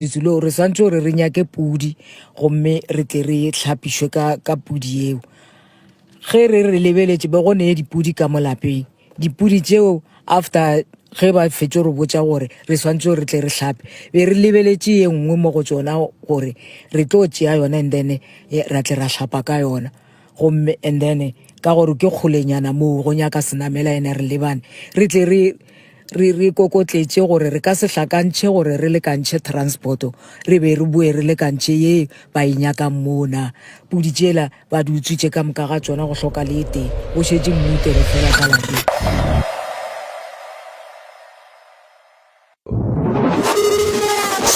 Letswilo re swantše gore re nyake pudi gomme re tle re hlapišwe ka, ka pudi yeo. Ge re re lebeletše be go ne dipudi ka mo lapeng. Dipudi tšeo after ge ba fetšo re botša gore re swantše gore re tle re hlape, be re lebeletše ye nngwe mo go tšona gore re tlo tšea yona and then ra tle ra hlapa ka yona. Gomme and then ka gore ke kgolenyana moo go nyaka senamela ene re lebane, re tle re re re kokotletše gore re ka se hlakantšhe gore re lekantšhe transporto re be re boe re lekantšhe ye ba e nyakang moo na. Pudi tšela ba di utswitše ka moka ga tšona go hloka le e tee, go šetše mmutele fela ka lapeng.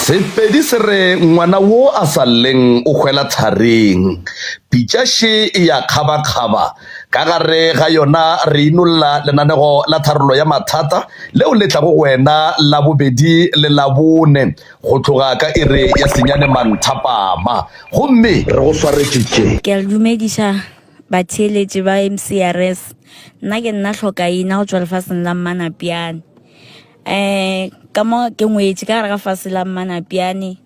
Sepedi se re ngwana wo a sa lleng o hwela thareng. Pitša še e ya kgabakgaba. Ka gare ga yona re inolla lenanego la tharollo ya mathata leo le tlago go wena Labobedi le Labone go tloga ka iri ya senyane manthapama. Gomme re go swaretše tše. Ke a le dumediša batheeletši ba MCRS. Nna ke nna Hlokaina go tšwa lefaseng la Mmanapiane. Um ka mo ke ngwetše ka gare ga fase la Mmanapiane,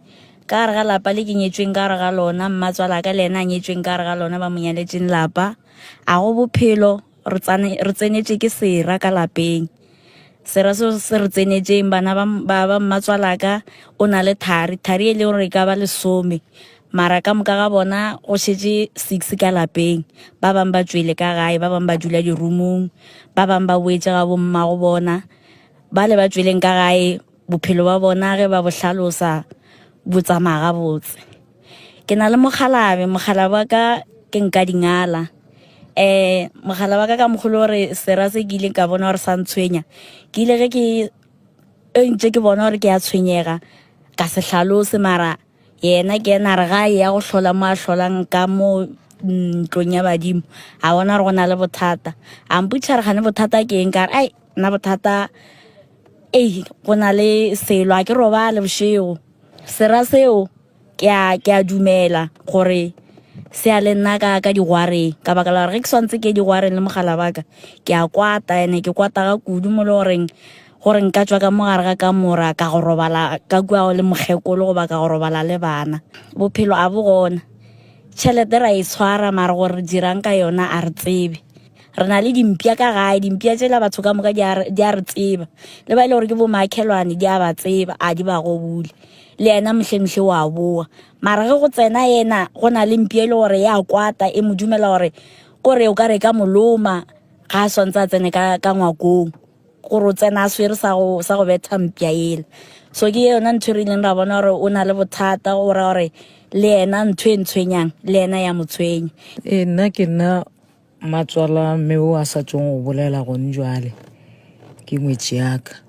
ka gare ga lapa le ke nyetšweng ka gare ga lona, mmatswalaka le yena a nyetšweng ka gare ga lona ba mo nyaletšeng lapa. A go bophelo re re tsenetše ke sera ka lapeng. Sera seo se re tsenetšeng bana ba ba ba mmatswalaka o na le thari, thari e leng gore e ka ba lesome. Mara ka moka ga bona go šetše six ka lapeng. Ba bang ba tšwele ka gae, ba bang ba dula di-room-ong, ba bang ba boetše ga bommago bona. Bale ba tšweleng ka gae bophelo ba bona ge ba bo hlalosa bo tsamaya gabotse. Ke na le mokgalabe, mokgalabe wa ka ke Nkadingala. Um mogala wa ka ka mokgwa le gore sera se ke ileng ka bona gore sa ntshwenya, ke ile ge ke ntše ke bona gore ke a tshwenyega ka se hlalose mara Yena ke yena a re ga a eya go hlola mo a hlolang ka mo ntlong ya badimo, a bona gore go na le bothata. A mpotšiša re gane bothata ke eng, ka re ai nna bothata ei go na le selo a ke robale bošego. Sera seo ke a ke a dumela gore se ya le nna ka ka digwareng ka baka la gore ge ke swantse ke ye digwareng le mogala wa ka ke a kwata ene ke kwata ga kudu mo le goreng Gore nka tšwa ka mo gare ga kamora ka go robala ka kua le mokgekolo goba ka go robala le bana. Bophelo a bo gona. Tšhelete ra e tshwara mara gore re dirang ka yona a re tsebe. Re na le dimpša ka gae, dimpša tšela batho ka moka di a re tseba. Le ba e le gore ke bomakhelwane di a ba tseba, a di ba gobule. Le yena mohlemohle wa boa. Mara ge go tsena yena go na le mpša e le gore ya kwata e mo dumela gore kore o ka re e ka mo loma ga a swantse a tsene ka ka ngwakong. Gore o tsena a swere sa go sa go betha mpša yela. So ke yona ntho e re ileng ra bona gore o na le bothata go ra gore le yena ntho e ntshwenyang le yena ya mo tshwenya. Ee, nna ke nna matswala mme o a sa tšong go bolela gone jwale ke ngwetši ya ka.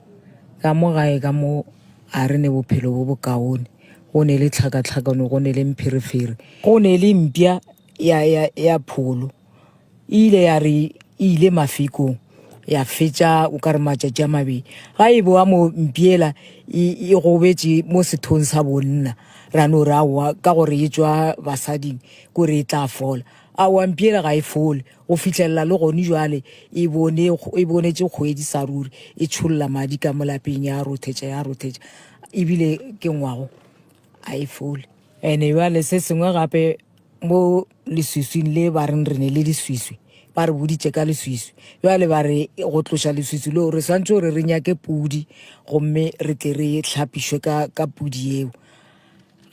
Ka mo gae ka mo a re ne bophelo bo bokaone, go ne le tlhakatlhakano, go ne le mpherefere, go ne le mpša ya, ya, ya pholo. E ile ya re e ile mafikong ya fetša o ka re matšatši a mabedi ga e boa mo mpiela e, e gobetše mo sethong sa bonna ra no re aowa ka gore e tšwa basading kore e tla fola aowa mpiela ga e fole go fihlelela le gone jwale e bone e bonetše kgwedi sa ruri e tšholla madi ka mo lapeng ya rothetša ya rothetša ebile ke ngwago a e fole ene jwale se sengwe gape Mo leswiswing le ba reng re ne le leswiswi, ba re boditše ka leswiswi. Bjale ba re go tloša leswiswi leo re swantše gore re nyake pudi gomme re tle re hlapišwe ka, ka pudi yeo.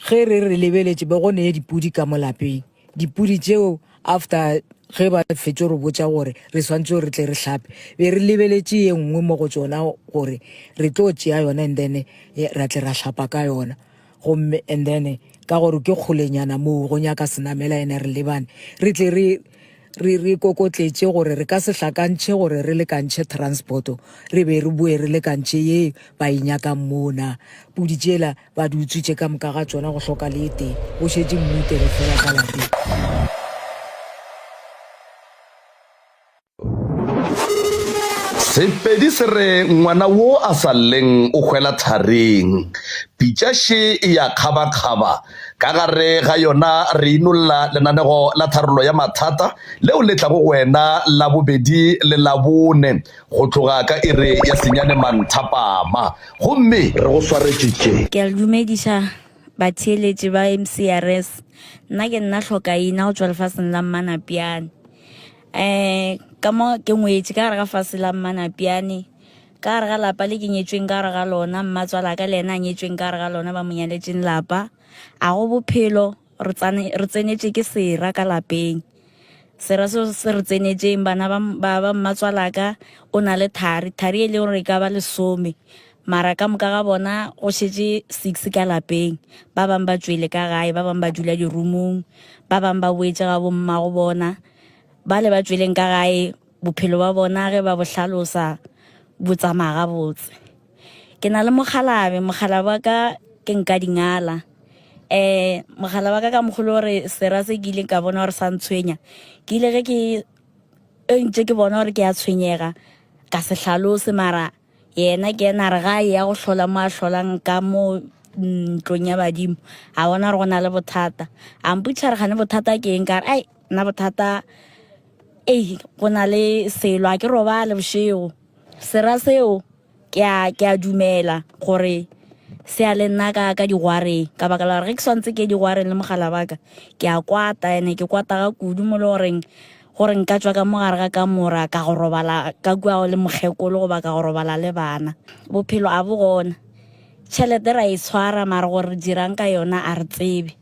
Ge re re lebeletše be go ne dipudi ka mo lapeng. Dipudi tšeo after ge ba fetšo re botša gore re swantše gore re tle re hlape, be re lebeletše ye nngwe mo go tšona gore re tlo tšea yona and then ra tle ra hlapa ka yona. Gomme and then ka gore ke kgolenyana moo go nyaka senamela ene re lebane, re tle re re re kokotletše gore re ka se hlakantšhe gore re lekantšhe transporto re be re boe re lekantšhe ye ba e nyakang moo na. Pudi tšela ba di utswitše ka moka ga tšona go hloka le e tee, go šetše mmutele fela ka lapeng. Sepedi se re ngwana wo a sa lleng o hwela thareng. Pitša še e ya kgabakgaba. Ka gare ga yona re inolla lenanego la tharollo ya mathata leo le tlago go wena Labobedi le Labone go tloga ka iri ya senyane manthapama. Gomme re go swaretše tše. Ke a le dumediša. batheeletši ba MCRS. Nna ke nna Hlokaina go tšwa lefaseng la Mmanapiane. Um ka mo ke ngwetše ka gare ga fase la Mmanapiane, ka gare ga lapa le ke nyetšweng ka gare ga lona, mmatswalaka le yena a nyetšweng ka gare ga lona ba mo nyaletšeng lapa. A go bophelo re tsane re tsenetše ke sera ka lapeng. Sera seo se re tsenetšeng bana ba, ba, ba mmatswalaka o na le thari, thari e le gore e ka ba lesome. Mara ka moka ga bona go šetše six ka lapeng. Ba bang ba tšwele ka gae, ba bang ba dula dirumong, ba bang ba boetše ga bommago bona. Bale ba tšweleng ka gae bophelo ba bona ge ba bo hlalosa bo tsamaya gabotse. Ke na le mokgalabe, mokgalabe wa ka ke Nkadingala. Um mogala wa ka ka mokgolo gore sera se ke ileng ka bona gore sa ntshwenya, ke ile ge ke e ntše ke bona gore ke a tshwenyega ka se hlalose mara yena ke yena a re ga a ya go hlola mo a hlolang ka mo ntlong ya badimo a bona gore go na le bothata. A mpotša re gane bothata ke eng ka re ai nna bothata ei go na le selo a ke robale bošego. Sera seo ke a ke a dumela gore se ya le nna ka ka digwareng ka baka la gore ge ke swantse ke digwareng le mogala wa ka ke a kwata ene ke kwata ga kudu mo le goreng gore nka tšwa ka mo gare ga kamora ka go robala ka kua le mokgekolo goba ka go robala le bana. Bophelo a bo gona, tšhelete ra e tshwara mara gore re dirang ka yona a re tsebe.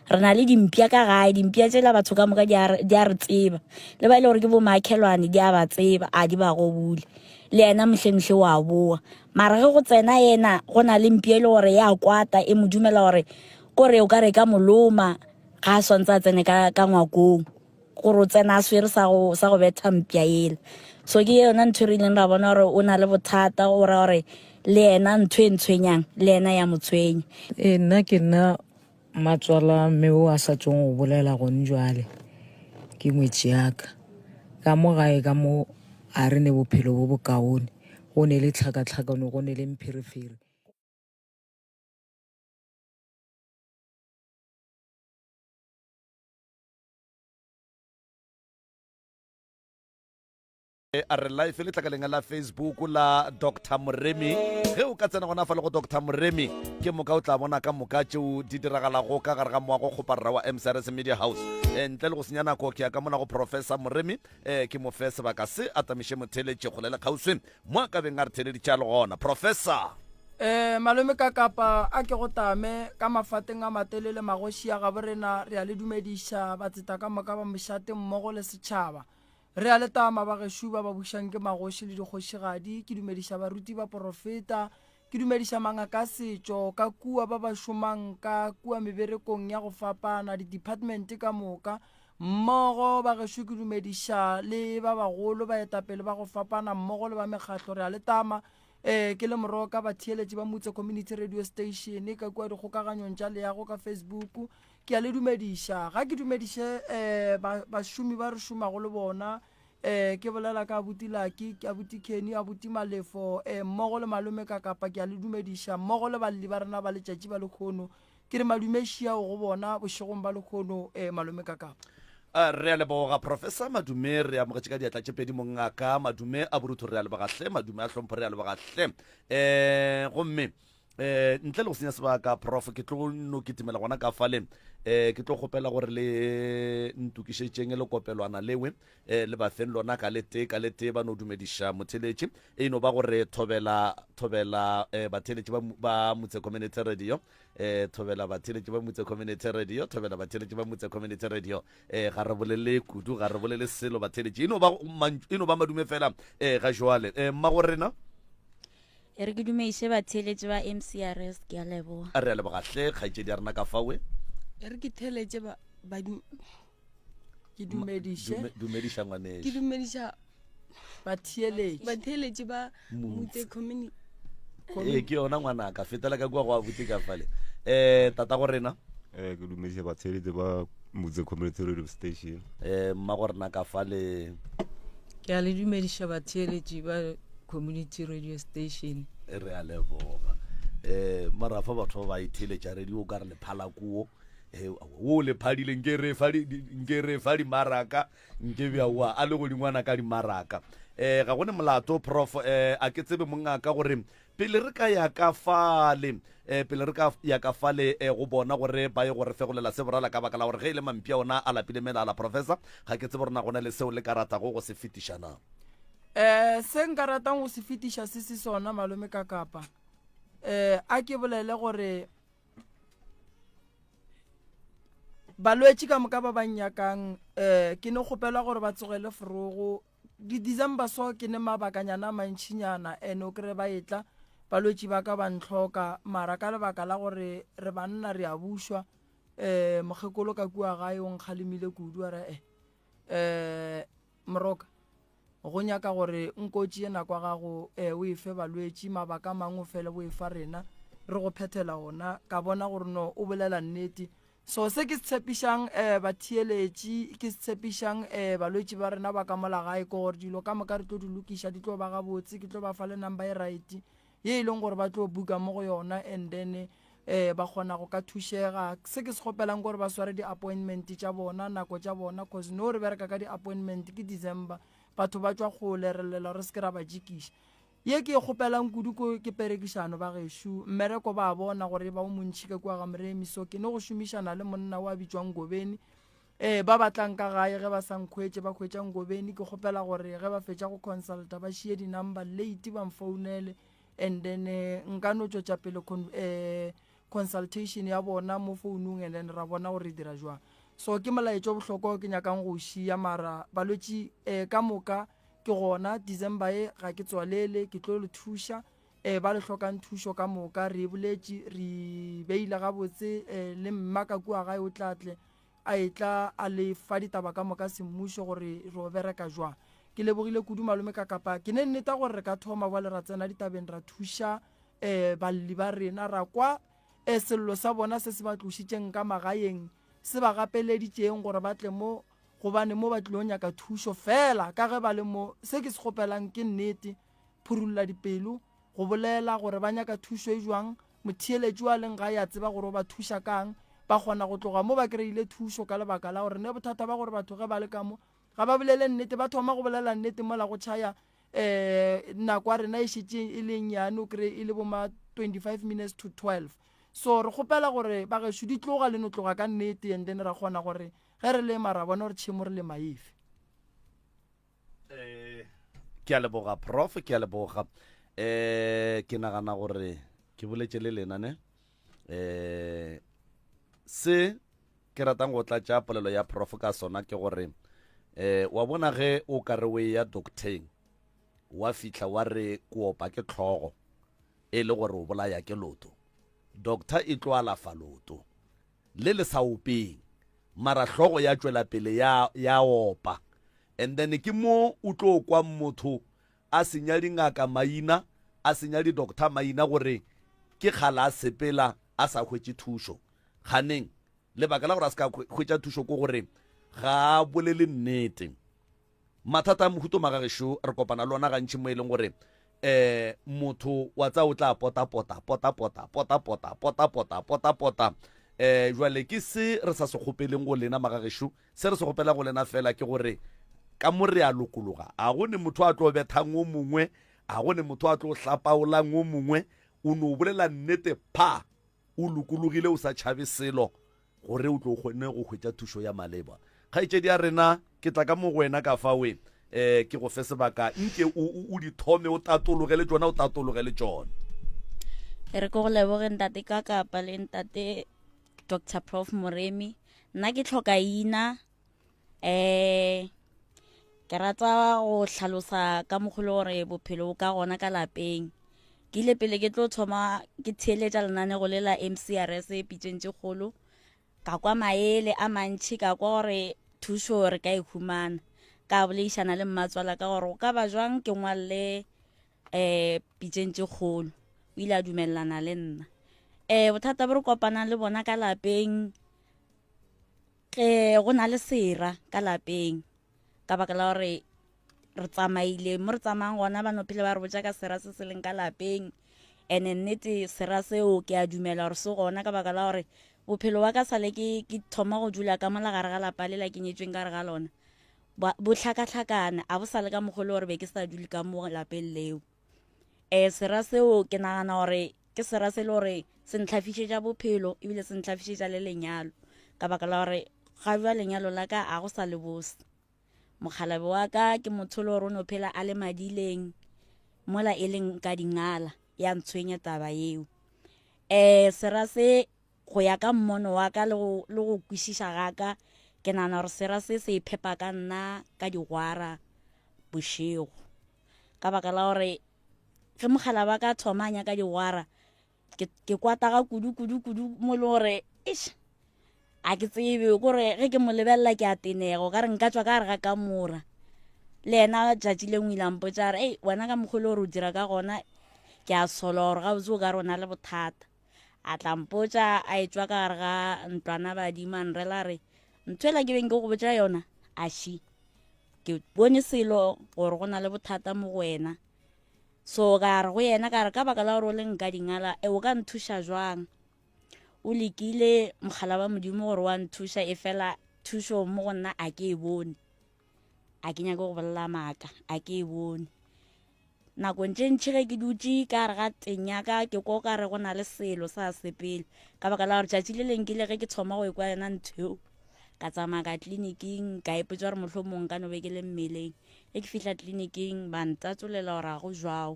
Re na le dimpša ka gae, dimpša tšela batho ka moka di a re tseba. Le ba e le gore ke bomakhelwane di a ba tseba, a di ba gobule. Le yena mohlemohle wa boa. Mara ge go tsena yena, go na le mpša e le gore ya kwata, e mo dumela gore kore o ka re e ka mo loma ga a swantse a tsene ka, ka ngwakong. Gore o tsena a swere sa go, sa go betha mpša yela. So ke yona ntho e re ileng ra bona gore o na le bothata, go ra gore le yena ntho e ntshwenyang, le yena ya mo tshwenya. Ee, nna ke nna Matswala mme o a sa tšong go bolela gone jwale ke ngwetši ya ka. Ka mo gae ka mo a re ne bophelo bo bokaone, go ne le tlhakatlhakano, go ne le mpherefere. A re live letlakaleng la Facebook la Dr Moremi. Ge o ka tsena gona fa le go Dr Moremi, ke moka o tla bona ka moka tšeo di diragalago ka gare ga moago kgoparara wa MCRS Media House. E, ntle le go senya nako, ke ya ka mona go Professor Moremi, e, ke mo fe sebaka se a tamiše motheeletši kgole le kgauswi mo a ka beng a re theeleditše a le gona. Professor. Eh, malome ka kapa a ke go tame ka mafateng a matelele magoši a gabo rena re a le dumediša batseta ka moka ba mošate mmogo le setšhaba. Re a le tama bagešo ba ba bušang ke magoši le dikgošigadi, ke dumediša baruti baporofeta, ke dumediša mangaka a setšo ka kua ba ba šomang ka kua meberekong ya go fapana, di-department ka moka mmogo bagešo, ke dumediša le ba bagolo baetapele ba go fapana mmogo le ba mekgatlo. Re a le tama eh ke le moroka batheeletši ba Mutse Community Radio Station ka kua dikgokaganyong tša leago ka Facebook. Ke a le dumediša. Ga ke dumediše um bašomi ba re šomago le bona. Um ke bolela ka abuti Lucky, ke abuti Kenny, abuti Malefo, um mmogo le malome Kakapa, ke a le dumediša, mmogo le balli ba rena ba letšatši ba lekgono. Ke re madumeši ao go bona bošegong ba lekgono, um malome Kakapa. Re a leboga Professor Madume, re amogetše ka diatla tše pedi mongaka. Madume a borutho re a leboga hle, madume a hlompho re a leboga hle. Um gomme eh ntle le go senya sebaka prof ke tlo no kitimela gona ka fale eh ke tlo kgopela gore le ntokišetšeng le kopelwana lewe eh le ba feng lona ka le tee ka le tee ba no dumediša motheletši e no ba gore thobela thobela eh batheletši ba ba Motse Community Radio eh thobela batheletši ba Motse Community Radio thobela batheletši ba Motse Community Radio eh ga re bolele kudu ga re bolele selo batheletši e no ba e no ba madume fela eh ga jwale eh mma go rena E re ke dumeiše batheeletši ba MCRS, ke a leboga. A re a leboga hle kgaetšedi ya rena ka fawe. E re ke theeletše ba, ba ke dumediše. Dumediša ngwanešu. Ke dumediša batheeletši. Batheeletši ba Mutse Community. Ee, ke yona ngwanaka, fetela ka kua go abuti ka fale. Eh, tata go rena. Eh, ke dumediša batheeletši ba Mutse Community Radio Station. Eh, mma go rena ka fale. Ke a le dumediša batheeletši ba Community Radio Station. Re a leboga. Eh, mara fa batho ba ba itheeletša radio o ka re le phala kuo. Eh, wo le phadile nke re fa nke re fa dimaraka nke bja wa a le godingwana ka dimaraka. Um ga go ne molato prof um a ke tsebe mongaka gore pele re ka ya ka fale um pele re ka ya ka fale um go bona gore ba ye go re fegolela se borala ka baka la gore ge e le mampia ona a lapile melala professor ga ke tsebe gore na go na le seo le ka ratago go se fetiša na. Um se nka ratang go se fetiša se se sona malome ka kapa um a ke bolele gore balwetši ka moka ba ba nnyakang um ke ne kgopela gore ba tsogele forogo di-december so ke ne mabakanyana a mantšhinyana and o kry ba etla balwetši ba ka ba ntlhoka mara ka lebaka la gore re banna re a bušwa um mokgekolo ka kua gae o nkgalemile kudu a re eh um moroka Go nyaka gore nko tšee nako ya gago e o e fe balwetši, mabaka a mangwe o fele o e fa rena, re go phethela ona. Ka bona gore no o bolela nnete. So se ke se tshepišang um batheeletši, ke se tshepišang um balwetši ba rena ba ka mola gae ke gore dilo ka moka re tlo di lokiša, di tlo ba gabotse, ke tlo ba fa le number e right ye e leng gore ba tlo buka mo go yona and then um ba kgona go ka thušega. Se ke se kgopelang ke gore ba sware di-appointment tša bona, nako tša bona, cause no re bereka ka di-appointment ke December, batho ba tšwa kgole, re llela re se ke ra ba jikiša. Ye ke e kgopelang kudu ko ke perekišano ba gešo, mmereko ba a bona gore e ba o montšhi ka kua ga Moremi, so ke no go šomišana le monna wa bitšwang Ngobeni. Ee, ba ba tlang ka gae ge ba sa nkhwetše ba hwetša Ngobeni, ke kgopela gore ge ba fetša go consulta ba šie di-number late ba mfounele and then eh, nka no tšwetša pele con, eh, consultation ya bona mo founung and then ra bona gore re dira jwang. So ke molaetša o bohlokwa o ke nyakang go o šia mara balwetši eh, ka moka ke gona December e ga ke tswalele ke tlo le thuša eh, ba le hlokang thušo ka moka re e boletše re beile gabotse eh, le mma ka kua gae o tla tle a etla a le fa ditaba ka moka semmušo gore ro bereka jwang. Ke lebogile kudu malome ka kapa ke ne nneta gore re ka thoma bjale ra tsena ditabeng ra thuša um balli ba rena ra kwa um sello sa bona se se ba tlošitšeng ka magaeng se ba gapeleditšeng gore ba tle mo gobane mo ba tlilo nyaka thušo fela ka ge ba le mo. Se ke se kgopelang ke nnete phurulla dipelo go bolela gore ba nyaka thušo e jwang Motheeletši wa leng gae a tseba gore o ba thuša ka'ng. Ba kgona go tloga mo ba kry-ile thušo ka lebaka la gore ne bothata ba gore batho ge ba le ka mo ga ba bolele nnete, ba thoma go bolela nnete mola go tšhaya um nako ya rena e šetše e le nnyane, o kry-e e le bo ma 25 minutes to 12. So re kgopela gore bagešo di tloga le no tloga ka nnete and then ra kgona gore ge re lema ra bona gore tšhemo re lema efe. Eh, ke a leboga prof ke a leboga eh ke nagana gore ke boletše le lena ne eh se ke ratang go tlatša polelo ya prof ka sona ke gore eh wa bona ge o ka re o ya docteng wa fihla wa re kopa ke tlhogo e le gore o bolaya ke loto doctor e tlo alafa loto le le sa openg mara hlogo ya tšwela pele ya ya opa and then ke mo o tlo kwa motho a senya dingaka maina a senya di-doctor maina gore ke kgala a sepela a sa hwetše thušo kganeng lebaka la gore a se ka hwetša thušo ke gore ga a bolele nnete Mathata a mohuto magagešo re kopana le ona gantši mo e leng gore eh motho wa tsa o tla pota pota pota pota pota pota pota pota pota pota eh jwale ke se re sa se kgopeleng go lena magagešo se re se kgopelang go lena fela ke gore ka mo re a lokologa a go ne motho a tlo bethang o mongwe a go ne motho a tlo hlapaolang o mongwe o no bolela nnete pha o lokologile o sa tšhabe selo gore o tlo kgone go hwetša thušo ya maleba. Kgaetšedi ya rena, ke tla ka mo go wena ka fa we, eh, ke go fe sebaka, nke o, o, o di thome, o tatologe le tšona, o tatologe le tšona. E re ke go leboge ntate ka kapa le ntate Dr Prof Moremi. Nna ke tlhoka ina eh ke rata go hlalosa ka mokgolo gore bophelo bo ka gona ka lapeng. Ke ile pele ke tlo thoma ke theeletša lenanego le la MCRS pitšeng tše kgolo ka kwa maele a mantšhi ka kwa gore thušo re ka e humana ka boledišana le mmatswala ka gore go ka ba jwang ke ngwalle um pitšeng tše kgolo o ile a dumelelana le nna um bothata bo re kopanang le bona ka lapeng um go na le sera ka lapeng ka baka la gore re tsamaile mo re tsamayang gona ba no phele ba re botša ka sera se se leng ka lapeng and-e nnete sera seo ke a dumela gore se gona ka baka la gore bophelo wa ka sale ke ke thoma go dula ka mola gare ga lapa le la ke nyetsweng ka gare ga lona. Bo hlakahlakane, a bo sa le ka mokgwa le gore be ke sa dule ka mo lapeng leo. Um sera seo ke nagana gore ke sera se le gore se ntlhafišetša bophelo ebile se ntlhafišetša le lenyalo, ka baka la gore ga jwa lenyalo la ka a go sa le bose. Mokgalabe wa ka ke motho le gore o no phela a le madileng mola e leng ka dingala, ya ntshwenya taba yeo. Um sera se go ya ka mmono wa ka le go, le go kwešiša ga ka, ke nagana gore sera se se iphepa ka nna ka digwara bošego. Ka baka la gore ge mogala wa ka thoma a nyaka digwara, ke, ke kwata ga kudu, kudu, kudu mo e le gore, eish, a ke tsebe, kore ge ke mo lebelela ke a tenega, o ka re nka tšwa ka gare ga kamora. Le yena tšatši lengwe ile a mpotša a re, ei, wena ka mokgwa o le gore o dira ka gona, ke a sola gore gabotse o ka re o na le bothata. A tla mpotša a etšwa ka gare ga ntlwana badimo, a nrela re, ntho ela ke beng ke go botša yona, a ši. Ke bone selo gore go na le bothata mo go wena. So ka re go yena, ka re ka baka la gore o le nka dingala, e o ka nthuša jwang? O lekile mogala wa Modimo gore wa nthuša, e fela thušo mo go nna a ke e bone. A ke nyake go bolela maaka, a ke e bone. Nakong tše ntši ge ke dutše ka gare ga teng ya ka, ke kwa o ka re go na le selo sa sepele. Ka baka la gore tšatši le leng ke ile ge ke thoma go ekwa yona ntho eo, ka tsamaya ka tleliniking, ka ipotša gore mohlomong nka no be ke le mmeleng. Ge ke fihla tleliniking ba ntatsolela gore ga go jwao.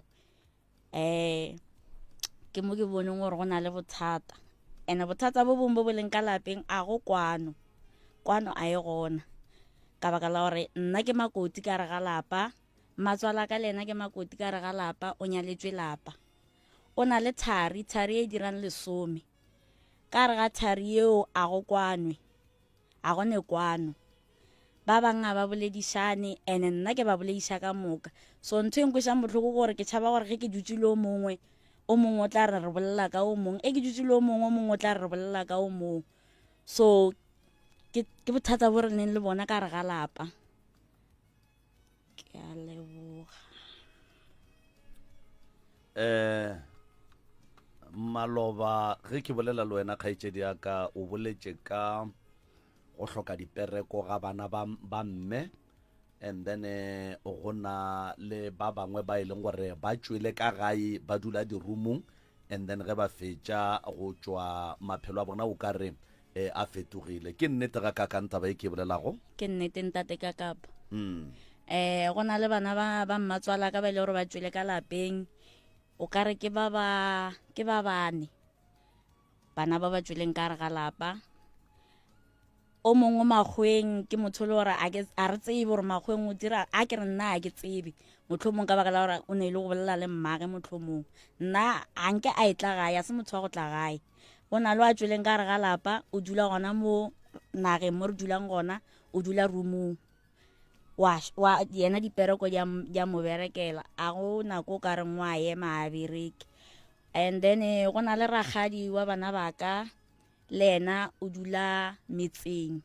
Um ke mo ke boneng gore go na le bothata. And-e bothata bo bongwe bo bo leng ka lapeng a go kwano, kwano a e gona. Ka baka la gore nna ke makoti ka gare ga lapa, Mmatswala ka le yena ke makoti ka gare ga lapa, o nyaletšwe lapa. O na le thari, thari e dirang lesome. Ka gare ga thari yeo a go kwanwe, a go ne kwano. Ba bang a ba boledišane, ene nna ke ba bolediša ka moka. So ntho e nkwešang bohloko ke gore ke tšhaba gore ge ke dutše le o mongwe, o mongwe o tla re re bolela ka o mongwe. E ke dutše le o mongwe, o mongwe o tla re re bolela ka o mongwe. So ke, ke bothata bo re neng le bona ka gare ga lapa. Ke a leboga. Eh maloba ge ke bolela le wena kgaetšedi ya ka o boletše ka go hloka dipereko ga bana ba, ba mme and then eh, go na le ba bangwe ba e leng gore ba tšwele ka gae ba dula dirumong and then ge ba fetša go tšwa maphelo a bona o ka re e a fetogile. Ke nnete ga kakang taba e ke e bolelago? Ke nnete ntate ka kapa. Mm. Eh go na le bana ba ba mmatswala ka ba ile gore ba tšwele ka lapeng. O ka re ke ba ba ke ba bane. Bana ba ba tšweleng ka re ga lapa. O mongwe makgweng ke motho le gore a ke a re tsebe gore makgweng o dira a ke re nna a ke tsebe. Mohlomong ka baka la gore o ne ile go bolela le mmage mohlomong. Nna a nke a e tla gae, a se motho wa go tla gae. Go na le a tšweleng ka gare ga lapa, o dula gona mo nageng mo re dulang gona, o dula roomong. Wa, wa, yena dipereko di a mo berekela, a go nako o ka reng wa ema a bereke. And then eh, go na le rakgadi wa bana ba ka, le yena o dula metseng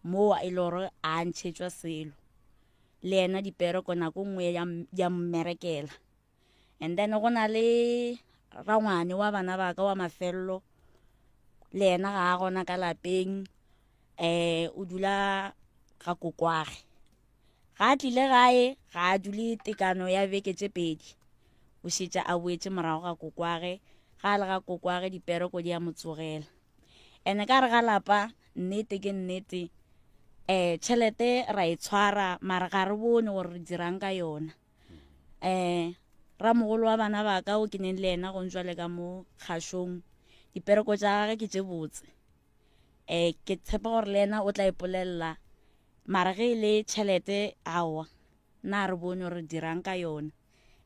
moo e le gore a ntšhetšwa selo. Le yena dipereko nako nngwe di a mmerekela. And then go na le rangwane wa bana ba ka wa mafello, le yena ga a gona ka lapeng, um o dula ga kokwage. Ga a tlile gae ga a dule tekano ya beke tše pedi, o šetša a boetše morago ga kokwage. Ga a le ga kokwage dipereko di a mo tsogela. And ka re ga lapa nnete ke nnete, um tšhelete ra e tshwara mara ga re bone gore re dirang ka yona. Um ramogolo wa bana ba ka o ke neng le yena go njwale ka mo kgašong, dipereko tša gage ke tše botse. Um ke tshepa gore le yena o tla ipolelela, mara ge e le tšhelete aowa, nna re bone gore dirang ka yona.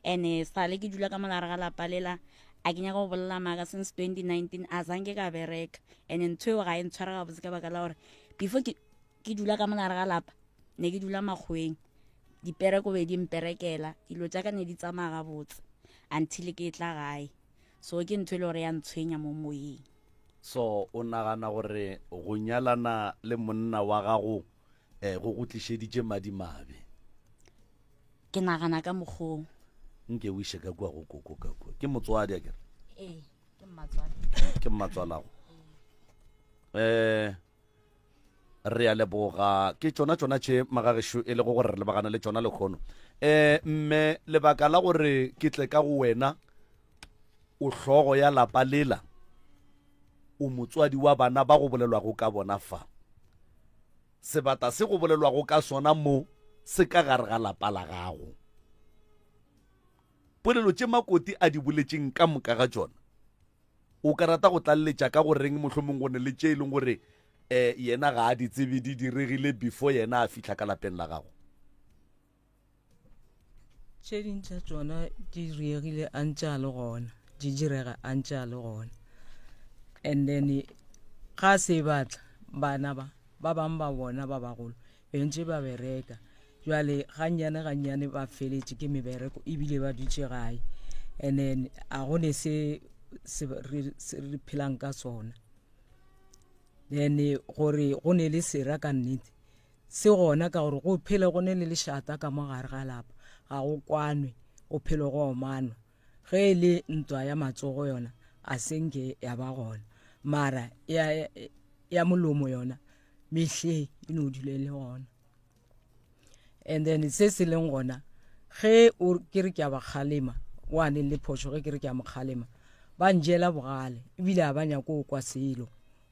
And-e sale ke dula ka molare ga lapa lela, a ke nyaka go bolela maaka, since 2019 a zanke ka bereka. And-e ntho eo ga e ntshware gabotse ka baka la gore before ke, ke dula ka molare ga lapa, ne ke dula makgoweng. Dipereko be di mperekela, dilo tša ka ne di tsamaya gabotse until ke tla gae. So ke ntho e le gore ya ntshwenya mo moyeng. So o nagana gore go nyalana le monna wa gago eh, go go tlišeditše madimabe? Ke nagana ka mokgong. Nke o iše ka kua go koko ka kua. Ke motswadi a kere? Ee, ke mmatswala. Ke mmatswalago. Eh. Re a leboga. Ke tšona tšona tše magagešo e lego gore re lebagane le tšona lehono. Um mme lebaka la gore ke tle ka go wena, o hlogo ya lapa lela, o motswadi wa bana ba go bolelwago ka bona fa. Sebata se go bolelwago ka sona mo se ka gare ga lapa la gago. Polelo tše Makoti a di boletšeng ka moka ga tšona, o ka rata go tlaleletša ka go reng mohlomong go ne le tše e leng gore um yena ga a di tsebe di diregile before yena a fihla ka lapeng la gago? Tše ding tša tšona di diregile a ntše a le gona, di direga a ntše a le gona. And then ga se batla bana ba ba bang ba bona ba bagolo be ntše ba bereka jwale gannyane gannyane ba feletše ke mebereko ebile ba dutše gae and then a go ne se se re se re phelang ka sona then gore go ne le sera ka nnete se gona ka gore go phele go ne le lešata ka mo gare ga lapa ga go kwanwe go phele go omanwa ge e le ntwa ya matsogo yona a senke ya ba gona mara ya ya molomo yona mehleng e no dula e le gona and then se se leng gona ge o ke re ke a ba kgalema wa neng le phošo ge ke re ke a mo kgalema ba njela bogale ebile a ba nyako o kwa selo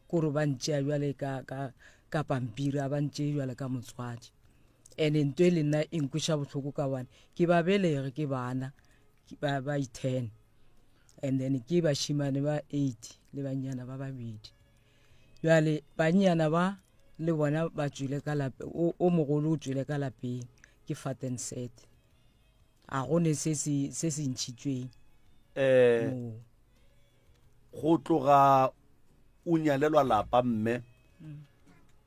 kore ba ntšea jwale ka, ka, ka pampiri a ba ntšee jwale ka motswadi and nto e le nna e nkweša bohloko ka bane ke ba belege ke bana ba, ba i-ten and then ke bašimane ba eight le bannyana ba babedi Bjale bannyana ba le bona ba tšwile ka lape, o, o mogolo o tšwile ka lapeng ke Faten Set. A go ne se se se se ntšhitšweng. Eh go tloga o nyalelwa lapa mme mm.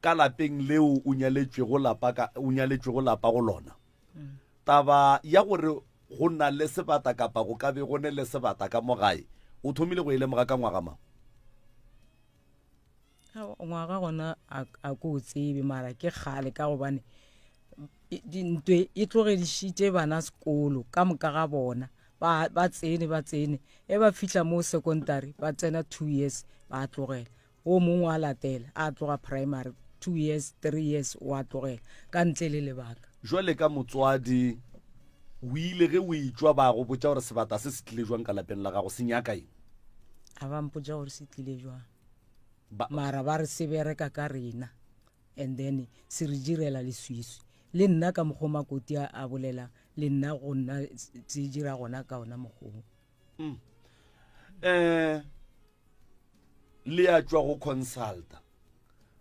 ka lapeng leo o nyaletšwego lapa ka o nyaletšwego lapa go lona. Mm. Taba ya gore go na le sebata kapa go ka be go ne le sebata ka mo gae, o thomile go e lemoga ka ngwaga mang? Ngwaga gona a ko o tsebe mara ke kgale ka gobane ntwe e tlogedišitše bana sekolo ka moka ga bona ba ba tsene ba tsene e ba fihla mo secondary ba tsena two years ba tlogela O mongwe wa latela, a tloga primary, 2 years, 3 years, wa tlogela, ka ntle le lebaka. Jwale ka motswadi, o ile ge o etšwa ba go botša gore sebata se se tlile jwang ka lapeng la gago, se nyaka eng? A ba mpotša gore se tlile jwang. Ba, Mara ba re se bereka ka rena and then se re direla leswiswi. Le nna ka mokgwa o Makoti a, a bolelang, le nna go nna se dira gona ka ona mokgwa wo. Mm. Eh, le ya tšwa go consulta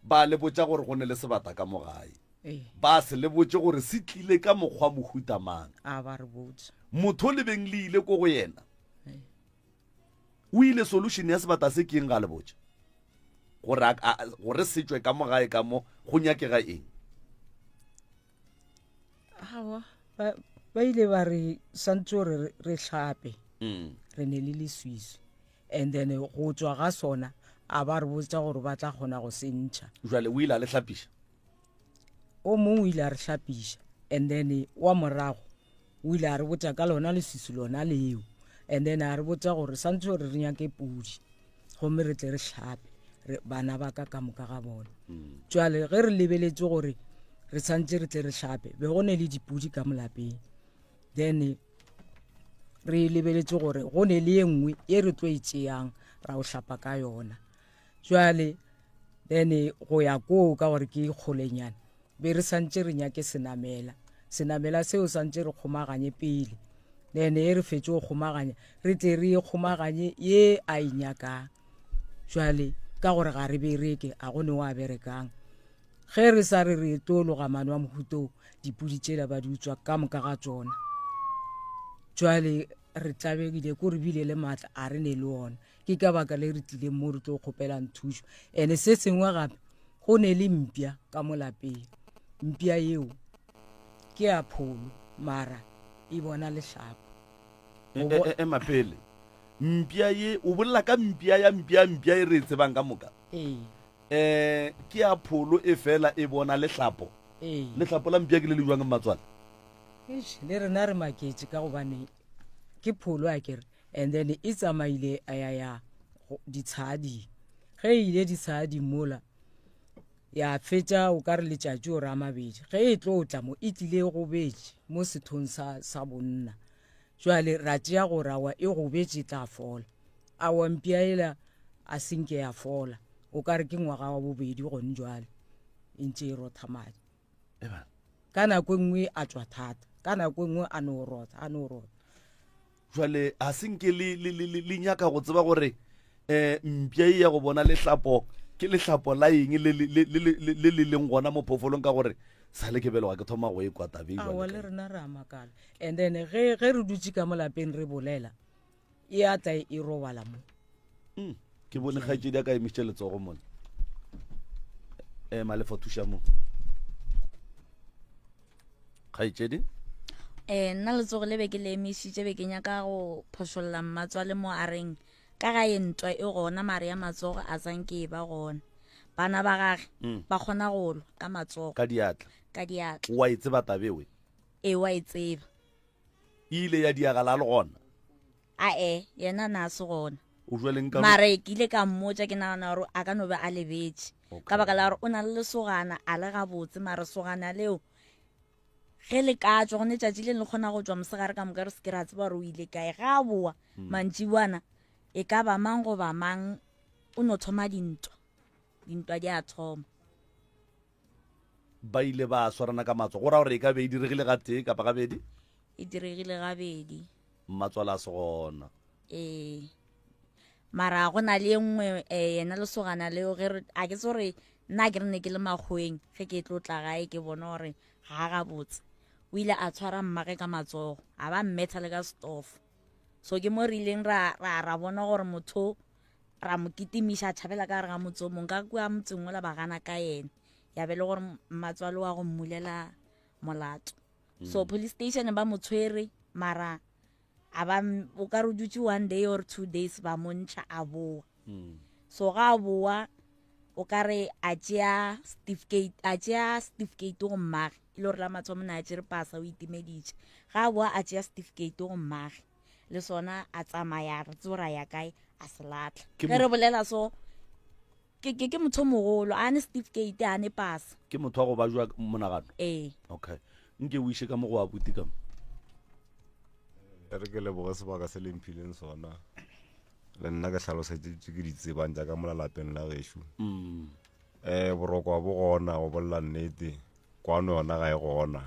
ba le botša gore go ne le sebata ka mo gae Ee. ba se le botše gore se tlile ka mokgwa mohuta mang a ba re botša motho le beng le ile ko go yena Ee. o ile solution ya sebata se ke eng ga le botša gore a- a- gore se tšwe ka mo gae ka mo go nyakega eng Aowa, ba, ba ile ba re swantse gore re, re hlape mm. re ne le leswiswi and then go tswa ga sona a ba re botsa gore ba tla kgona go se ntšha jale o ile a le hlapiša o mongwe o ile a re hlapiša and then wa morago o ile a re botša ka lona leswiswi lona leo and then a re botša gore santse gore re nyake pudi gomme re tle re hlape bana ba ka ka moka ga bona mm. jale ge re lebeletse gore re santse re tle re hlape be go ne le dipudi ka molapeng then re lebeletse gore go ne le ye nngwe e re tlo e tšeyang ra o hlapa ka yona jwale then go ya koo ka gore ke kgolenyana be re santše re nyake senamela senamela seo santše re kgomaganye pele then e re fetse go kgomaganya re tle re e kgomaganye ye a e nyakang jwale ka gore ga re bereke a go ne wa berekang ge re sa re re tlo loga mano a mohutoo dipudi tšela ba di utswa ka moka ga tsona jwale re tlabegile ko re bile le maatla a re ne le ona ke ka baka le re tlileng mo re tlo kgopelang thušo ene se sengwe gape go ne le mpša ka mo lapeng mpša yeo ke ya pholo mara e bona lehlapo e, e, e, ema pele mpša ye o bolela ka mpša ya mpša mpša e re e tsebang ka moka ee um ke ya pholo e fela e bona lehlapo ee lehlapo la mpša ke le le jwang mmatswale Eish, le rena re maketše ka gobane ke pholo a kere and then e tsamaile a ya ya ditshading ge e ile ditshading mola. Ya fetša o ka re letšatši o re a mabedi. Ge e tlo tla mo e tlile e gobetše mo sethong sa, sa bonna. Jwale ra tšea gore awa e gobetše e tla fola. Awa mpša ela a se nke ya fola. O ka re ke ngwaga wa bobedi gone jwale e ntše e rotha madi. Ka nako e nngwe a tšwa thata, ka nako e nngwe a no rotha, a no rotha. Jwale a se nke le, le, le, le, le nyaka go tseba gore um mpša e ya go bona lehlapo ke lehlapo la eng le le, le, le, le, le le leng gona mo phoofolong ka gore sa le ke beloga ke thoma go e kwa tabe e Aowa, le rena re a makala. And then ge, ge re dutše ka mo lapeng re bolela, e a tla e robala mo. Mm, ke bone kgaetšedi a ka emišitše letsogo mone. Ema lefa thuša mo. Kgaetšedi? Eh, nna letsogo le be ke le emišitše be ke nyaka go phošolla mmatswale mo a reng ka gae ntwa e gona mare ya matsogo a sanke e ba gona. Bana ba gage mm. ba kgona go lwa ka matsogo. Ka diatla. Ka diatla. Wa e tseba tabewe? Ee, wa e tseba. E ile ya diagala a le gona? Ae, yena na a se gona. O jwale nka Mare ke ile ka mmotša ke nagana gore a ka no be a lebetše. Ka baka la gore o na le lesogana a le gabotse mare sogana leo ge le ka tšwa gone tšatši le le kgona go tšwa mosegare ka moka re se ke ra tseba gore o ile kae. Ga a boa hmm. mantšiboana e ka ba mang goba mang o no thoma dintwa. Dintwa di a thoma. Ba ile ba swarana ka matsogo. Go ra gore e ka be e diregile gatee kapa gabedi? E diregile gabedi. Mmatswale a se gona. Ee. Mara go na le e nngwe um yena lesogana leo ge re a ke tse gore nna ke re ne ke le makgoweng ge ke tlo tla gae ke bona gore ga a gabotse. O ile a tshwara mmage ka matsogo a ba mmetha le ka setofo. So ke mo re ileng ra ra ra bona gore motho ra mo kitimiša a tšhabela ka gare ga motse o mongwe ka kua motseng ola ba gana ka yena ya be le gore mmatswale wa go mmulela molato mm. so police station ba mo tshwere mara a ba o ka re dutse one day or two days ba mo ntšha a boa mm. so ga a boa o ka re a tšea certificate a tšea certificate go mmage e le gore la mathomo ne a tšere pasa o itimeditše ga a boa a tšea certificate go mmage le sona a tsamaya re tse ra ya kae a se latlha ge re bolela so ke ke ke motho mogolo a ne certificate a ne pasa ke motho wa go ba jwa monagano ee okay nke o iše ka mo go abuti ka mo e re ke leboge sebaka se le mphileng sona le nna ke hlalosetse tse ke di tsebang jaaka mola lapeng la gešo um boroko bo gona go bolela nnete Kwano yona ga e gona.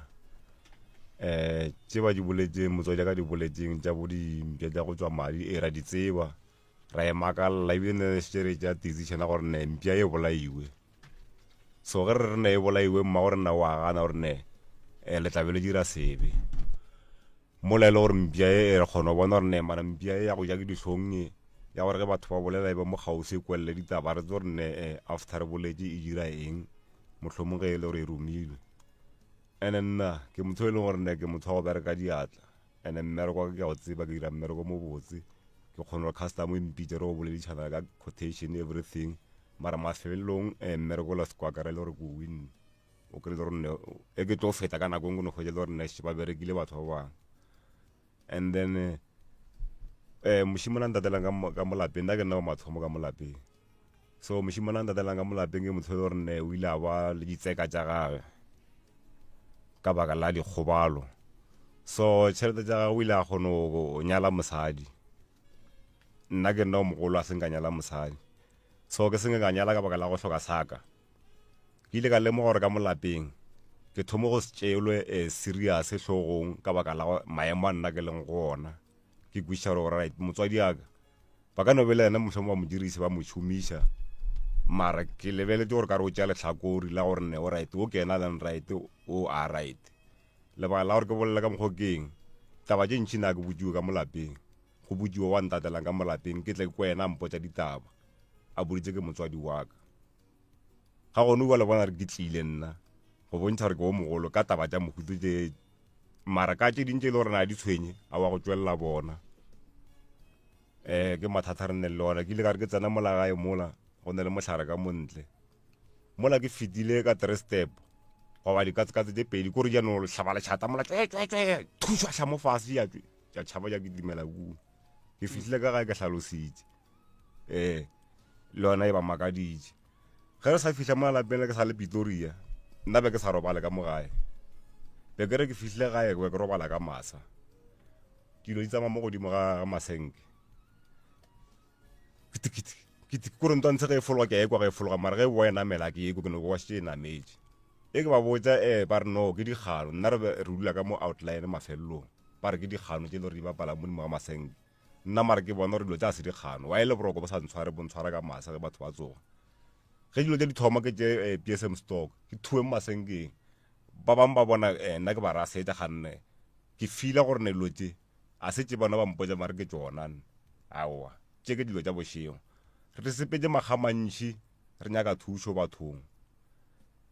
Um tše ba di boletseng, motswadi a ka di boletseng tša bo dimpša tša go tšwa madi, ee ra di tseba, ra e makalela ebile ne re šetše re tšea decision ya gore ne mpša e bolaiwe. So ge re re ne e bolaiwe, mmago rena o a gana gore ne um le tla be le dira sebe. Mola e le gore mpša e re kgona go bona gore ne mara mpša e ya go ja ke dihlong e, ya gore ge batho ba bolela e be mo kgauswi e kwelele ditaba, re tsebe gore ne after re boletše e dira eng. mohlomong ge e le gore e romilwe ene nna ke motho e leng gore ne ke motho wa go bereka diatla ene mmereko wa ke a go tseba ke dira mmereko mo botse ke kgona gore customer e mpitse re go boledišana ka quotation everything mara mafelelong um mmereko la sekwa kare le gore ke o winne o kry le gore nne e ke tlo feta ka nako e nngwe no hwetša le gore nne ba berekile batho ba bangwe and then eh mošimane a ntatelang ka mo lapeng nna ke nna wa mathomo ka mo lapeng so mošimane a ntatelang ka mo lapeng ke motho e le gore ne o ile a ba le ditseka tša gage ka baka la dikgobalo so tšhelete tša gage o ile a kgona go nyala mosadi nna ke nna o mogolo a seng ka nyala mosadi so ke seng ka nyala ka baka la go hloka saka Ke ile ka lemoga gore ka mo lapeng ke thoma go se tšeelwe eh, serious hlogong ka baka la maemo a nna ke leng go ona. Ke kwešiša gore right motswadi wa ka ba ka no be le yena mohlomong ba mo dirisa ba mo šomiša mara ke lebeletše gore ka re o tšea lehlakori la gore ne o right o ke yena leng right o a right. Lebaka la gore ke bolele ka mokgwa o ke eng taba tše ntši na ke botšiwe ka mo lapeng go botšiwe wa ntatelang ka mo lapeng ke tle ke kwe yena a mpotša ditaba a boditše ke motswadi wa ka. Ga gone o le bona re ke tlile nna go bontšha gore ke o mogolo ka taba tša mohuto tše mara ka tše dintši e le gore na di tshwenye a wa go tšwelela bona um ke mathata re nne le ona ke ile ka re ke tsena mola gae mola go ne le mohlare ka montle mola ke fetile ka three step goba dikatsekatse tše pedi kore jaanong hlaba lešata mola tswetswetswe thušwa hla mo fase ya tša tšhaba ja kitimela kua ke fihlile ka gae ke hlalositše um le yona e ba makaditše. Ge re sa fihla mola lapeng le ke sa le Pitoria, nna be ke sa robale ka mo gae. Be ke re ke fihlile gae be ke robala ka masa. Dilo di tsamaya mo godimo ga masenke. Kitikiti, kiti, kore ntwa ntshe ge e fologa ke a ekwa ge e fologa mara ge e boa e namela ke ekwe ke no kwa šetše e nametše. E ke ba botša eh ba re no ke dikgano nna re be re dula ka mo outline mafelelong ba re ke dikgano tše le gore di bapala mo godimo ga masenke. Nna mara ke bona gore dilo tša se dikgano wa e le boroko bo sa ntshware bo ntshwara ka masa ge batho ba tsoga. Ge dilo tše di thoma ke tše eh, PSM stock ke thuwe mo masenkeng ba bangwe ba bona eh, nna ke ba rasetša ganne ke fila gore ne dilo tše a se tše bona ba mpotša mare ke tšona nne aowa tše ke dilo tša bošego re sepetše makga mantši re nyaka thušo bathong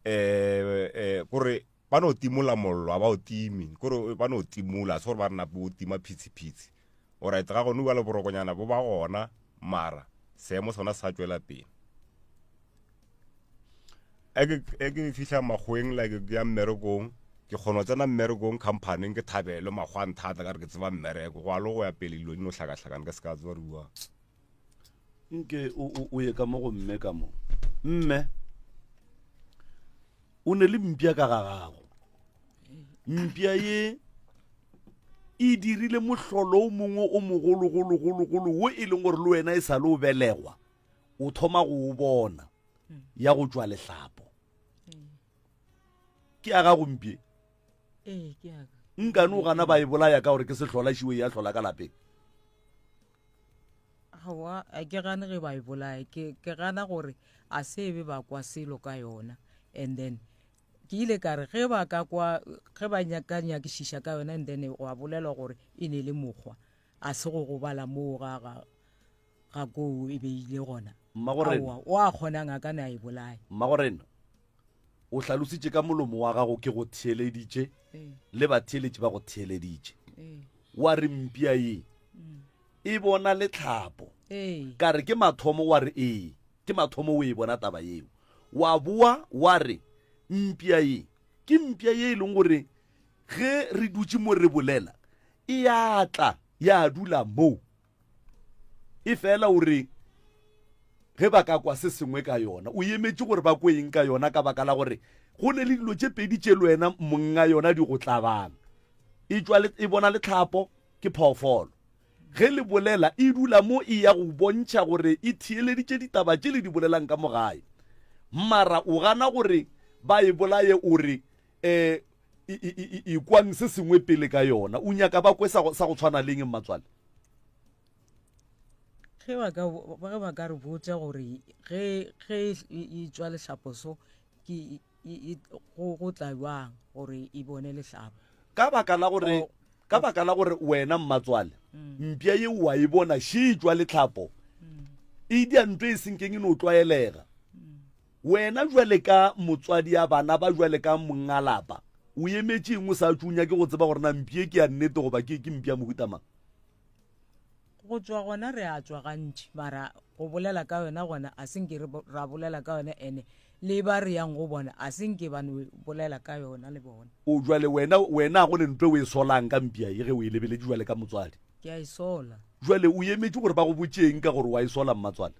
eh eh kore ba no timola mollo a ba o time kore ba no timola se gore ba re nape o tima phitsi-phitsi orit ga gone bjale borokonyana bo ba gona mara seemo sona sa tšwela pele e ke fihla makgoweng like ke ya mmerekong ke kgona go tsena mmerekong companyng ke thabele makgwa nthata ka re ke tseba mmereko go a le go ya pele dilo di no hlakahlakane ka se ka tseba re bua nke o ye ka mo go mme ka mo mme o ne le mpša ka ga gago mpša ye e dirile mohlolo o mongwe o mogologologologolo wo e leng gore le wena e sa le o belegwa o thoma go o bona ya go tšwa lehlapo ke ya gago mpše nkane o gana ba e bolaya ka gore ke sehlola šiwe ya hlola ka lapeng Aowa, a ke gane ge ba e bolaya. Ke, ke gana gore a se be ba kwa selo ka yona. And then ke ile ka re ge ba ka kwa, ge ba nyaka nyakišiša ka yona and then gwa bolelwa gore e ne le mokgwa, a se go gobala moo ga, ga, ga koo e be ile gona. Mmagorena. Aowa, o a kgonang a ka ne a e bolaya. Mmagorena, o hlalositše ka molomo wa gago ke go theeleditše le batheeletši ba go theeleditše. Wa re mpša ye e bona letlhapo ka re ke mathomo wa re ee ke mathomo o e bona taba yeo wa boa wa re mpša ye ke mpša ye e leng gore ge re dutše mo re bolela e ya tla ya dula mo e fela o re ge ba ka kwa se sengwe ka yona o emetše gore ba kwe eng ka yona ka baka la gore go ne le dilo tše pedi tše le wena monga yona di go tlabang e tšwa e bona letlhapo ke phoofolo. Ge le bolela, e dula mo e ya go bontšha gore e theeleditše ditaba tše le di bolelang ka mo gae. Mara o gana gore ba e bolaye o re um ekwang se sengwe pele ka yona. O nyaka ba kwe sa go tshwana le eng mmatswale? Ge ba ka ge ba ka re botša gore ge ge e tšwa lehlapo so ke go go tla bjang gore e bone lehlaba ka baka la gore ka baka la gore wena mmatswale mm. mpša ye wa e bona še e tšwa letlhapo mm. e dia nto e senkeng e no tlwaelega mm. wena jwale ka motswadi ya bana ba jwale ka mongalapa o emetše eng o sa tšunya ke go tseba gore na mpše ke ya nnete goba ke ke mpša mohuta mang Go tšwa gona re a tšwa gantši mara go bolela ka yona gona a se nke ra bolela ka yona ene le ba re yang go bona a se nke ba no bolela ka yona le bona. O jwale wena wena go ne ntwe o e solang ka mpša ye ge o e lebeletše jwale ka motswadi? Ke a e sola. Jwale o emetše gore ba go botše eng ka gore wa e sola mmatswale?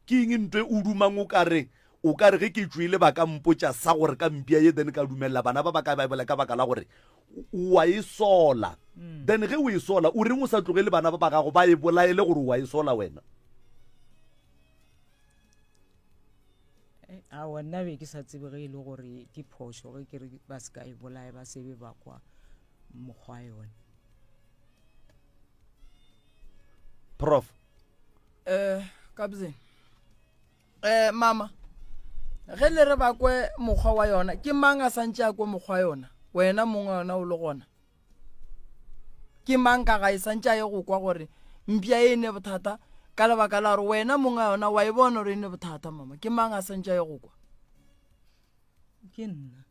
Ke eng ntwe o dumang o ka re o ka re ge ke tšwele ba ka mpotša sa gore ka mpša ye then ka dumelela bana ba ba ka Bible ka baka la gore wa e sola mm. then ge o e sola o reng o sa tlogele bana ba ba gago ba e bolaele gore wa e sola wena eh, aowa nna be ke sa tsebe ge e le gore ke phošo ge ke re ba se ka e bolaye ba sebe ba kwa mokgwa yone prof eh kabzeng eh mama ge le re ba kwe mokgwa wa yona ke mang a santše a kwe mokgwa yona wena mongwe wa yona o le gona ke mang ka ga e santše a ye go kwa gore mpša e ne bothata ka lebaka la gore wena mongwe wa yona wa e bona gore e ne bothata mama ke mang a santše a ye go kwa ke nna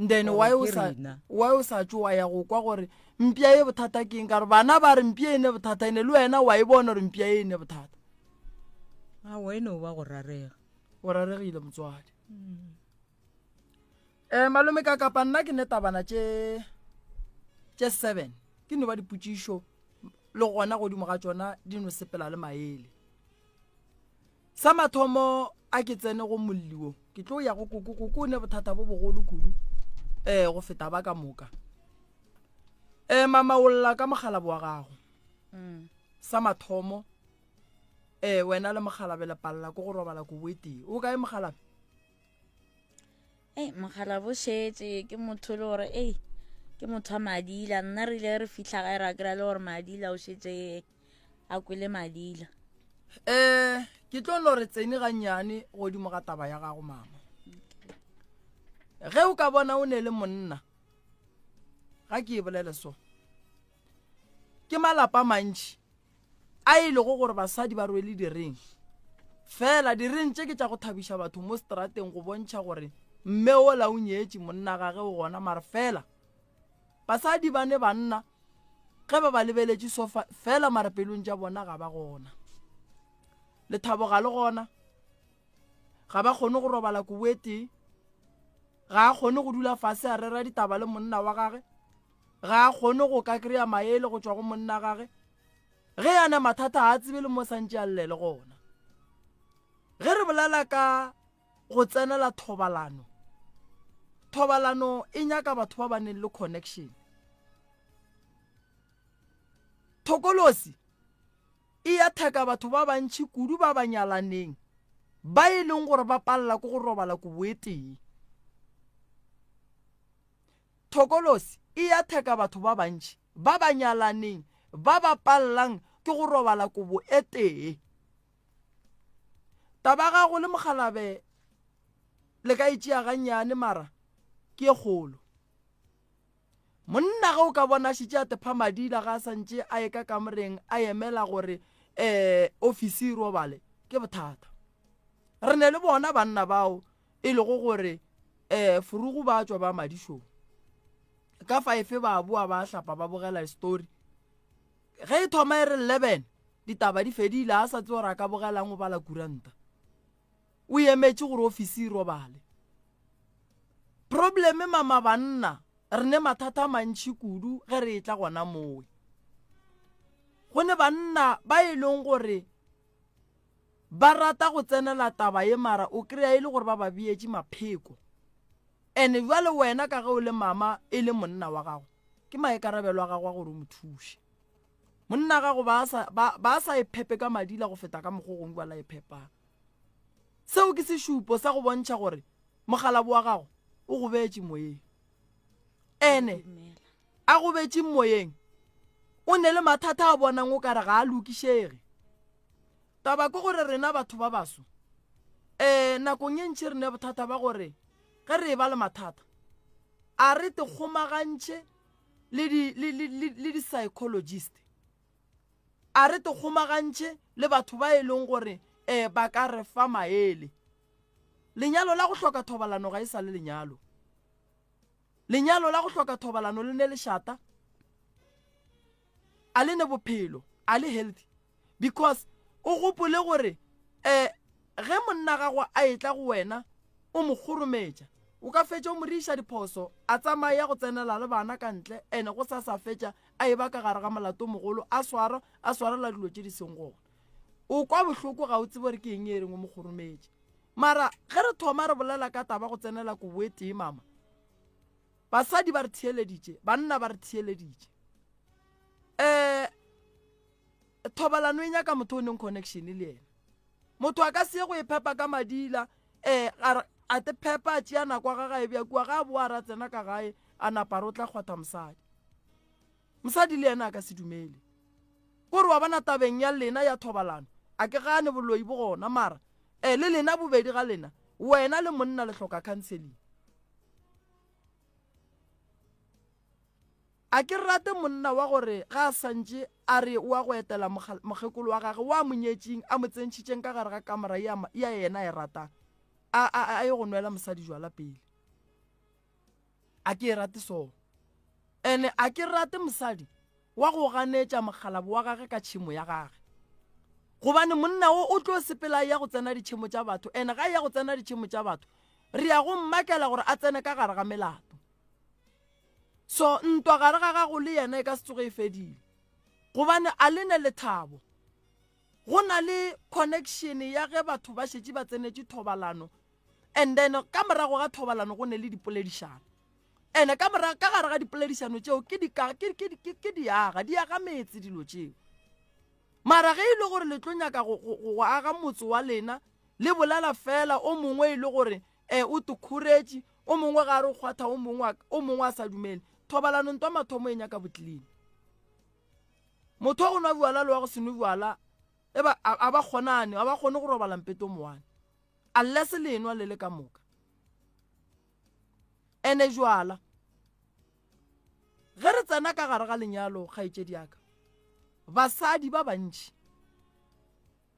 then why o sa why o sa tšo wa ya go kwa gore mpša e bothata ke eng ka gore bana ba re mpša e ne bothata ene le wena wa e bona gore mpša e ne bothata a wa e no ba go rarega o raregile motswadi um malome ka kapa nna ke ne tabana tše tše seven ke no ba dipotšišo le gona godimo ga tšona di no sepela le maele. Sa mathomo a ke tsene go molli wo, ke tlo ya go koko, koko o ne bothata bo bogolo kudu um go feta ba ka moka. Um mama o lla ka mogalabo wa gago. Mm. Sa mathomo um wena le mogalabe le palela ko go robala kobo e tee. O kae mogalabe? Ei, mogalabo šetše ke motho le gore ei ke motho wa madila nna re ile re fihla gae ra kry-a le gore madila o šetše a kwele madila um ke tlo no re tsene gannyane godimo ga taba ya gago mama ge o ka bona o ne le monna ga ke e bolele so ke malapa mantši a e lego gore basadi ba rwele direng fela direng tše ke tša go thabiša batho mo strateng go bontšha gore mme ola o nyetše monna gage o gona mare fela Basadi ba ne banna ge ba ba lebeletše sofa fela mara pelong tša bona ga ba gona. Lethabo ga le gona. Ga ba kgone go robala kobo e tee. Ga a kgone go dula fase a rera ditaba le monna wa gage. Ga a kgone go ka kry-a maele go tšwa go monna gage. Ge a ne mathata ga a tsebe le mo santše a llele gona. Ge re bolela ka go tsenela thobalano. Thobalano e nyaka batho ba ba neng le connection. Thokolosi e ya theka batho ba bantši kudu ba ba nyalaneng ba e leng gore ba palela ke go robala kobo e tee. Thokolosi e ya theka batho ba bantši ba ba nyalaneng ba ba palelang ke go robala kobo e tee. Taba gago le mokgalabe le ka e tšea gannyane mara ke e kgolo. Monna ge o ka bona a šetše a tepha madila ga a sa ntše a ye ka kamoreng a emela gore um ofisi e robale ke bothata. Re ne le bona banna bao e lego gore um furugu ba tšwa ba madišong ka five ba boa ba hlapa ba bogela story Ge e thoma e re 11, ditaba di fedile, a sa tsebe gore a ka bogelang o bala kuranta. O emetše gore ofisi e robale. Probleme mama banna, re ne mathata a mantši kudu ge re etla gona mowe. Go ne banna ba e leng gore ba rata go tsenela taba ye mara o kry-a e le gore ba ba beetše mapheko. Ene bjale wena ka ge o le mama e le monna wa gago, ke maikarabelo a gago a gore o mo thuše. Monna gago ba sa, ba, ba sa e phepe ka madila go feta ka mokgo gongwe ba la e phepang. Seo ke sešupo sa go bontšha gore mogalabo wa gago o gobetše moyeng. Ene a gobetše moyeng o ne le mathata a bonang o kare ga a lokišege. Taba ke gore rena batho ba baso um nakong e ntši re ne bothata ba gore ge re e ba le mathata a re te kgomagantšhe le di le le le le di-psychologist a re te kgomagantšhe le batho ba e leng gore um ba ka re fa maele lenyalo la go hloka thobalano ga e sa le lenyalo lenyalo la go hloka thobalano le ne lešata a le ne bophelo a le healthy because o gopole gore um ge monna gago a etla go wena o mo kgorometša o ka fetša o mo riša diphoso a tsamaya go tsenela le bana ka ntle ene go sa sa fetša a e ba ka gare ga molato mogolo a swara a swarela dilo tše di seng gona o kwa bohloko ga o tsebe gore ke eng e reng o mo kgorometše mara ge re thoma re bolela ka taba go tsenela kobo e tee mama basadi ba re theeleditše banna ba re theeleditše um thobalano e nyaka motho o neng connection le yena motho a ka se go e phepa ka madila um a te phepa a tšea nako ga gae bja kua ga a boa ra tsena ka gae a napa re o tla kgwatha mosadi mosadi le yena a ka se dumele kore wa bona tabeng ya lena ya thobalano a ke gane boloi bo gona mara um le lena bobedi ga lena wena le monna le hloka counseling A ke rate monna wa gore ga a santše a re o a go etela mokgekolo wa gage wa mo nyetšeng a mo tsentšhitšeng ka gare ga kamora ya, ya yena a e ratang, a, a, a ye go nwela mosadi jwala pele. A ke e rate so. Ene a ke rate mosadi wa go ganetša mokgalabo wa gage ka tšhemo ya gage. Gobane monna o o tlo sepela a ya go tsena ditšhemo tša batho, ene ga a ya go tsena ditšhemo tša batho, re ya go mmakela gore a tsene ka gare ga melato. So ntwa gare ga gago le yena e ka se tsoge e fedile, gobane a le ne lethabo. Go na le connection ya ge batho ba šetše ba tsenetše thobalano and then ka morago ga thobalano go ne le dipoledišano. Ene ka morago ka gare ga dipoledišano tšeo ke di ke ke ke ke diaga di aga metse dilo tšeo. Mara ge e le gore le tlo nyaka go go go aga motse wa lena le bolela fela o mongwe e le gore eh o tikhuretše o mongwe ga a re o kgwatha o mongwe o mongwe a sa dumele. Thobalano ntwa mathomo e nyaka boclean. Motho wa go nwa bjala le wa go se nwe bjala e ba a ba kgonane, a ba kgone go robala mpete o mowane. Unless le enwa le le ka moka. Ene jwala ge re tsena ka gare ga lenyalo kgaetšedi ya ka, basadi ba bantši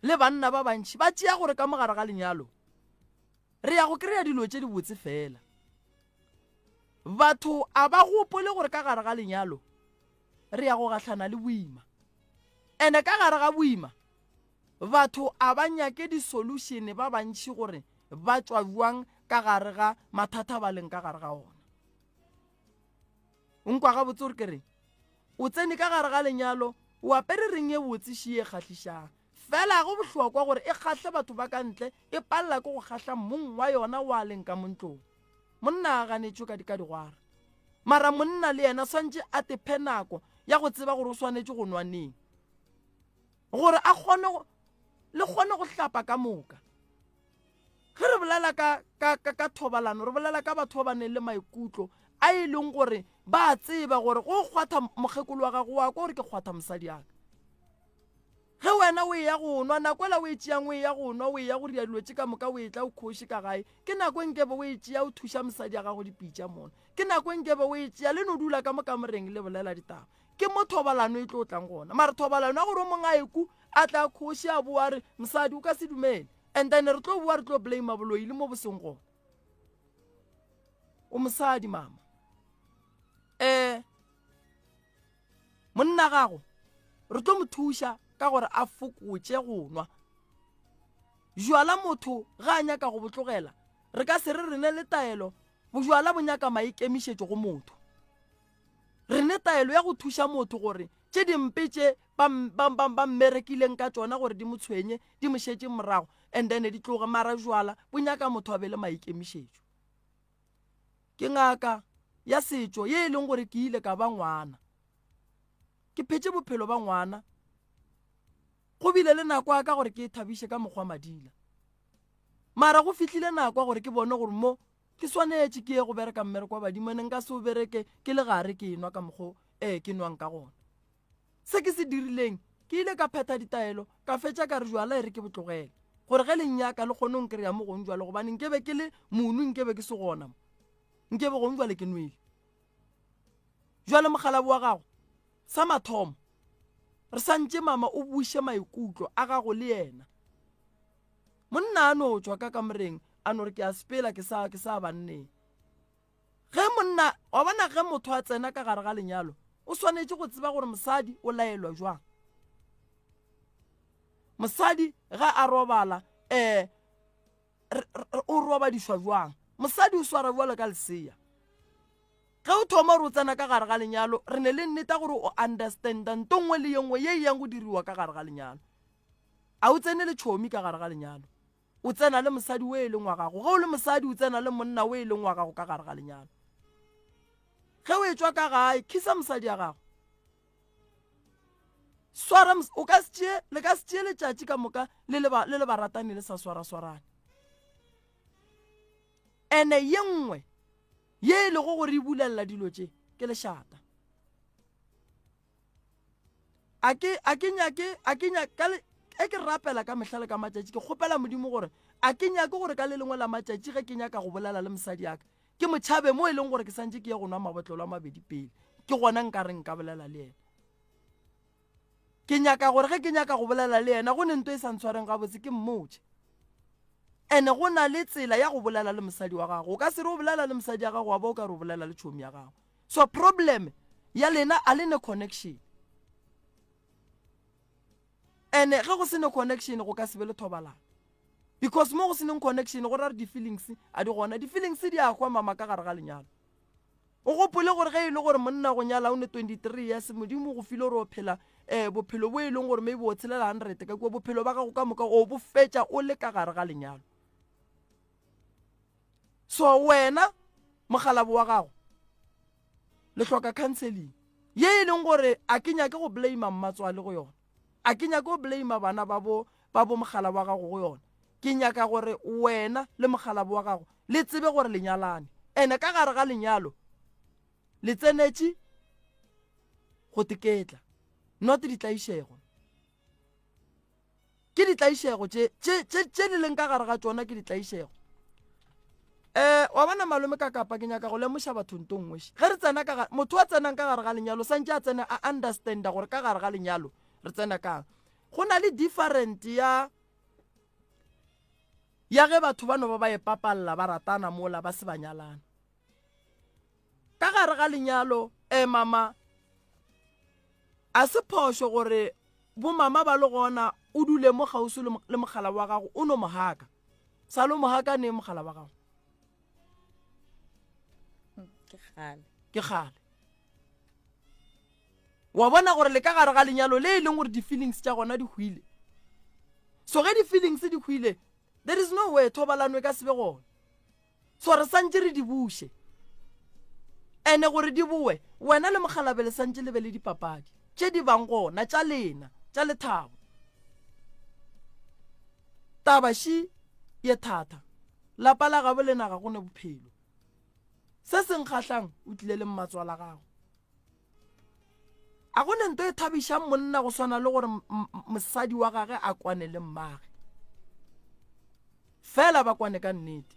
le banna ba bantši ba tšea gore ka mo gare ga lenyalo re ya go kry-a dilo tše dibotse fela. Batho a ba gopole gore ka gare ga lenyalo re ya go gahlana le boima. Ene ka gare ga boima batho a ba nyake di-solution ba bantši gore ba tšwa bjang ka gare ga mathata ba leng ka gare ga ona. O nkwa gabotse gore ke reng? O tsene ka gare ga lenyalo o apere reng e botse ši e kgahlišang. Fela go bohlokwa gore e kgahle batho ba ka ntle e palela ke go kgahla mong wa yona wa leng ka mo ntlong. Monna a ganetšwe ka ka digwara. Mara monna le yena swantše a tephe nako ya go tseba gore o swanetše go nwa neng. Gore a kgone le kgone go hlapa ka moka. Ge re bolela ka, ka, ka, ka thobalano, re bolela ka batho ba ba neng le maikutlo a e leng gore ba a tseba gore go kgwatha mokgekolo wa gago wa kwa gore ke kgwatha mosadi yaka. Ge wena o eya go nwa, nako ela o e tšeang o eya go nwa, o eya go ria dilo tše ka moka, o etla o khoše ka gae, ke nako e nkebe o e tšea o thuša mosadi ya gago dipitša mona. Ke nako e nkebe o e tšea le no dula ka mo kamoreng le bolela ditaba. Ke mo thobalano e tlo tlang gona. Mara thobalano ya gore o mongwe a eku a tla a khoše a boa re mosadi o ka se dumele. And then re tlo boa re tlo blame boloi le mo bo seng gona. O mosadi mama. Eh Monna gago re tlo mo thuša ka gore a fokotše go nwa bjala. Motho ga a nyaka go bo tlogela, re ka se re re ne le taelo. Bojwala bo nyaka maikemišetšo go motho. Re ne taelo ya go thuša motho gore tše dimpe tše ba, ba, ba, ba mmerekileng ka tšona gore di mo tshwenye, di mo šetše morago and then di tloge. Mara bjala bo nyaka motho a be le maikemišetšo. Ke ngaka ya setšo ye e leng gore ke ile ka ba ngwana. Ke phetše bophelo ba ngwana. Go bile le nako ya ka gore ke e thabiše ka mokgwa madila. Mara go fihlile nako ya gore ke bone gore mo ke swanetše ke ye go bereka mmereko wa badimo ene nka se o bereke ke le gare ke enwa ka mokgo ee ke nwang ka gona. Se ke se dirileng, ke ile ka phetha ditaelo, ka fetša ka re jwala e re ke bo tlogele, gore ge le nnyaka le kgone go nkreya mo gong jwale, gobane nke be ke le mono nke be ke se gona mo, nke be gong jwale ke nwele. Jwale mokgalabo wa gago, sa mathomo, re santše mama o buše maikutlo a gago le yena. Monna a no tšwa ka kamoreng a no re ke a sepela ke sa ke sa banneng. Ge monna, wa bona, ge motho a tsena ka gare ga lenyalo, o swanetše go tseba gore mosadi o laelwa jwang. Mosadi ge a robala, um o robadišwa jwang. Mosadi o swara bjalo ka lesea. Ge o thoma gore o tsena ka gare ga lenyalo, re ne le nneta gore o understanda nto nngwe le ye nngwe ye e yang go diriwa ka gare ga lenyalo. A o tsene le tšhomi ka gare ga lenyalo. O tsena le mosadi o e leng wa gago. Ge o le mosadi, o tsena le monna o e leng wa gago ka gare ga lenyalo. Ge o etšwa ka gae, khisa mosadi ya gago. Swara, o ka se tšee, le ka se tšee letšatši ka moka le le ba, le le baratani le sa swaraswarane. Ene ye nngwe ye e lego gore e bulelela dilo tše ke lešata. A ke, a ke nyake, a ke nyake, ka le, e ke rapela ka mehla le ka matšatši, ke kgopela Modimo gore a ke nyake gore ka le lengwe la matšatši ge ke nyaka go bolela le mosadi ya ka, ke mo tšhabe mo e leng gore ke santše ke ye go nwa mabotlelo a mabedi pele, ke gona nka reng nka bolela le yena. Ke nyaka gore ge ke nyaka go bolela le yena go ne nto e sa ntshwareng gabotse ke mmotše. Ene go na le tsela ya go bolela le mosadi wa gago. O ka se re o bolela le mosadi ya gago wa ba o ka re o bolela le tšhomi ya gago. So problem ya lena a le ne connection. Ene ge go se ne connection go ka se be le thobalano. Because mo go se neng connection go ra re di-feelings a di gona. Di-feelings di a hwa mama ka gare ga lenyalo. O gopole gore ge e le gore monna go nyala o ne 23 years, Modimo go file gore o phela um bophelo bo e leng gore maybe o tshelela hundred ka kua bophelo ba gago ka moka o bo fetša o le ka gare ga lenyalo so wena mogalabo wa gago le hloka counseling ye e leng gore a ke nyake go blame mmatswale go yona a ke nyake go blame bana ba bo ba bo mogala wa gago go yona ke nyaka gore wena le mogalabo wa gago le tsebe gore lenyalane ene ka gare ga lenyalo le tsenetše go teketla not ditlaišego ke ditlaišego tše tše tše tše di leng ka gare ga tšona ke ditlaišego um wa bona malome ka kapa ke nyaka go lemoša batho nto nngwe ge re tsena ka motho a tsenang ka gare ga lenyalo santse a tsene a understanda gore ka gare ga lenyalo re tsena kang go na le different ya ya ge batho ba no ba ba epapalla ba ratana mola ba se ba nyalana Ka gare ga lenyalo, eh mama, a se phošo gore bomama ba le gona o dule mo kgauswi le mogala wa gago o no mo haka. Sa lo mo haka neng mogala wa gago? Ke kgale. Ke kgale. Wa bona gore le ka gare ga lenyalo le e leng gore di-feelings tša gona di hwile. So ge di-feelings di hwile, there is no way thobalano e ka se be gona. So re santše re di buše. Ene gore di boe, wena le mokgalabe le santše le be le dipapadi tše di bang gona tša lena tša lethabo. Taba ši ye thata, lapa la gabo lena ga go ne bophelo. Se se nkgahlang o tlile le mmatswala gago. A go ne nto e thabišang monna go swana le gore mosadi wa gage a kwane le mmage. Fela ba kwane ka nnete.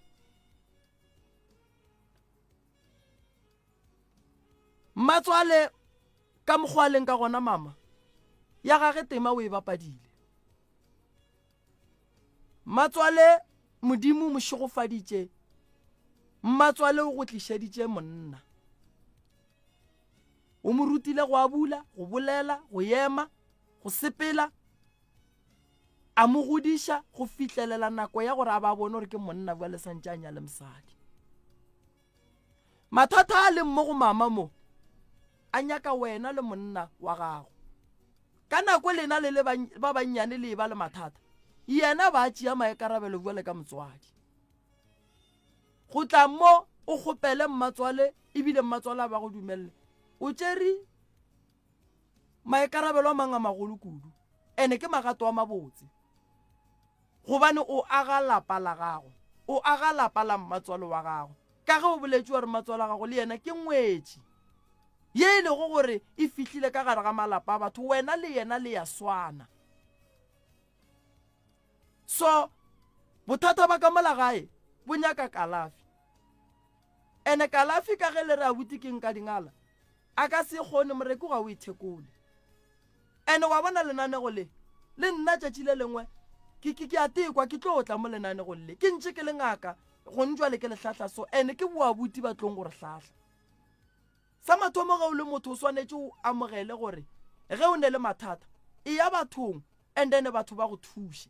Mmatswale ka mokgwa a leng ka gona mama ya gage tema o e bapadile. Mmatswale Modimo o mo šegofaditše. Mmatswale o go tlišeditše monna. O mo rutile go abula, go bolela, go ema, go sepela, a mo godiša go fihlelela nako ya gore a ba bone gore ke monna bjale santše a nyale mosadi. Mathata a leng mo go mama mo a nyaka wena le monna wa gago. Ka nako lena le le ba bannyane le eba le mathata, yena ba tšea maikarabelo bjale ka motswadi. Go tla mo o kgopele mmatswale ebile mmatswale a ba go dumelele, o tšere maikarabelo a mang a magolo kudu ene ke magato a mabotse gobane o aga lapa la gago, o aga lapa la mmatswalo wa gago. Ka ge o boletše wa re mmatswalo wa gago le yena ke ngwetši ye e lego gore e fihlile ka gare ga malapa a batho, wena le yena le ya swana. So bothata ba ka mola gae bo nyaka kalafi. Ene kalafi ka ge le re abuti ke nka dingala a ka se kgone moreko ga o ithekole. Ene wa bona lenanego le le nna tšatši le lengwe ke ke ke a tekwa ke tlo tla mo lenanegong le ke ntše ke le ngaka gong jwale ke le hlahla so ene ke boabuti ba tlong gore hlahla. Sa mathomo ge o le motho o swanetše o amogele gore ge o ne le mathata eya bathong and then batho ba go thuše.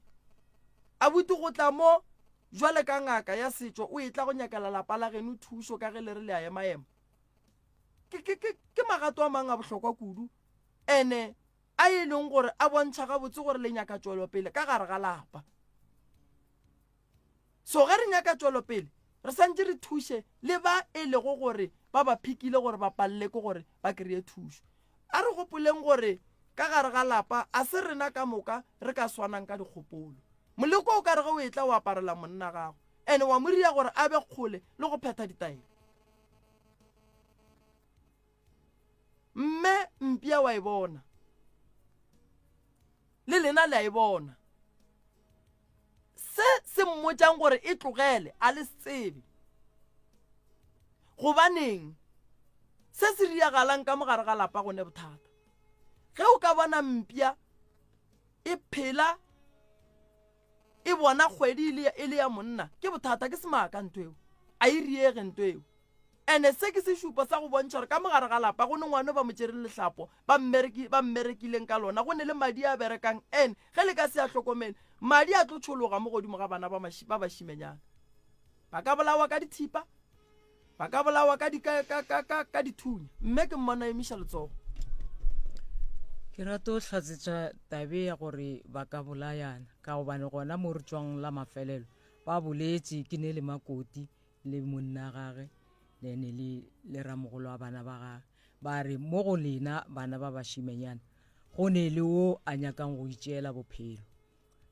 Abuti go tla mo jwale ka ngaka ya setšo o etla go nyakela lapa la geno thušo ka ge le re le a emaema. Ke, ke, ke, ke magato a mang a bohlokwa kudu ene a e leng gore a bontšha gabotse gore le nyaka tšwelopele ka gare ga lapa. So ge re nyaka tšwelopele re santše re thuše le ba e lego gore ba ba phikile gore ba palele ke gore ba kry-e thušo. A re gopoleng gore ka gare ga lapa a se rena ka moka re ka swanang ka dikgopolo. Moleko o ka re ge o etla o aparela monna gago ene wa mo ria gore a be kgole le go phetha ditaelo. Mme mpša wa e bona. Le lena le a e bona. Se se mmotšang gore e tlogele a le se tsebe. Gobaneng se se riagalang ka mogare ga lapa go ne bothata. Ge o ka bona mpša e phela e bona kgwedi e le ya monna ke bothata ke semaka ntho eo a e riege ntho eo Ene se ke sešupo sa go bontšha gore ka mo gare ga lapa go ne ngwana o ba mo tšereng lehlapo, ba mmereki, ba mmerekileng ka lona, go ne le madi a berekang. Ene ge le ka se a hlokomele, madi a tlo tšhologa mo godimo ga bana ba, ba bašimenyana. Ba ka bolawa ka dithipa, ba ka bolawa ka, di, ka, ka, ka, ka, ka dithunya. Mme ke mmona emiša letsogo. Ke rata go hlatsetša tabe ya gore ba ka bolayana ka gobane gona mo re tšwang la mafelelo ba boletše ke ne le makoti le monna gage lene le le ramogolo wa bana ba gage ba re mo go lena bana ba bašimenyana go ne le wo a nyakang go itšeela bophelo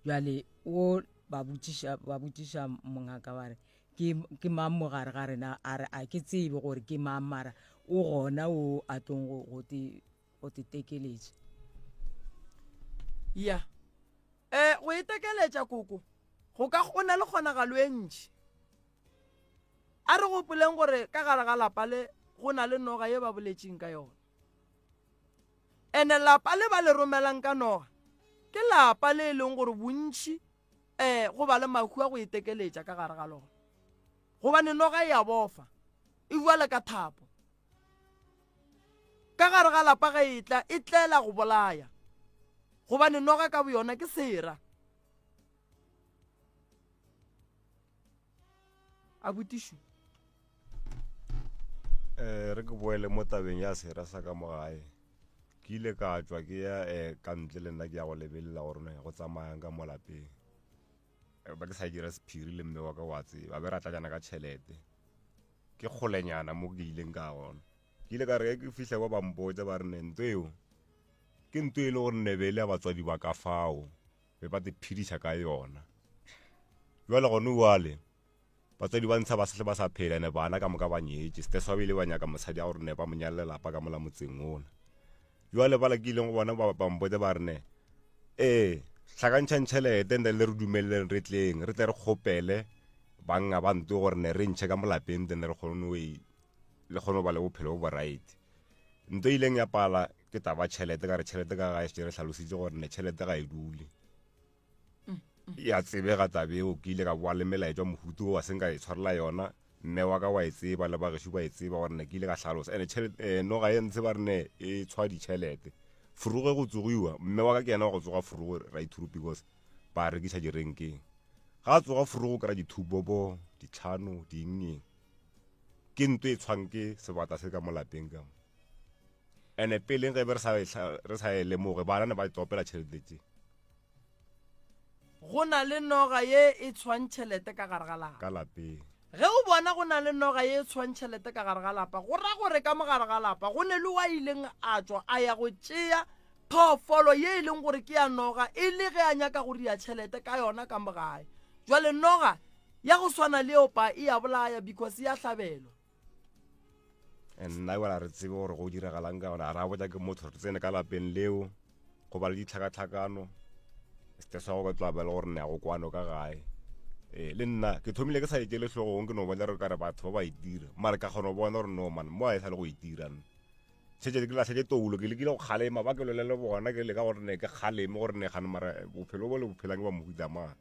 bjale wo ba botšiša ba botšiša mongaka ba re ke ke mang mo gare ga rena a re a ke tsebe gore ke mang mara o gona o a tlong go go te go te tekeletša ya um go e tekeletša koko go ka go na le kgonagalo e ntši a re gopoleng gore ka gare ga lapa le go na le noga ye ba boletšeng ka yona ene lapa le ba le romelang ka noga ke lapa le e leng gore bontši um go ba le mahu a go itekeletša ka gare ga lona gobane noga e a bofa e bua le ka thapo ka gare ga lapa ge e tla e tlela go bolaya gobane noga ka boyona ke sera a botišo um re ke boele mo tabeng ya sera sa ka mo gae ke ile ka tšwa ke ya um ka ntle le nna ke ya go lebelela gore ne go tsamayang ka mo lapeng eh, ba ke sa dira sephiri le mme wa ka wa tseba be ra tlatšana ka tšhelete ke kgolenyana mo ke ileng ka gona ke ile ka re ke fihla kwa bampotsa ba re ne nto eo ke nto e le gore nebele ya batswadi ba ka fao be ba te phediša ka yona jwale gone wale batswadi ba ntsha ba sehle ba sa phela ene bana ka moka ba nyetše seteswa ba ile ba nyaka mosadi a gore ne ba mo nyalle lapa ka mola motseng ona jwale ba la ke ileng go bona ba ba mpotse ba re ne ee hlakantšhang tšhelete and then le re dumeleleng re tleng re tle re kgopele banna ba nto gore ne re ntšhe ka molapeng then re kgone go e- le kgone go ba le bophelo bo bo right nto e ileng ya pala ke taba tšhelete ka re tšhelete ka gae šetše re hlalositše gore ne tšhelete ga e dule ya tsebega tabeo ke ile ka boa le melaetša mohuto o wa seng ka e tshwarela yona mme wa ka wa e tseba le bagešo ba e tseba gore ne ke ile ka hlalosa ene tšhelete eh, noga e ntshe ba re ne e tshwa ditšhelete furuge go tsogiwa mme wa ka ke yena wa go tsoga furuge right through because ba rekiša direnkeng ga a tsoga furuge o kry-a dithubobo ditlhano dingeng ke nto e tshwang ke sebata se ka mo lapeng ka mo ene peleng ge be re sa e lemoge bana ne ba topela tšhelete tše Go na le noga ye e tshwang tšhelete ka gare ga lapa. Ka lapeng. Ge o bona go na le noga ye e tshwang tšhelete ka gare ga lapa, go ra gore ka mo gare ga lapa go ne le wa ileng a tšwa a ya go tšea phoofolo ye e leng gore ke ya noga e le ge a nyaka go ria tšhelete ka yona ka mo gae. Jwale noga ya go swana le opa e ya bolaya because ya hlabelwa. Nna wala re tsebe gore go diragalang ka gona a ra botsa ke motho re tsene ka lapeng leo go ba le ditlhakatlhakano sete sa go ka tla ba le gore ne ya go kwano ka gae ee le nna ke thomile ke sa etele hlogong ke no bona re kare batho ba ba itira mare ka kgona go bona gore no man mo a e sa le go itira nna šetse ke latlhetse toulo ke lekile go kgalema ba ke lwele le bona ke leka gore ne ke kgaleme gore ne gane mara bophelo bo le bophelang ke ba mohuta mang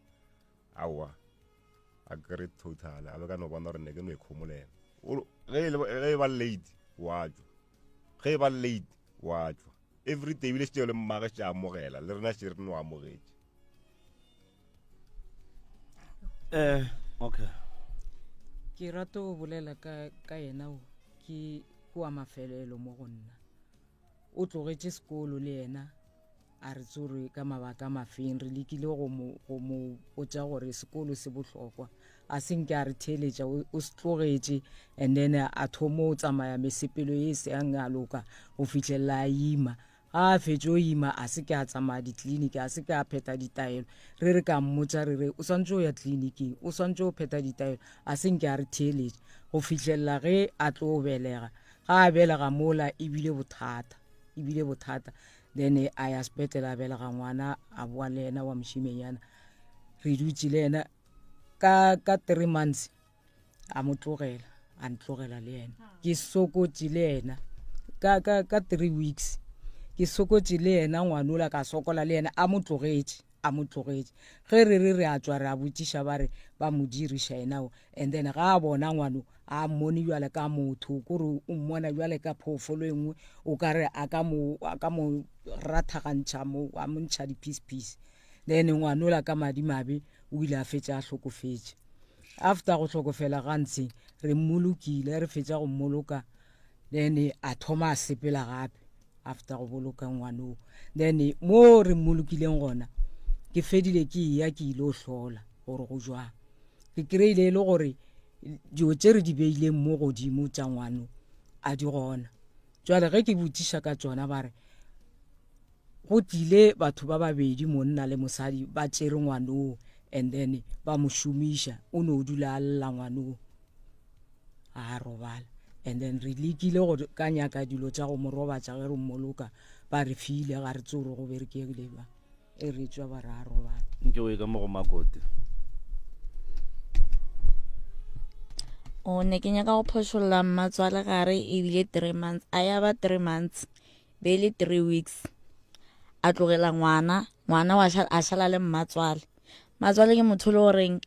aowa a kry total a be ka no bona gore ne ke no ikgomolela ge e, e ba late wa tšwa ge e ba late wa tšwa every day ebile šetše le mmage šetše amogela le rena šetše re no amogetše eh okay ke rata go bolela ka ka yena o ke wa mafelelo mo go nna O tlogetše sekolo le yena a re tsore ka mabaka a mafeng. Re lekile go mo, go mo botša gore sekolo se bohlokwa. A se nke a re theeletša, o, o se tlogetše and then a thomo o tsamaya mesepelo ye e seng ya loka go fihlelela a ima. Ga a fetše o ima a se ke a tsamaya ditleliniki, a se ke a phetha ditaelo. Re re ka mmotša re re o swantše o ya tleliniking, o swantše o phetha ditaelo, a se nke a re theeletša go fihlelela ge a tlo belega. Ga a belega mola e bile bothata, e bile bothata. Then a ya sepetlele a belega ngwana, a boa le yena wa mošimenyana. Re dutše le yena ka ka three months a mo tlogela, a ntlogela le yena. Ke sokotše le yena ka ka ka three weeks. Ke sokotše le yena ngwanola ka sokola le yena a mo tlogetše. a mo tlogetše ge re re re a tšwa re a botšiša ba re ba mo diriša yena o and then ga a bona ngwano a mmone bjale ka motho kore o mmona bjale ka phoofolo e nngwe o ka re a ka mo a ka mo rathagantšha mo a mo ntšha di-piece piece then ngwanola ka madimabe o ile a fetša a hlokofetše after go hlokofela gantsi re mmolokile re fetša go mmoloka then a thoma a sepela gape. after go boloka ngwanoo. Then mo re mmolokileng gona ke fedile ke eya ke ile o hlola gore go jwang. Ke kry-ile e le gore dilo tše re di beileng mo godimo tša ngwano a di gona. Jwale ge ke botšiša ka tšona ba re go tlile batho ba babedi monna le mosadi ba tšere ngwanoo and then ba mo šomiša o no dula a lla ngwanoo a robala and then re lekile go ka nyaka dilo tša go mo robatša ge re mmoloka ba re file ga re tsore go berekegile ba e re tswa ba re a robala nke o ye ka mo go makote O ne ke nyaka go phošolla mmatswale gare ebile three months a ya ba three months be le three weeks a tlogela ngwana ngwana wa a šala le mmatswale mmatswale ke motho le goreng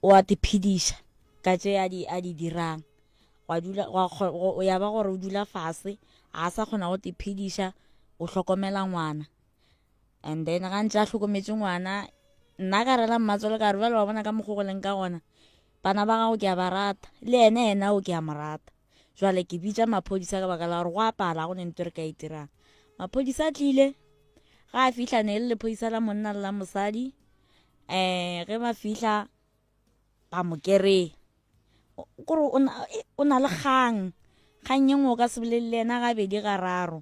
o a tiphediša ka tše a di a di dirang gwa dula gwa ya ba gore o dula fase a sa kgona go tiphediša o hlokomela ngwana and then ga ntse a hlokometše ngwana nna ka rela mmatswale ka re bjale wa bona ka mokgo go leng ka gona bana ba gago ke a ba rata le ene ena o ke a mo rata jwale ke bitša maphodisa ka baka la gore go apala go ne ntho re ka e dirang maphodisa a tlile ga a fihla ne le lephodisa la monna le la mosadi um ge ba fihla ba mo kereng kore o na le kgang kgang e nngwe o ka se bolele le yena gabedi gararo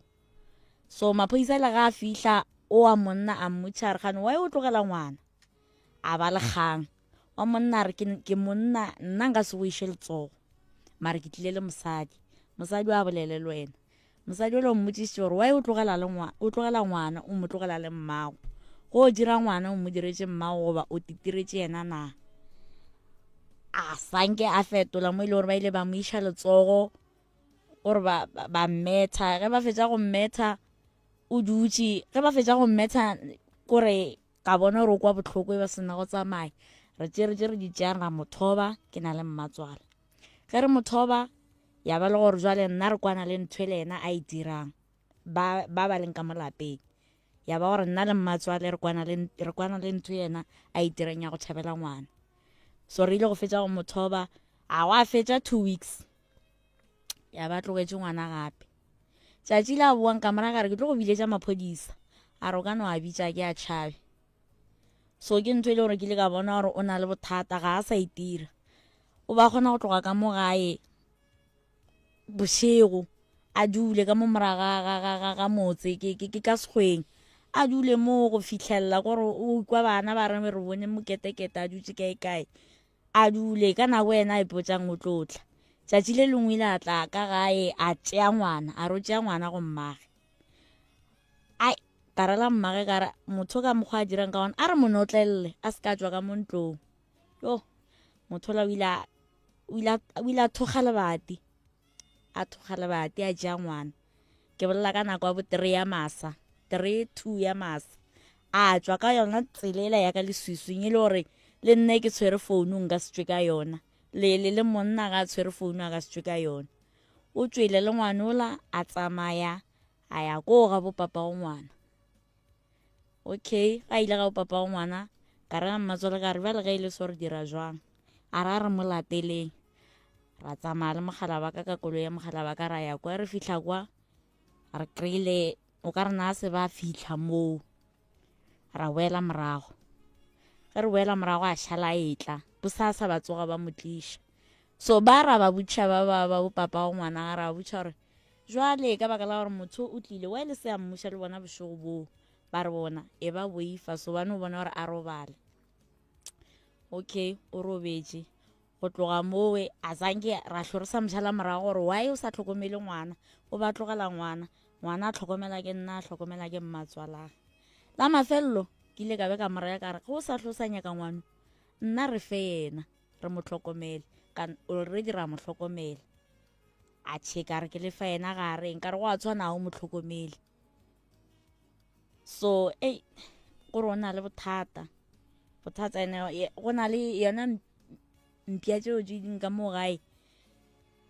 so maphodisa le ga a fihla o wa monna a mmotšha re gane why o tlogela ngwana a ba le kgang wa monna a re ke monna nna nka se go iše letsogo mare ke tlile le mosadi mosadi wa bolele le wena Mosadi yola o mmotšišitše gore why o tlogela le ngwa o tlogela ngwana o mo tlogela le mmago. Go o dira ngwana o mo diretše mmago goba o titiretše yena na? A sanke a fetola mo e le gore ba ile ba mo iša letsogo gore ba ba mmetha ge ba fetša go mmetha o dutše ge ba fetša go mmetha kore ka bona gore o kwa bohloko e ba sena go tsamaya re tšere tše re di tšeang ra mo thoba ke na le mmatswala ge re mo thoba ya ba le gore jwale nna re kwana le ntho e le yena a e dirang ba ba ba leng ka mo lapeng ya ba gore nna le mmatswale re kwana le re kwana le ntho yena a e dirang ya go tšhabela ngwana so re ile go fetša go mo thoba a wa fetša two weeks ya ba tlogetše ngwana gape tšatši la boang ka morago re ke tlo go biletša maphodisa a re o ka no a bitša ke a tšhabe so ke ntho e le gore ke ile ka bona gore o na le bothata ga a sa itira o ba kgona go tloga ka mo gae bošego a dule ka mo moraga ga motse ke ka sekgweng a dule mo go fitlhelela gore o kwa bana ba re re bone moketekete a dutse kae kae a dule ka nako ena a ipotsang o tlotla tšatši le lengwe ile a tla ka gae a tšea ngwana a re o tšea ngwana go mmage ai ka rela mmage ka re motho ka mokgwa a dirang ka gona a re monotlelele a se ka tswa ka mo ntlong yo motho la o ile a thoga lebati a thoga lebati a ja ngwana ke bolela ka nako ya bo three ya masa three two ya masa a tswa ka yona tsela ela ya ka leswiswing e le gore le nne ke tshwere founu nka se tswe ka yona le le le monna ga a tshwere founu a ka se tswe ka yona o tswele le ngwanola a tsamaya a ya koo ga bopapa go ngwana okay ga ile ga bopapa go ngwana ka re mmatswale ka re bjale ge e le so re dira jwang a ra re mo lateleng ra tsamaya le mogala wa ka ka koloi ya mogala wa ka ra ya kwa re fitlha kwa re kry-ile o ka re na se ba fitlha moo ra boela morago ge re boela morago a šala etla bosasa ba tsoga ba mo tliša so ba ra ba butšha ba ba ba bopapa go ngwana ga ra ba butšha gore jwale ka baka la gore motho o tlile wa le se a mmuša le bona bošego boo ba re bona e ba boifa so ba no bona gore a robale okay o robetše go tloga mowe a zanke ra hlo re sa mošala morago gore why o sa tlhokomele ngwana o ba tlogela ngwana ngwana a tlhokomela ke nna a tlhokomela ke mmatswalage la mafelelo ke ile ka be ka moraya ka re ge o sa hlo sa nyaka ngwano nna re fe yena re mo hlokomele ka already ra mo hlokomela a che ka re ke lefa yena ga a reng ka re go a tshwana o mo hlokomele so ei gore o na le bothata bothata ene go na le yona mpša tšeo tše ding ka mo gae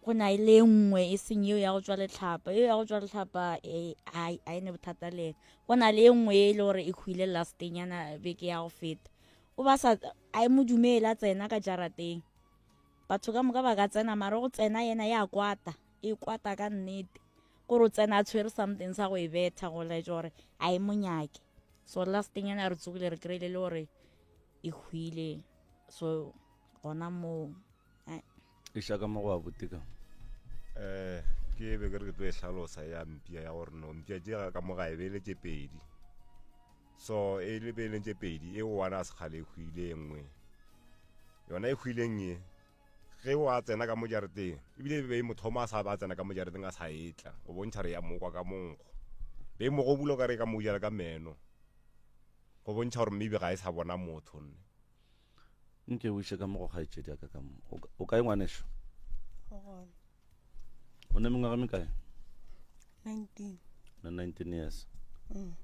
go na le nngwe e seng yeo ya go tswa letlhapa yeo ya go tswa letlhapa e, a e ne bothata le ena go na le e nngwe e le gore e hwile lasteng yana beke ya go feta o ba sa a e mo dumele a tsena ka jarateng batho ka moka ba ka tsena mare go tsena yena ya kwata e kwata ka nnete. Kore o tsena a tshwere something sa go e betha go laetša gore a e mo nyake. So last nyana re tsogile re kry-ile le gore e hwile. So gona moo. Iša ka mo go abuti ka. Eh, ke be ke re ke tlo e hlalosa ya mpia ya gore no mpia tše ka mo gae be e le tše pedi. So e le be e leng tše pedi e one a sekgale e hwile e nngwe. Yona e hwileng ye ge wa tsena ka mo jareteng ebile be e mo thoma a sa ba tsena ka mo jareteng a sa etla go bontšha re ya mokwa ka monkgo. Be e mo gobula o ka re e ka mo jala ka meno go bontšha gore maybe ga e sa bona motho nne. Nke o iše ka mo go kgaetšedi ya ka ka mo. O kae ngwanešo? O ne mengwaga mekae? 19. Na 19 years. Mm.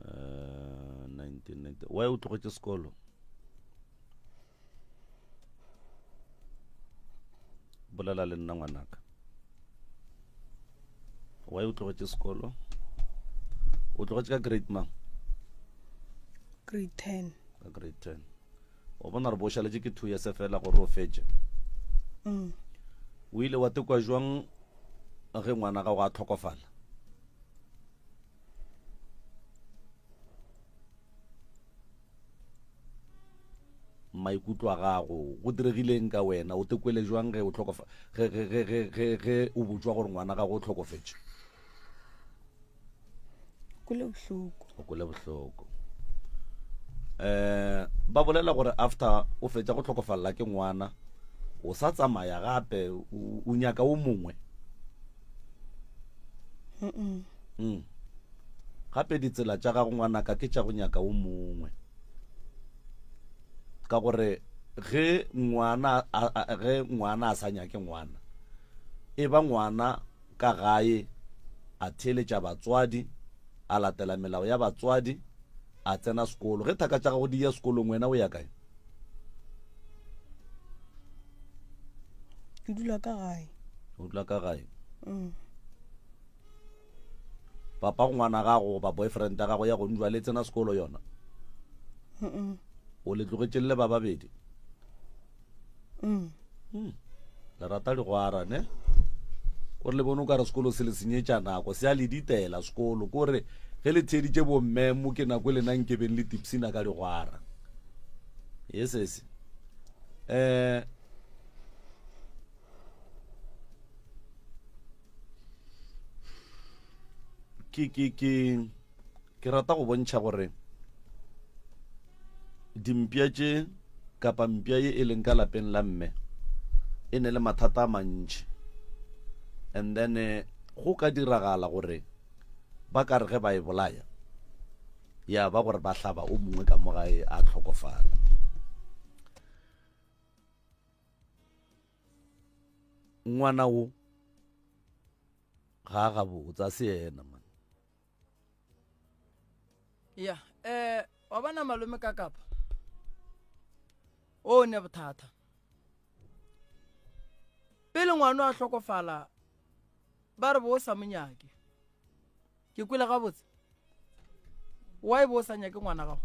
Uh, 19, 19. Why o tlogetše sekolo? Bolela le nna ngwanaka. Why o tlogetše sekolo? O tlogetše ka grade mang? Grade 10. Ka grade 10. O bona re bo šaletše ke 2 years fela gore o fetše. Mm. O ile wa tekwa jwang ge ngwana gago a tlhokofala? Maikutlo a gago, go diregileng ka wena? O tekwele jwang ge o hlokofa ge ge ge ge ge ge o botšwa gore ngwana gago o hlokofetše? Kwele bohloko. O kwele bohloko. Eh, ba bolela gore after o fetša go hlokofalla ke ngwana, o sa tsamaya gape o nyaka o mongwe. Mm. Mm. Gape ditsela tša gago ngwanaka ke tša go nyaka o mongwe. Ka gore ge ngwana a, ge ngwana a sa nyake ngwana, e ba ngwana ka gae a theeletša batswadi, a latela melao ya batswadi, a tsena sekolo. Ge thaka tša gago di ya sekolong, wena o ya kae? Ke dula ka gae. O dula ka gae? Mm. Papa go ngwana gago goba boyfriend ya gago ya go njwa le tsena sekolo yona? Mm. O le tlogetše le ba babedi? Mm. Mm. Le rata digwara ne? Gore le bone o ka re sekolo se le senyetša nako, se a le ditela sekolo. Kore ge le theeditše bomme mo ke nako e lena nkebeng le tipsina ka digwara. Ye sesi. Eh ke ke ke ke rata go bontšha gore dimpša tše kapa mpša ye e leng ka lapeng la mme e ne le mathata a mantši and then eh, go ka diragala gore ba ka re ge ba e bolaya ya ba gore ba hlaba o mongwe ka mo gae a tlhokofala. Ngwana wo ga a gabotse a se yena man. Ya eh wa bona malome ka kapa o ne bothata pele ngwana a hlokofala ba re bo sa monyake ke kwele gabotse why bo sa nyake ngwana gago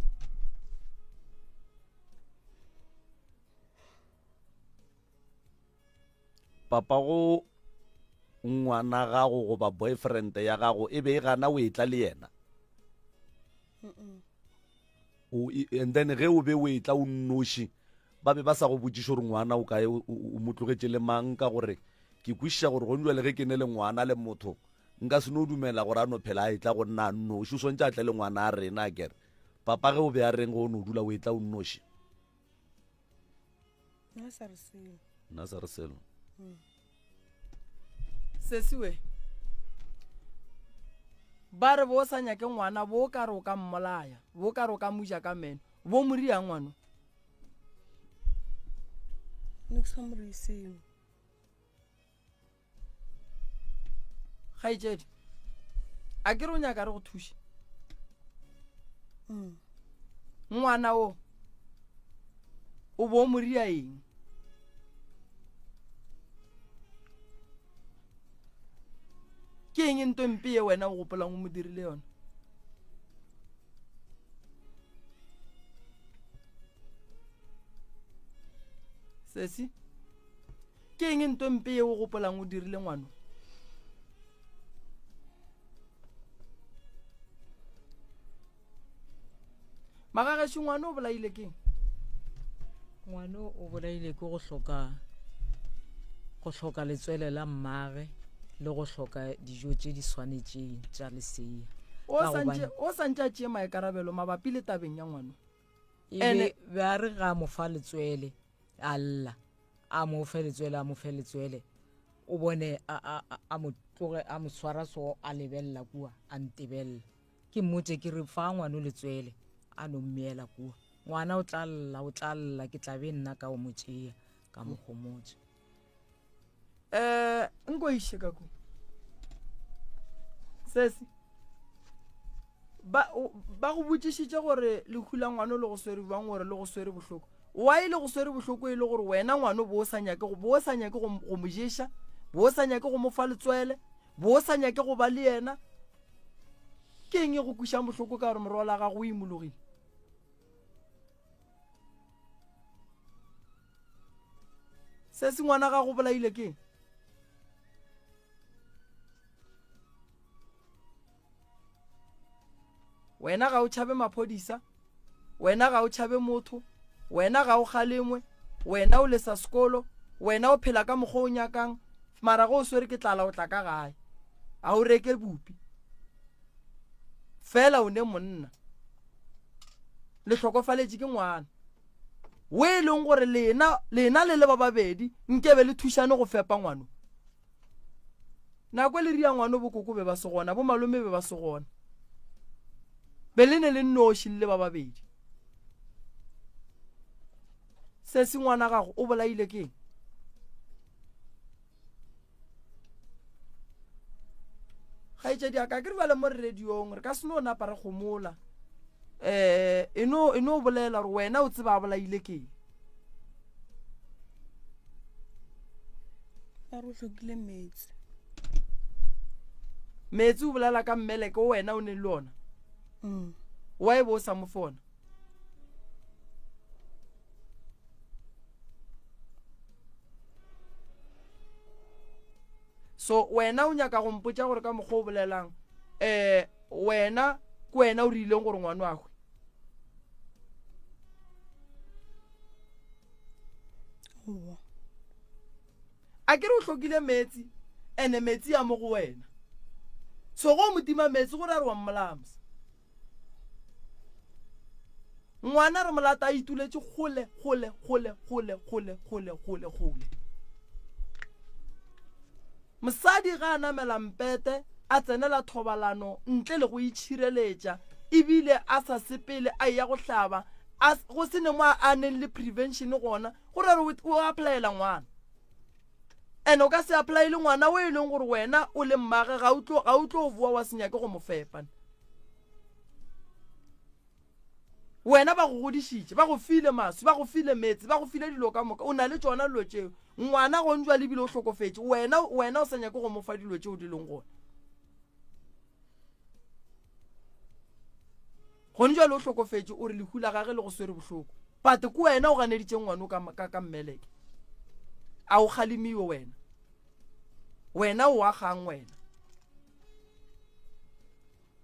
Papa go ngwana gago goba boyfriend ya gago e be e gana o etla le yena? O, and then ge o be o etla o nnoši ba be ba sa go botšiše gore ngwana o kae o mo tlogetše le mang ka gore ke kwešiša gore gong jwale ge ke ne le ngwana le motho nka se no dumela gore a no phela a etla go nna a nnoši o swantše a tle le ngwana a rena a kere papa ge o be a reng ge o no dula o etla o nnoši Nna sa re selo. Nna sa re selo. Mm. Sesiwe. Ba re bo sa nyake ngwana bo ka re o ka mmolaya, bo ka re o ka muja ka meno. Bo mo riang ngwano? Ne ke sa mo reye selo. Kgaetšedi, a ke re o nyaka re go thuše? Mm. Ngwana o o bo mo ria eng? Ke eng nto mpe ye wena o gopolang o mo dirile yona? Sesi? Ke eng nto mpe ye o gopolang o dirile ngwano? Magagešo ngwana o bolaile keng? Ngwana o bolaile ke go hloka go hloka letswele la mmage le go hloka dijo tše di swanetšeng tša lesea. O santše a tšee maikarabelo mabapi le tabeng ya ngwano. Ebe be a re ga mo fa letswele a lla a mo fe letswele a mo fe letswele o bone a, a, a mo tloge a mo swara so a lebelela kua a ntebelela Ke mmotše ke re, Fa ngwano letswele, a no mmeela kua. Ngwana o tla lla, o tla lla, ke tla be nna ka o mo tšea, ka mo homotša. Eh, nko iše ka ku. Sesi, ba, ba go botšišitše gore lehu la ngwano le go swere bjang gore le go swere bohloko. Why le go swere bohloko e le gore wena ngwano bo o sa nyake go, bo o sa nyake go, go mo ješa, bo o sa nyake go mo fa letswele, bo o sa nyake go ba le yena. Ke eng e go kwešang bohloko ka gore morwa la gago o imologile? Se se ngwana gago bolaile ke eng? Wena ga o tšhabe maphodisa, wena ga o tšhabe motho, wena ga o kgalemwe, wena o lesa sekolo, wena o phela ka mokgwa o nyakang, mara ge o swere ke tlala o tla ka gae. A o reke bupi. Fela o ne monna. Le hlokofaletše ke ngwana. O e leng gore lena, lena le le ba babedi nkebe le thušane go fepa ngwano. Nako e le ria ngwano bokoko be ba se gona, bo malome be ba se gona. Be le ne le nnoši le le ba babedi. Sesi ngwana gago o bolaile keng? Kgaetšedi ya ka ke re bjale mo re radiong re ka se no napa re gomola. Eh e no e no bolela gore wena o tseba a bolaile keng. Ba re o hlokile meetse. Meetse o bolela ka mmeleke o wena o neng le ona. Mm. Wa e bo o sa mo fona. So wena o nyaka go mpotša gore ka mokgwa o bolelang eh wena ke wena o rileng gore ngwano a hwe. A ke re o hlokile meetse ene metsi a mo go wena. So go mo tima meetse go ra re wa mmolaya mos. Ngwana re molata a ituletše kgole kgole kgole kgole kgole kgole kgole kgole. Mosadi ga a namela mpete a tsenela thobalano ntle le go itšhireletša ebile a sa sepele a eya go hlaba a go se ne mo a neng le prevention gona go ra re o applyela ngwana. And o ka se applyele ngwana o e leng gore wena o le mmage ga o tlo ga o tlo boa wa se nyake go mo fepa. Wena ba go godišitše, ba go file maswi, ba go file meetse, ba go file dilo ka moka, o na le tšona dilo tšeo. Ngwana gong jwale ebile o hlokofetše, wena, wena o sa nyake go mo fa dilo tšeo di leng gona. Gone jwale o hlokofetše, o re lehu la gage le go swere bohloko. But ke wena o ganeditšeng ngwano ka, ka, ka mmeleke. A o kgalemiwe wena. Wena o agang wena.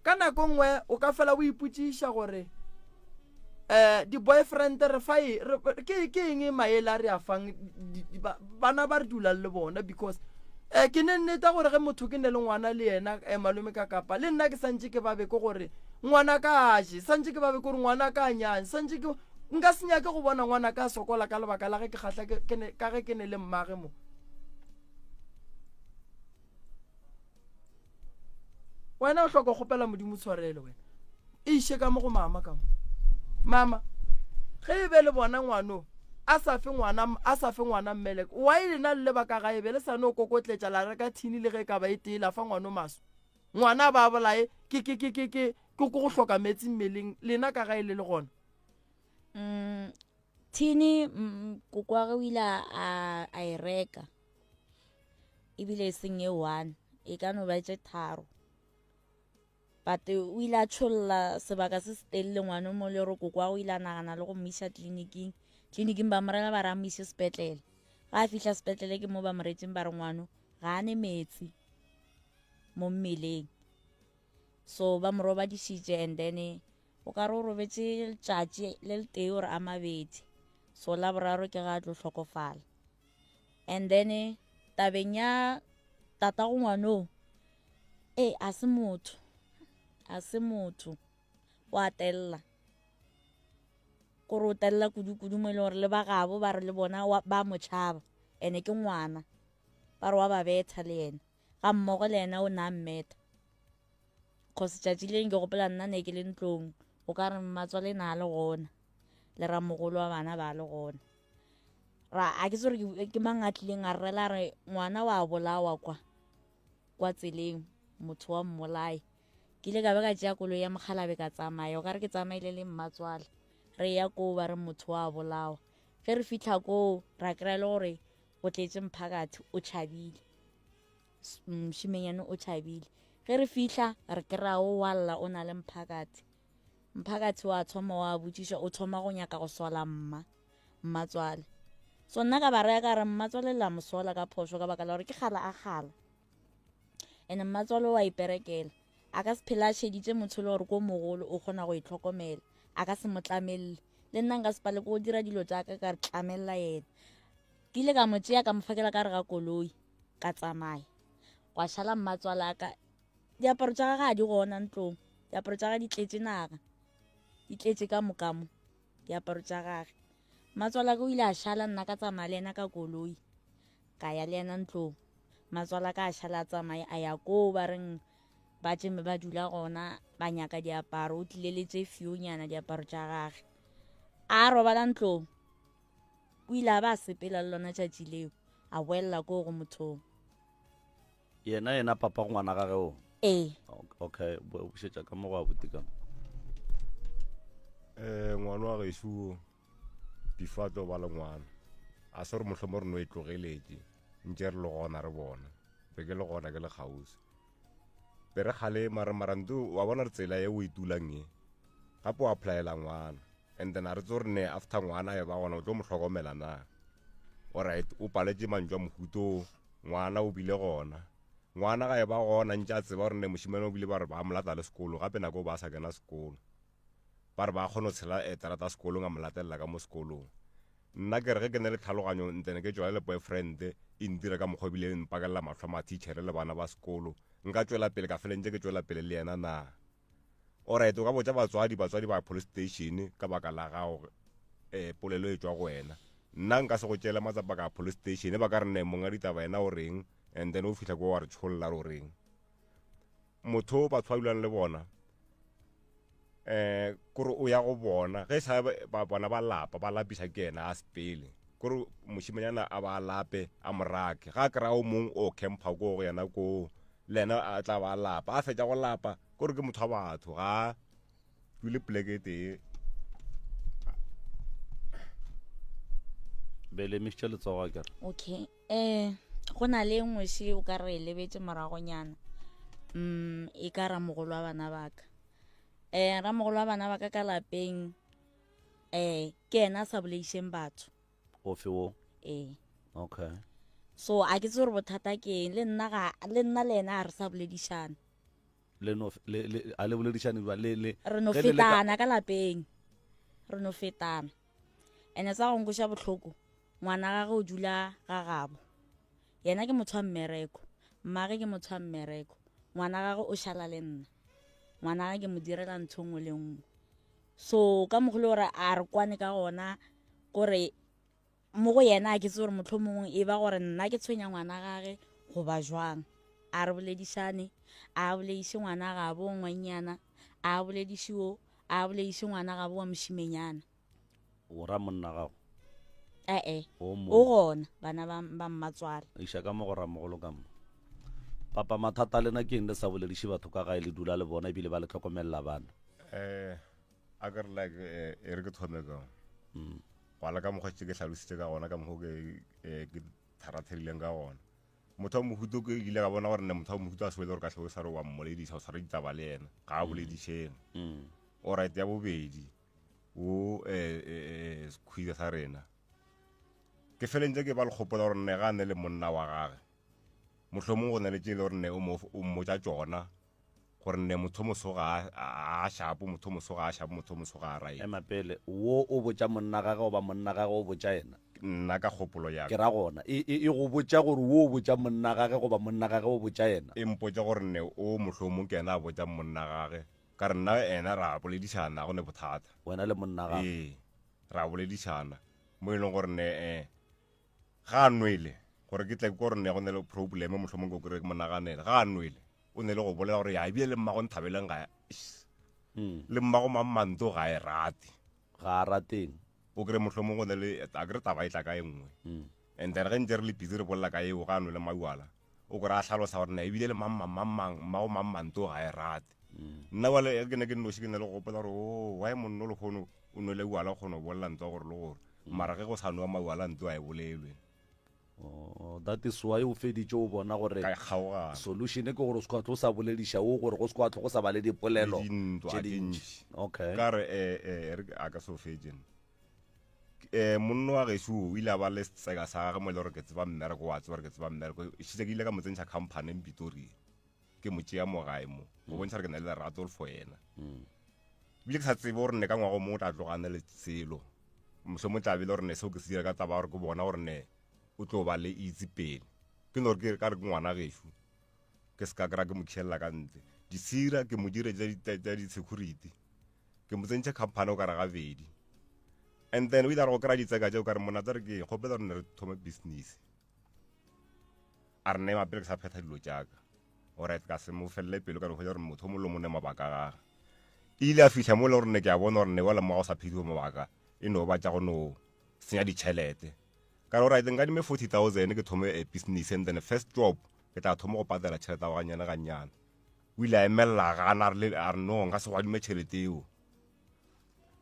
Ka nako nngwe o ka fela o ipotšiša gore um di-boyfriend re fa e, ke ke eng maele a re a fang bana ba re dulang le bona because um ke ne nneta gore ge motho ke ne le ngwana le yena um malome ka kapa le nna ke santše ke babe ke gore ngwana ka a je santše ke babe ke gore ngwana ka a nyanye santše ke nka se nyake go bona ngwana ka sokola ka lebaka la ge ke kgahla ka ge ke ne le mmage mo. Wena o hloka go kgopela Modimo tshwarelo wena. E iše ka mo go mama ka mo. Mama, ge e be le bona ngwano a sa fe ngwana a sa fe ngwana mmeleko, why lena le le ba ka gae be le sa no kokotletša la reka thini le ge e ka ba e tee la fa ngwano maswi. Ngwana a ba bolaye ke ke ke ke ke ke go hloka meetse mmeleng lena ka gae le le gona. Mm, thini mm, kokoage o ile a a e reka. Ebile e seng e one, e ka no ba tše tharo. But o ile a tšholla sebaka se se telele ngwana o mo le gore kokoa o ile a nagana le go mo iša tleliniking. Tleliniking ba mo rela ba re a mo iše sepetlele. Ga a fihla sepetlele ke mo ba mo retseng ba re ngwano ga a ne metsi mo mmeleng. So ba mo robadišitše and then. O ka re o robetše letšatši le letee or a mabedi. So la boraro ke ga a tlo hlokofala. And then tabeng ya tatago ngwanoo, ee a se motho, a se motho, o a tella. Kore o tella kudu-kudu mo e leng gore le ba gabo ba re le bona ba mo tšhaba, ene ke ngwana, ba re wa ba betha le yena, ga mmogo le yena o ne a mmetha. Cause tšatši le ke gopola nna ne ke le ntlong, o ka re mmatswale na a le gona, le ramogolo wa bana ba le gona. Ra a ke tsore ke mang a tlileng a rela re ngwana wa bolawa kwa kwa tseleng motho wa mmolai. Ke ile ka be ka tšea koloi ya mokgalabe ka tsamaya, o ka re ke tsamaile le mmatswale. Re ya koo ba re motho wa bolawa. Ge re fitlha koo ra kry-a le gore go tletše mphakathi o tšhabile. Mošimenyane o tšhabile. Ge re fihla re kry-a o wa lla o na le mphakathi. Mphakathi wa thoma wa botšiša o thoma go nyaka go sola mma mmatswale. So nna ka ba raya ka re mmatswale la mo sola ka phošo ka baka la gore ke kgala a kgala. Ene mmatswale wa iperekela. A ka se phele a šeditše motho le gore ko mogolo o kgona go itlhokomela. A ka se mo tlamelle. Le nna nka se pale ko dira dilo tša ka ka re tlamella yena. Ke ile ka mo tšea ka mo fakela ka re ga koloi ka tsamaya. Gwa šala mmatswale a ka diaparo tša gagwe ga di gona ntlong. Diaparo tša gagwe di tletše naga. Di tletše ka moka mo. Diaparo tša gagwe. Mmatswale ka o ile a šala nna ka tsamaya le yena ka koloi. Ka ya le yena ntlong. Mmatswale ka a šala a tsamaya a ya koo ba reng ba tšeme ba dula gona ba nyaka diaparo. O tlile le tše fewnyana diaparo tša gagwe. A robala ntlong. O ile a ba a sepela le lona tšatši leo, a boelela koo go mothong. Yena yena papa go ngwana gage o? Ee. Okay, bušetša ka mo go abuti ka mo. Eh, ngwana wa gešo o before a tlo ba le ngwana a se gore mohlomong re no e tlogeletše ntše re le gona re bona be ke le gona ke le kgauswi be re kgalema re maranto wa bona re tsela e o e tulang e gape o applyela ngwana and then a re tse gore ne after ngwana e ba gona o tlo mo hlokomela na alright o paletše mantšu a mohuto ngwana o bile gona ngwana ga e ba gona ntše a tseba gore ne mošimane o bile ba re ba mo lata le sekolo gape nako ba sa kena sekolo ba re ba kgona go tshela eh, terata sekolong a mo latelela ka mo sekolong nna ke re ge ke ne le tlhaloganyo ntene ke tšwela le boyfriend e ntira ka mokgwa ebile e mpakelela mahlo a mathičhere le bana ba sekolo nka tšwela pele ka felentše ke tšwela pele le yena na Alright, o ka botša batswadi, batswadi ba police station ka baka la gago eh, polelo e tšwa go wena. Nna nka se go tšeele matsapa ka police station, ba ka re ne monga ditaba yena o reng, and then o fihla ko wa re tšholla re o reng. Motho batho ba dulang le bona eh kore o ya go bona ge sa ba bona ba lapa ba lapisa ke yena a sepele kore mošimanyana a ba lape a morake ga a kry-a o mong o campa ko go yena ko le yena a tla ba lapa a fetša go lapa kore ke motho wa batho ga dule poleke e tee be le emišitše letsogo a kere okay eh go na le nngwe še o ka re e lebetše moragonyana mm e ka ramogolo wa bana baka eh ramogolo wa bana baka ka lapeng eh ke yena a sa boleišeng batho ofe wo ee okay so a ke tse gore bothata ke eng le nna ga le nna le ena a re sa boledišana le no le le a le boledišane bjang le le re no ge le le ka- fetana ka lapeng re no fetana ene sa go nkoša bohloko ngwana gage o dula ga gabo yena ke motho wa mmereko mmage ke motho wa mmereko ngwana gage o šala le nna ngwana gage ke mo direla ntho nngwe le nngwe so ka mokgwa le gore a re kwane ka gona kore mo go yena a ke tse gore motlho mongwe e ba gore nna ke tshwenya ngwana gage goba jwang a re boledišane a bolediše ngwana gabo ngwannyana a bolediše o a bolediše ngwana gabo wa mošimenyana o ra monna gago ee o mo o gona bana ba ba mmatswale iša ka mo go ramogolo ka mo papa mathata a lena ke eng le sa bolediše batho ka gae le dula le bona ebile ba le tlhokomelela bana eh a ke re like eh, e re ke thome ka mm. go ala ka mokgwa ke hlalositse ka gona ka mokgwa ke eh, ke tharatherileng ka gona motho wa mohuto ke ile ka bona gore ne motho wa mohuto a se wele gore ka tlhe o sa re wa mmoledisa o tshwara ditaba le yena ga a boledišeng Mm. alright ya bobedi o eh, eh, eh, sekhwida sa rena ke felentse ke ba le kgopola gore ne ga a ne le monna wa gage mohlomong go na le tše e le gore ne o mo- o mmotša tšona. Gore nne motho moso ga a shapo, motho moso ga a shapo, motho moso ga a right. Ema pele, wo o botša monna gage goba monna gage o botša yena? Nna ka kgopolo ya ka. Ke ra gona, e, e, e go botša gore wo o botša monna gage goba monna gage o botša yena? E mpotša gore nne o mohlomong ke yena a botšang monna gage. Ka re nna ena ra boledišana, ga go ne bothata. Wena le monna gage? Ee, ra boledišana. Mo e leng gore nne eh, ga a nwele, gore ke tle ke gore nne go ne le probleme mohlomong ke kry ke mo naganele. Ga a nwele, o ne le go bolela gore ya ebile le mmago nthabeleng ga hmm. le mmago mammanto ga e rate ga a rateng o kry mohlomong go ne le a kere taba e tla ka e nngwe hmm. and then ge ntse re le busy re bolela ka eo ga a nwe le mauala o kry a hlalosa gore na ebile le mamang mamang mmago mammanto ga e rate hmm. nna wale ke ne ke nnoši ke ne le go gopola gore o oh, why monno le kgono o nwele uala o kgona go bolela nto gore le gore mara ge go sa nwa mauala nto a e bolelwe Oh, that is why o feditše o bona gore ka kgaogana solution ke gore o se ka tlo sa bolediša o gore go se kwa tlo go sa ba le dipolelo Le dintwa tše tše dintši ntši. okay ka re eh, eh, re a ka se o fetše um monno wa gešo o ile a ba le setseka sa gage mo e le gore ke tseba mmereko wa tseba gore ke tseba mmereko šitse ke ile ka mo tsentšha company Pretoria ke mo tšea mo gae mo go bontšha gore ke na le lerato for yena ebile ke sa tsebe gore ne ka ngwaga o mongwe o tla tlogane le selo mohlomong tla be le gore ne seo ke se dira ka taba gore ke bona gore ne o tlo ba le itse pele ke no gore ke ka re ke ngwana gešo ke se ka kry-a ke mo khišelela ka ntle disira ke mo dire tša di-security ke mo tsentšhe company o ka re gabedi and then o ile a re go kry-a ditseka tšeo ka re monate re ke kgopela gore ne re thome business a re nema pele ke sa phetha dilo tšaka alright ka se mo felele pelo ka no hwetša gore motho o mongwe le mongwe mabaka a gage e ile a fihla mo e le gore ne ke a bona gore ne wa lemoga go sa phediwe mabaka e no ba tša go no senya ditšhelete ka re alright nka dime 40000 ke thome a business and then first job ke tla thoma go patela tšhelete ya go gannyane gannyane o ile a emelela gana a re no nka se go adime tšhelete eo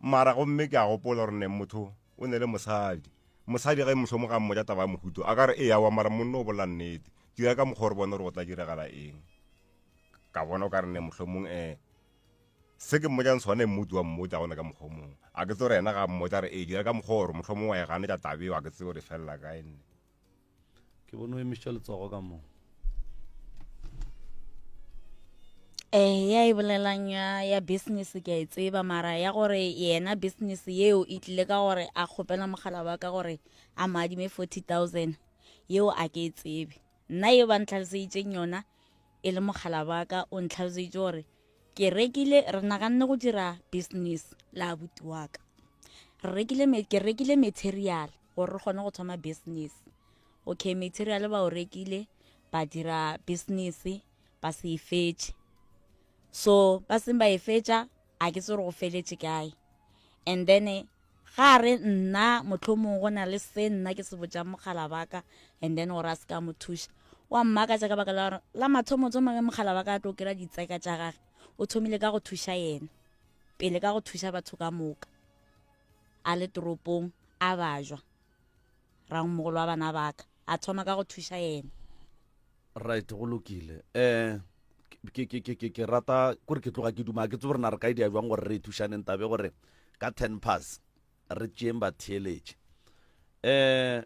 Mara gomme ke a gopola gore ne motho o ne le mosadi. Mosadi ge mohlomong ga mmotša taba ya mohuto a ka re ee aowa mara monna o bolela nnete. Dira ka mokgwa o re bone gore go tla diragala eng. Ka bona o ka re ne mohlomong um se ke mmotšang sona e mmuti wa mmotša gona ka mokgwa o mongwe. A ke tsebe gore yena ga mmotša re ee dira ka mokgwa gore mohlomong wa e ganetša taba eo a ke tsebe gore e felela kae nne. Ke bone o emišitše letsogo ka mo. Eh, ya e bolelang ya ya business ke a e tseba mara ya gore yena business yeo e tlile ka gore a kgopela mogala wa ka gore a mo adime 40000 yeo a ke e tsebe nna yeo ba ntlhaloseditseng yona e le mogala wa ka o ntlhaloseditse gore Ke rekile, re naganne go dira business le abuti wa ka. Re rekile, ke rekile material gore re kgone go thoma business. Okay, material ba o rekile, ba dira business, ba se e fetše. So, ba seng ba e fetša, a ke tsebe gore go feletše kae. And then ga re nna mohlomong go na le se nna ke se botšang mogala ba ka and then gore a se ka mo thuša wa mmakatša ka baka la gore la mathomothomo ge mogala ba ka a tlo kry-a ditseka tša gage o thomile ka go thuša yena pele ka go thuša batho ka moka a le toropong a bajwa rangmogolo wa bana baka a thoma ka go thuša yena right go lokile um ke ke ke ke ke rata kore ke tloga ke duma ke tsebe gore na re ka e dia jwang gore re thušaneng tabe gore ka 10 pass re tšeeng batheeletše um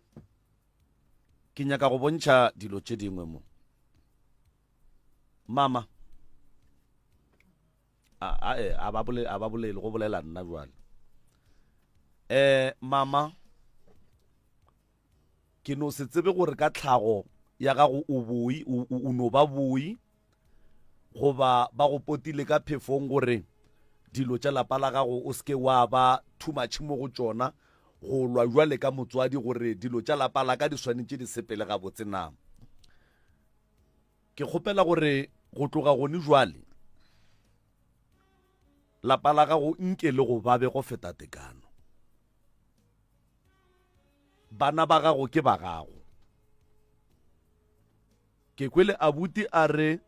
ke nyaka go bontšha dilo tše dingwe mo mama a a e, a ba bole a ba bolele go bolela nna jwale eh mama Ke no se tsebe gore ka tlhago ya gago o boi, o, o, o no ba boi, goba ba go potile ka phefong gore dilo tša lapa la gago o se ke wa ba too much mo go tšona, go lwa jwale ka motswadi gore dilo tša lapa la ka di swanetše di sepele gabotse na. Ke kgopela gore go tloga gone jwale lapa la gago nke le go babe go feta tekano. Bana ba gago ke ba gago. Ke kwele abuti a re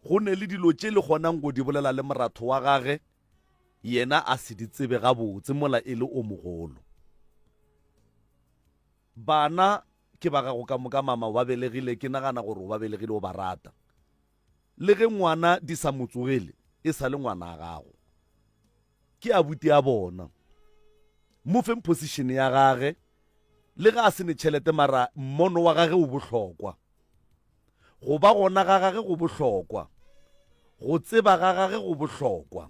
go ne le dilo tše le kgonang go di bolela le moratho wa gage yena a se di tsebe gabotse mola e le o mogolo. Bana ke ba gago ka moka mama o ba belegile ke nagana gore o ba belegile o ba rata. Le ge ngwana di sa mo tsogele e sa le ngwana a gago. Ke abuti a bona. Mo feng position ya gage le ga a se ne tšhelete mara mmono wa gage o bohlokwa. Go ba gona ga gage go bohlokwa. Go tseba ga gage go bohlokwa.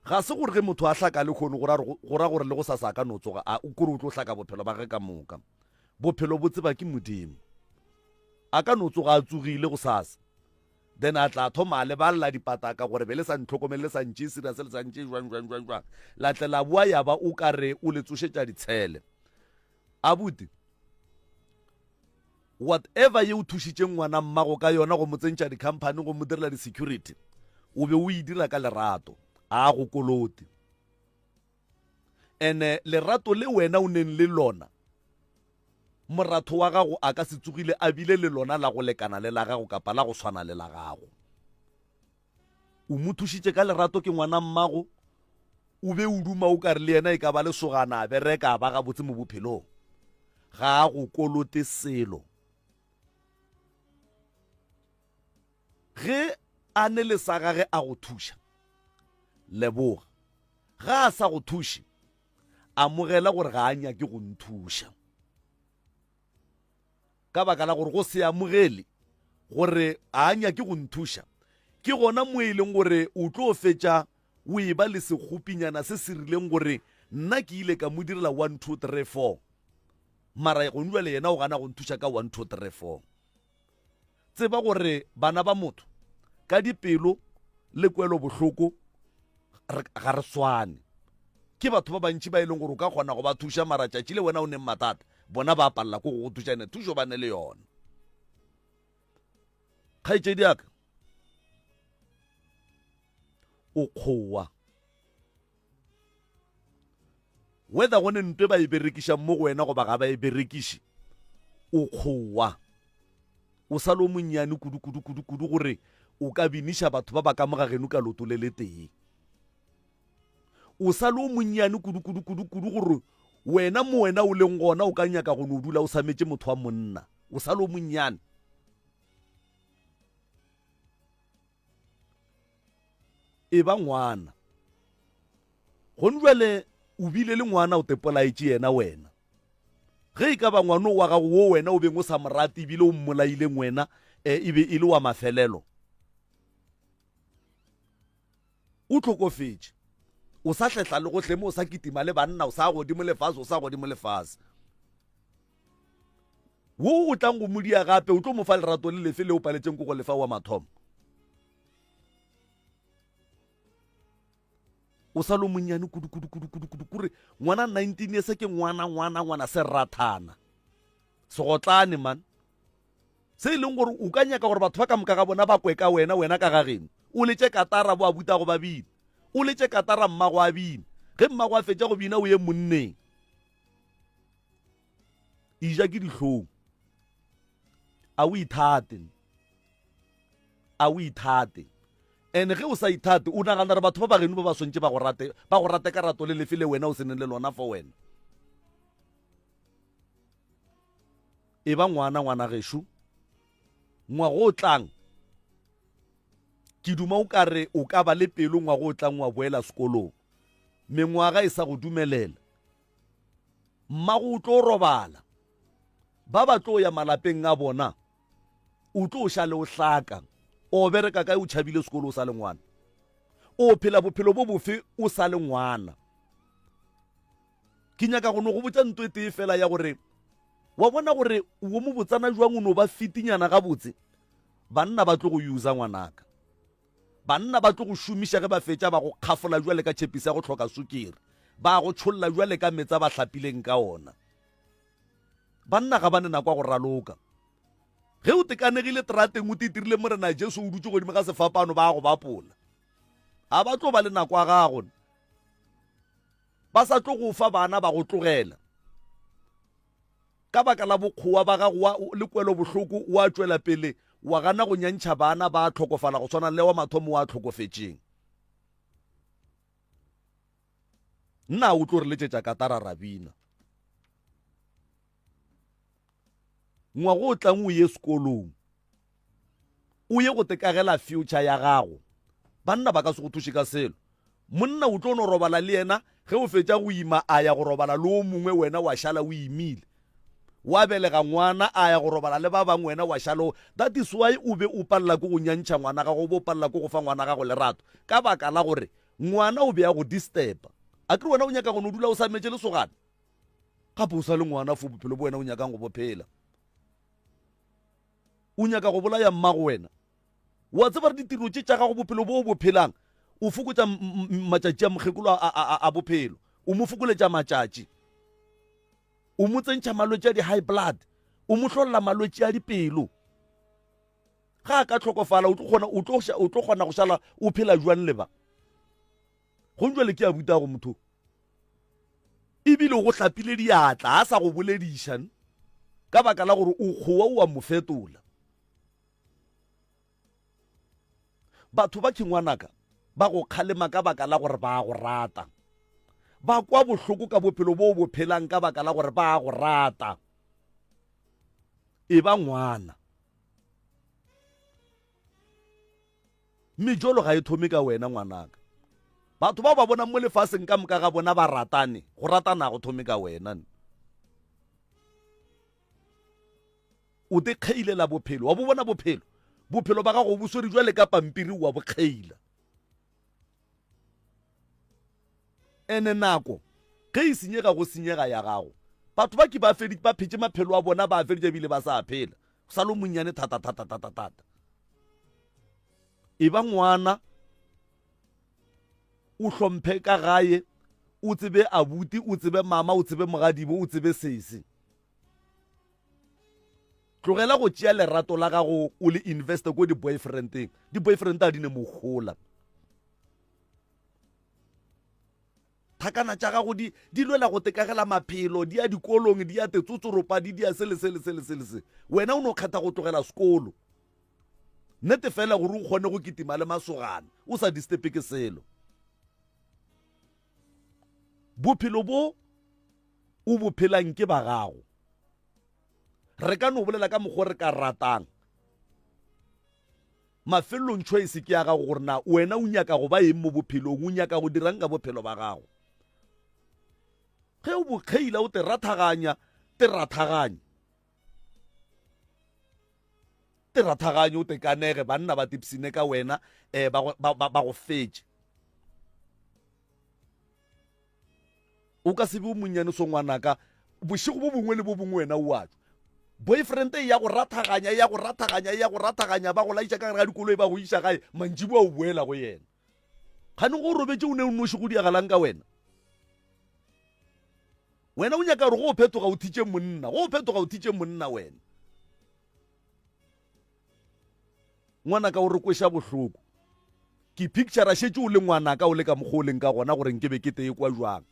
Ga se gore ge motho a hlaka lehono go ra go ra gore le gosasa a ka no tsoga a kore o tlo hlaka bophelo ba gage ka moka. Bophelo bo tseba ke Modimo. A ka no tsoga a tsogile gosasa then a tla thoma a lebalela dipataka gore be le sa ntlhokomele le sa ntšee serious le sa ntšee jwang jwang jwang jwang la tle la boa ya ba o ka re o le tsošetša ditshele. Abuti, whatever ye o thušitšeng ngwana mmago ka yona go mo tsentšha di-company go mo direla di-security o be o e dira ka lerato a go kolote ene lerato le wena o neng le lona moratho wa gago a ka se tsogile a bile le lona la go lekana le la gago kapa la go swana le la gago O mo thušitše ka lerato ke ngwana mmago, o be o duma o ka re le yena e ka ba lesogana a bereka a ba gabotse mo bophelong. Ga a go kolote selo. Ge a ne le sa gage a go thuša, leboga. Ga a sa go thuše, amogela gore ga a nyake go nthuša. Ka baka la gore go se amogele gore a a nyake go nthuša, ke gona mo e leng gore o tlo fetša o e ba le sekgopinyana se se rileng gore nna ke ile ka mo direla one, two, three, four, mara gone bjale yena o gana go nthuša ka one, two, three, four. Tseba gore bana ba motho ka dipelo le kwelobohloko ga re swane. Ke batho ba bantši ba e leng gore o ka kgona go ba thuša mara tšatši le wena o neng mathata bona ba palela ko go go thuša ene thušo ba ne le yona. Kgaetšedi ya ka o kgowa whether go ne ntwe ba e berekišang mo go wena goba ga ba e berekiše o kgowa o sa le o monnyane kudu kudu kudu kudu gore o ka biniša batho ba ba ka mo ga geno ka loto le letee o sa le o monnyane kudu kudu kudu kudu gore wena mo wena o leng gona o ka nyaka go no dula o sametše motho wa monna o sa le o monnyane E ba ngwana. Gone bjale o bile le ngwana o tepolaetše yena wena. Ge e ka ba ngwano wa gago wo wena o beng o sa mo rate ebile o mmolaileng wena e, e be e le wa mafelelo. O hlokofetše. O sa hlehla le gohle mo o sa kitima le banna o sa godimo lefase o sa godimo lefase. Wo o tlang go mo dia gape o tlo mo fa lerato le lefe le o paletšeng ko go lefa wa mathomo. O sa lo monnyane kudu kudu kudu kudu kudu kure ngwana 19 years ke ngwana ngwana ngwana se rathana. Segotlane man. Se e leng gore o ka nyaka gore batho ba ka moka ga bona ba kwe ka wena wena ka ga geno. O letše katara bo a butago ba bina. O letše katara mmago a bina. Ge mmago a fetša go bina o ye monneng. Eja ke dihlong. A o ithate. A o ithate. And ge o sa ithate, o nagana gore batho ba ba geno ba ba swantše ba go rate, ba go rate ka rato le lefe le wena o se neng le lona for wena. E ba ngwana ngwana gešo. Ngwago o tlang ke duma o ka re o ka ba le pelo ngwago o tlang wa boela sekolong. Mengwaga e sa go dumelela. Mmago o tlo robala, ba ba tlo ya malapeng a bona, o tlo šale o hlaka. O bereka kae o tšhabile sekolo o sa le ngwana? O phela bophelo bo bofe o sa le ngwana? Ke nyaka go no go botša nto e tee fela ya gore wa bona gore wo mo botsana jwang o no ba fitinyana gabotse, banna ba tlo go usa ngwanaka. Banna ba tlo go šomiša ge ba fetša ba go kgafola bjale ka tšhepisi ya go hloka sukiri, ba go tšholla bjale ka meetse a ba hlapileng ka ona. Banna ga ba ne nako ya go raloka. Ge o tekanegile terateng o titirile Morena Jesu o dutše godimo ga sefapano ba go bapola. Ga ba tlo ba le nako ya gago. Ba sa tlo go fa bana ba go tlogela. Ka baka la bokgowa ba gago wa le kwelobohloko wa tšwela pele wa gana go nyantšha bana ba hlokofala go swana le wa mathomo wa hlokofetšeng. Nna o tlo re letšetša katara ra bina. Ngwago o tlang o ye sekolong. O ye go tekagela future ya gago. Banna ba ka se go thuše ka selo. Monna o tlo no robala le yena ge o fetša go ima a ya go robala le o mongwe wena wa šala o imile. Wa belega ngwana a ya go robala le ba bangwe wena wa šala o That is why o be o palela ke go nyantšha ngwana gago o be o palela ke go fa ngwana gago lerato ka baka la gore ngwana o be a go disturba. Akere wena o nyaka go no dula o sametše lesogana gape o sa le ngwana fo bophelo bo wena o nyakang go bo phela. O nyaka go bolaya mmago wena. Wa tseba re ditiro tše tša gago bophelo bo o bo phelang o fokotša matšatši a mokgekolo a bophelo o mo fokoletša matšatši o mo tsentšha malwetši a di-high blood o mo hlolela malwetši a dipelo ga a ka tlhokofala o tlo kgona go šala o phela jwang leba go njwale ke a butago motho ebile go hlapile diatla a sa go bolediša ka baka la gore o kgowa o a mo fetola Batho ba kingwanaka ba go kgalema ka baka la gore ba a go rata. Ba kwa bohloko ka bophelo bo o bo phelang ka baka la gore ba a go rata. E ba ngwana. Mejolo ga e thome ka wena ngwanaka. Batho bao ba bonang mo lefaseng ka moka ga bona ba ratane, go ratana go thome ka wena. O te kgeilela bophelo. Wa bo bona bophelo? Bophelo ba gago bo swere jwale ka pampiri wa bo kgeila. Ene nako ge e senyega go senyega ya gago. Batho ba ke ba fedi ba phetše maphelo a bona ba a feditše ebile ba sa phela. O sa le monnyane thata thata thata thata. E ba ngwana o hlomphe ka gae o tsebe abuti o tsebe mama o tsebe mogadibo o tsebe sesi. Tlogela go tšea lerato la gago o le investe ko di-boyfriendeng. Di-boyfriend a di ne mohola. Thakana tša gago di di lwela go tekagela maphelo, di ya dikolong, di ya tetsotsoropa, di dia se le se le se le se le se. Wena o no kgetha go tlogela sekolo. Nnete fela gore o kgone go kitima le masogana, o sa disturbe ke selo. Bophelo bo o bo phelang ke ba gago. Re ka no bolela ka mokgwa re ka ratang. Mafelelong choice ke ya gago gore na wena o nyaka go ba eng mo bophelong, o nyaka go dirang ka bophelo ba gago. Ge o bo kgeila o te rathaganya, te rathaganye. Te rathaganye o te kanege, banna ba tipsine ka wena, eh, ba, ba, ba, ba go fetše. O ka se be o monnyane so ngwanaka, bošego bo bongwe le bo bongwe wena o a tšwa. Boyfriend e ya go rathaganya, e ya go rathaganya, e ya go rathaganya, ba go laiša ka gare ga dikoloi ba go iša gae, mantšiboa o boela go yena. Kgane go robetše o ne o noši go diagalang ka wena? Wena o nyaka gore go o phetoga o thitše monna, go o phetoga o thitše monna wena. Ngwanaka o re kweša bohloko. Ke picture šetše o le ngwanaka o le ka mokgwa o leng ka gona gore nke be ke tee kwa jwang.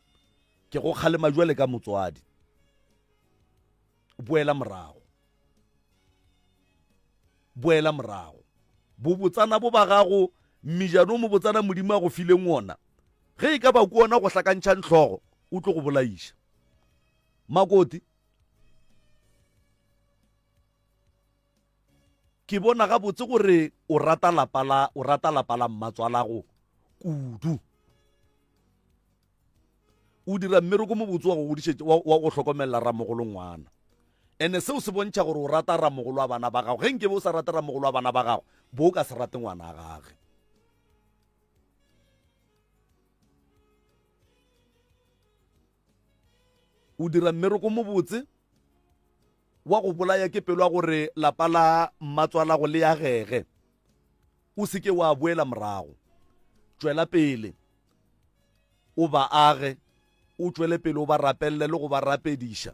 Ke go kgalema jwale ka motswadi. Boela morago. Boela morago. Bobotsana bo ba gago, mmijano o mobotsana Modimo a go fileng wona, ge e ka ba ke wona go hlakantšhang hlogo, o tlo go bolaiša. Makoti. Ke bona gabotse gore o rata lapa la o rata lapa la mmatswalago kudu. O dira mmereko mobotse wa go godišetša wa, wa go hlokomelela ramogolo ngwana. Ene seo se bontšha gore o rata ramogolo wa bana ba gago. Ge nkebe o sa rate ramogolo wa bana ba gago, bo o ka se rate ngwana gage. O dira mmereko mobotse wa go bolaya ke pelo ya gore lapa la mmatswalago le agege. O se ke wa boela morago. Tšwela pele o ba age, o tšwele pele o ba rapelele le go ba rapediša.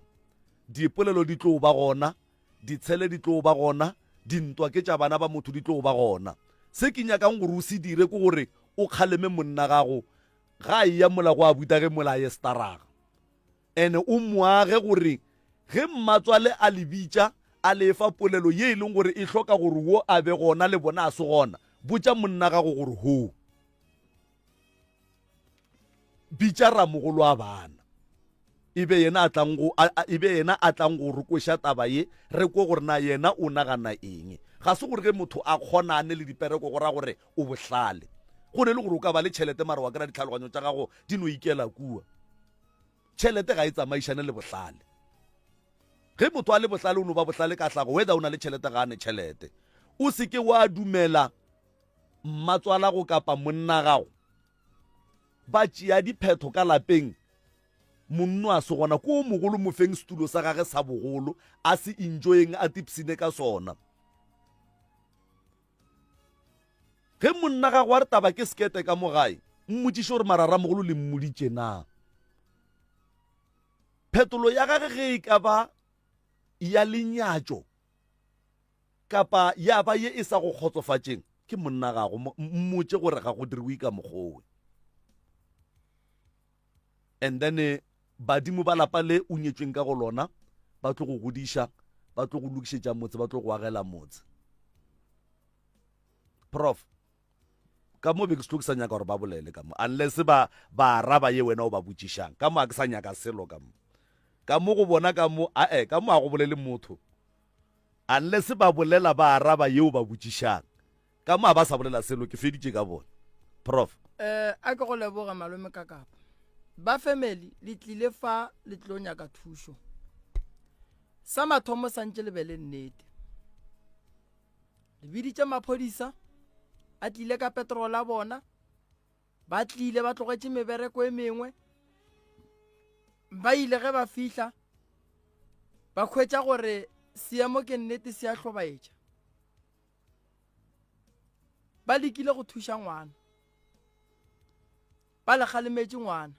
Dipolelo di tlo ba gona, ditshele di tlo ba gona, dintwa ke tša bana ba motho di tlo ba gona. Se ke nyakang gore o se dire ke gore o kgaleme monna gago ga a eya mola go a buta ge mola a ye staraga. Ene o moage gore ge mmatswale a le bitša a le fa polelo ye e leng gore e hloka gore wo a be gona le bona a se gona, botša monna gago gore hoo. Bitša ramogolo wa bana e be yena a tlang go e be yena a tlang go re kweša taba ye re kwe gore na yena o nagana eng. Ga se gore ge motho a kgonane le dipereko go ra gore o bohlale. Go ne le gore o ka ba le tšhelete mara wa kry-a ditlhaloganyo tša gago di no ikela kua. Tšhelete ga e tsamaišane le bohlale. Ge motho a le bohlale o no ba bohlale ka hlago whether o na le tšhelete ga a ne tšhelete. O se ke wa dumela mmatswalago kapa monna gago ba tšea diphetho ka lapeng monno a se gona ko o mogolo mo feng setulo sa gage sa bogolo a se enjoyeng a tipsine ka sona. Ge monna gago a re taba ke sekete ka mo gae, mmotšiše gore mara ramogolo le mmoditše na. Phetolo ya gage ge e ka ba ya lenyatšo kapa ya ba ye e sa go kgotsofatšeng, ke monna gago, mmotše gore ga go diriwe ka mokgowe. And then eh, badimo ba lapa le o nyetšweng ka go lona ba tlo go godiša, ba tlo go lokišetša motse, ba tlo go agela motse. Prof, ka mo be ke se tlo ke sa nyaka gore ba bolele ka mo unless ba ba araba ye wena o ba botšišang ka mo a ke sa nyaka selo ka mo ka mo go bona ka mo ae ka mo a go bolele motho unless ba bolela ba araba ye o ba botšišang ka mo a ba sa bolela selo ke feditše ka bona prof eh a ke go leboga malome ka kapa ba family le tlile fa le tlo nyaka thušo sa mathomo santše le be le nnete Le biditše maphodisa, a tlile ka petrol a bona, ba tlile ba tlogetše mebereko e mengwe. Ba ile ge ba fihla ba hwetša gore seemo ke nnete se a hlobaetša. Ba lekile go thuša ngwana, ba le kgalemetše ngwana.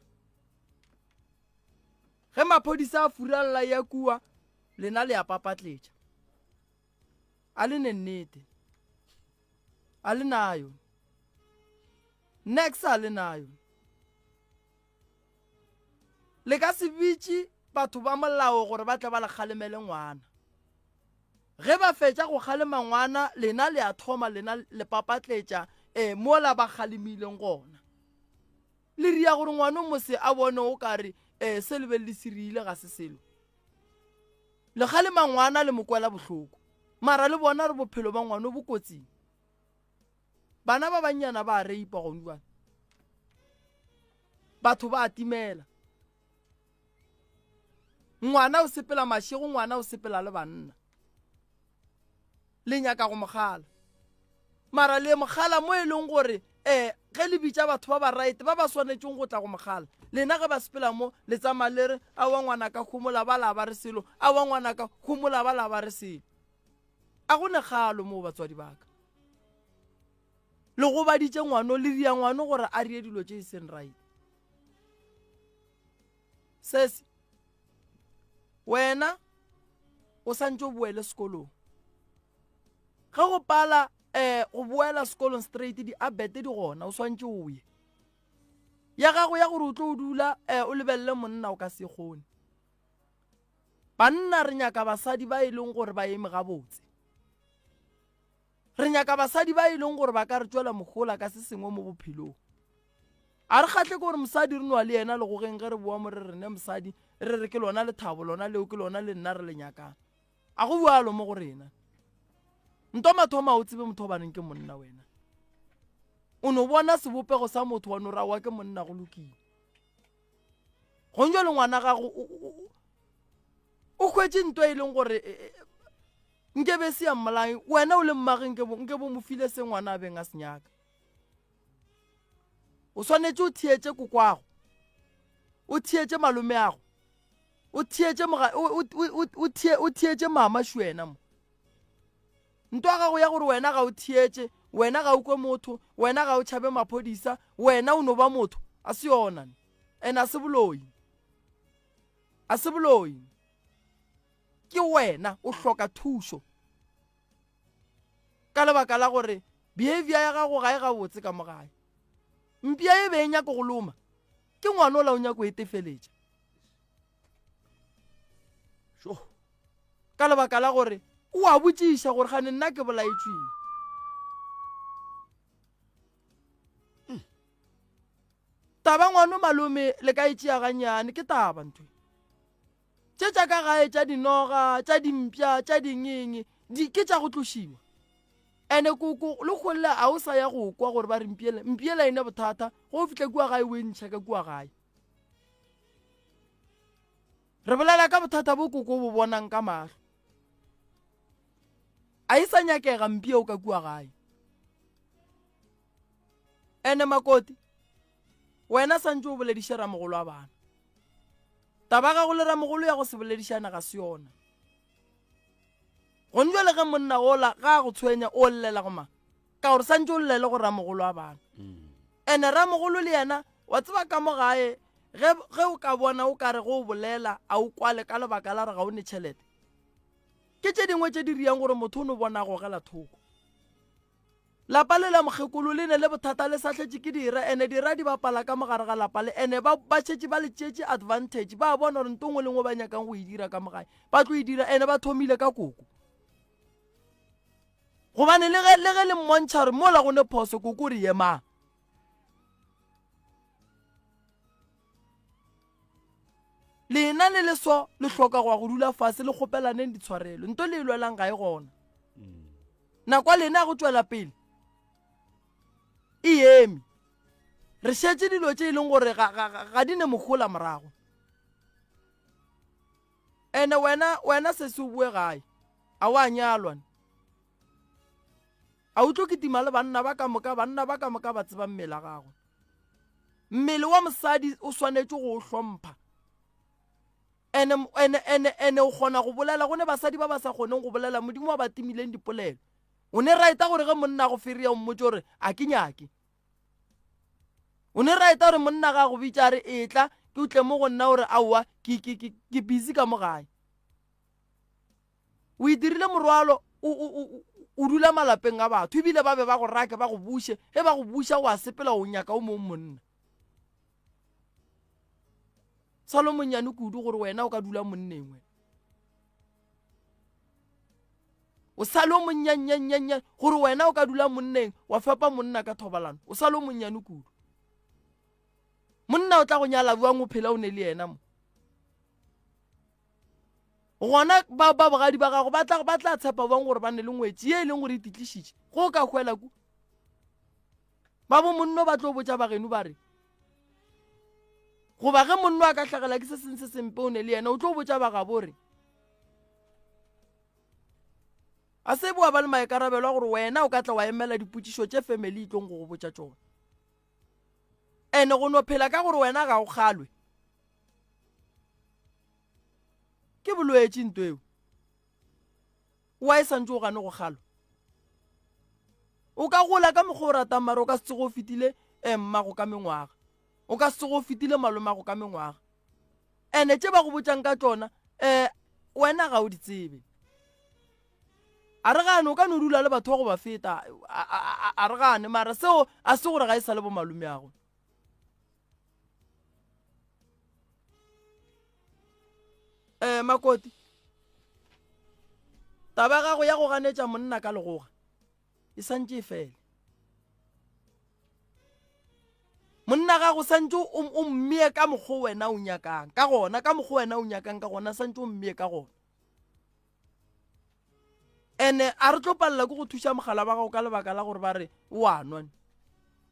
Ge maphodisa a furalla ya kua, lena le a papatletša. A le ne nnete. A le nayo. Nex a le nayo. Le ka se bitše batho ba molao gore ba tle ba le kgalemele ngwana. Ge ba fetša go kgalema ngwana, lena le a thoma lena le papatletša eh, mola ba kgalemileng gona. Le ria gore ngwano mose a bone o kare eh, se le be le se riile ga se selo. Le kgalema ngwana le mo kwela bohloko. Mara le bona re bophelo ba ngwano bo kotsing. Bana ba bannyana ba a reipa gone jwale. Batho ba a timela. Ngwana o sepela mašego, ngwana o sepela le banna. Le nyaka go mo kgala. Mara le mo kgala mo e leng gore eh ge le bitša batho ba ba right ba ba swanetšeng go tla go mo kgala. Lena ge ba sepela mo le tsamaya le re aowa ngwanaka homola ba la ba re selo, aowa ngwanaka homola ba la ba re selo. A go ne kgalo moo batswadi ba ka. Le gobaditše ngwano le ria ngwano gore a rie dilo tše e seng right. Sesi wena o santše o boele sekolong. Ge go pala um go boela sekolong straight di-abete di gona o swantše o ye. Ya gago ya gore o tlo o dula um o lebelele monna o ka se kgone. Banna re nyaka basadi ba e leng gore ba eme gabotse. Re nyaka basadi ba e leng gore ba ka re tšwela mohola ka se sengwe mo bophelong. A re kgahle ke gore mosadi re nwa le yena legogeng ge re boa mo re re ne mosadi re re ke lona lethabo lona leo ke lona le nna re le nyakang. A go bjalo mo go rena. Nto mathomo a o tsebe motho obaneng ke monna wena. O no bona sebopego sa motho wa no ra wa ke monna go lokile. Gong jwale ngwana gago o hwetše nto e leng gore e, e, nke be se ya mmolae wena o le mmage nke bo nke bo mo file se ngwana a beng a se nyaka. O swanetše o theetše kokwago, o theetše malomeago, o theetše moga o o o o theetše mama shuena mo. Ntwa gago ya gore wena ga o theetše, wena ga o kwe motho, wena ga o tšhabe maphodisa, wena o no ba motho, a se yona. And a se boloi. A se boloi. Ke wena o hloka thušo. Ka lebaka la gore behavior ya gago ga e gabotse ka mo gae. Mpša e be e nyaka go loma, ke ngwana ola o nyaka go e tefeletša. Sure. Ka lebaka la gore o a botšiša gore gane nna ke bolaetšweng. Hmm. Taba ngwano malome le ka e tšea gannyane ke taba ntho. Tše tša ka gae tša dinoga, tša dimpša, tša dingenge, di ke tša go tlošiwa. Ene koko le golle a o sa ya go kwa gore ba re mpiela, mpiela ene bothata, go o fihla kua gae o e ntšha ka kua gae. Re bolela ka bothata bo koko bo bonang ka mahlo. A e sa nyakega mpi eo ka kua gae. Ene makoti, wena santše o bolediše ramogolo wa bana. Taba gago le ramogolo ya go se boledišana ga se yona. Gone jwale ge monna ola ga a go tshwenya o llela go mang? Ka gore santše o llele go ramogolo wa bana. Ene ramogolo le yena wa tseba ka mo gae ge ge o ka bona o ka re go o bolela a o kwale ka lebaka la gore ga o ne tšhelete. Ke tše dingwe tše di riang gore motho o no bona a gogela thoko. Lapa le la mokgekolo le ne le bothata le sahletše ke dira ene dira di bapala ka mogare ga lapa le ene ba ba šetše ba le tšeetše advantage ba bona gore nto nngwe le nngwe ba nyakang go e dira ka mogae ba tlo e dira ene ba thomile ka koko gobane le ge le ge le mmontšha gore mola go ne phoso koko re yemang lena le le so le hloka go ya go dula fase le kgopelaneng ditshwarelo nto le e lwelang ga e gona nako ya lena ya go tšwela pele e eme re šetše dilo tše e leng gore ga, ga, ga, ga di ne mohola morago ene wena wena se se o boe gae a wa nyalwa a o tlo kitima le banna ba ka moka banna ba ka moka ba tseba mmele wa gagwe mmele wa mosadi o swanetše go o hlompha ene ene ene ene o kgona go bolela go ne basadi ba ba sa kgoneng go bolela modimo wa ba timileng dipolelo o ne raeta gore ge monna go feria o mmotse gore a ke nyake o ne raeta gore monna ga go bitša a re etla ke o tle mo go nna gore aowa ke ke ke ke busy ka mo gae o itirile morwalo o dula malapeng a batho ebile ba be ba go rake ba go buše ge ba go buša o a sepela o nyaka o mong monna sa lo monnyane kudu gore wena o ka dula monneng wena o sa le o monnyannyannyannya gore wena o ka dula monneng wa fepa monna ka thobalano o sa le o monnyane kudu monna o tla go nyala bjang o phela o ne le yena mo gona ba ba bogadi ba gago ba tla ba tla tshepa bang gore ba ne le ngwetši ye e leng gore e titlišitše go ka hwela ku ba bo monno ba tlo botša bageno ba re goba ge monno a ka hlagela ke se seng se sempe o ne le yena o tlo botša bagabo re a se boa ba le maikarabelo a gore wena o ka tla wa emela dipotšišo tše family e tlong go go botša tšona ene go no phela ka gore wena ga o kgalwe ke bolwetši nto eo wa e santse o gane go kgalwa o ka gola ka mokgwa o ratang mare o ka se tsoge o fetile eh, mmago ka mengwaga o ka se tsoge o fetile malomago ka mengwaga ene tše ba go botšang ka tšona um wena ga o di tsebe a re gane o ka no dula le batho ba go ba feta a re gane mara seo a se gore ga e sa le bomalome ago um makoti taba ya gago ya go ganetša monna ka legoga e santše e fele monna gago santše o mmee ka mokgwa wena o nyakang ka gona ka mokgwa wena o nyakang ka gona santše o mmee ka gona ene a re tlo palela ke go thuša mogala ba gago ka lebaka la gore ba re o a nwa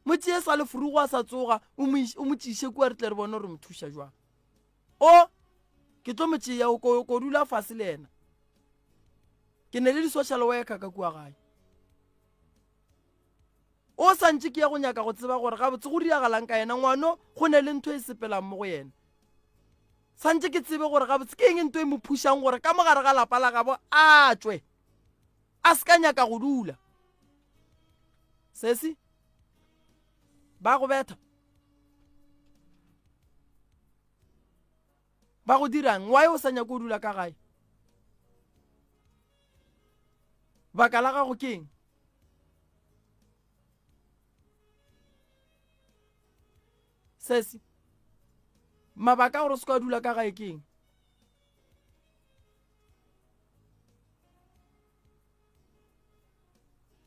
mo tšee sa lefurugo a sa tsoga o mo tšiše kua re tle re bone gore mo thuša jwang o ke tlo mo tšea o ko dula fase le yena ke ne le di-social worker ka kua gae o sa ntše ke ya go nyaka go tseba gore gabotse go diragalang ka yena ngwano go ne le ntho e sepelang mo go yena santše ke tsebe gore gabotse ke eng nto e mo phušang gore ka mogare ga lapa la gabo a tšwe a se ka nyaka go dula sesi ba go betha ba go dirang why o sa nyake go dula ka gae baka la gago ke eng sesi mabaka a gore o se ka dula ka gae ke eng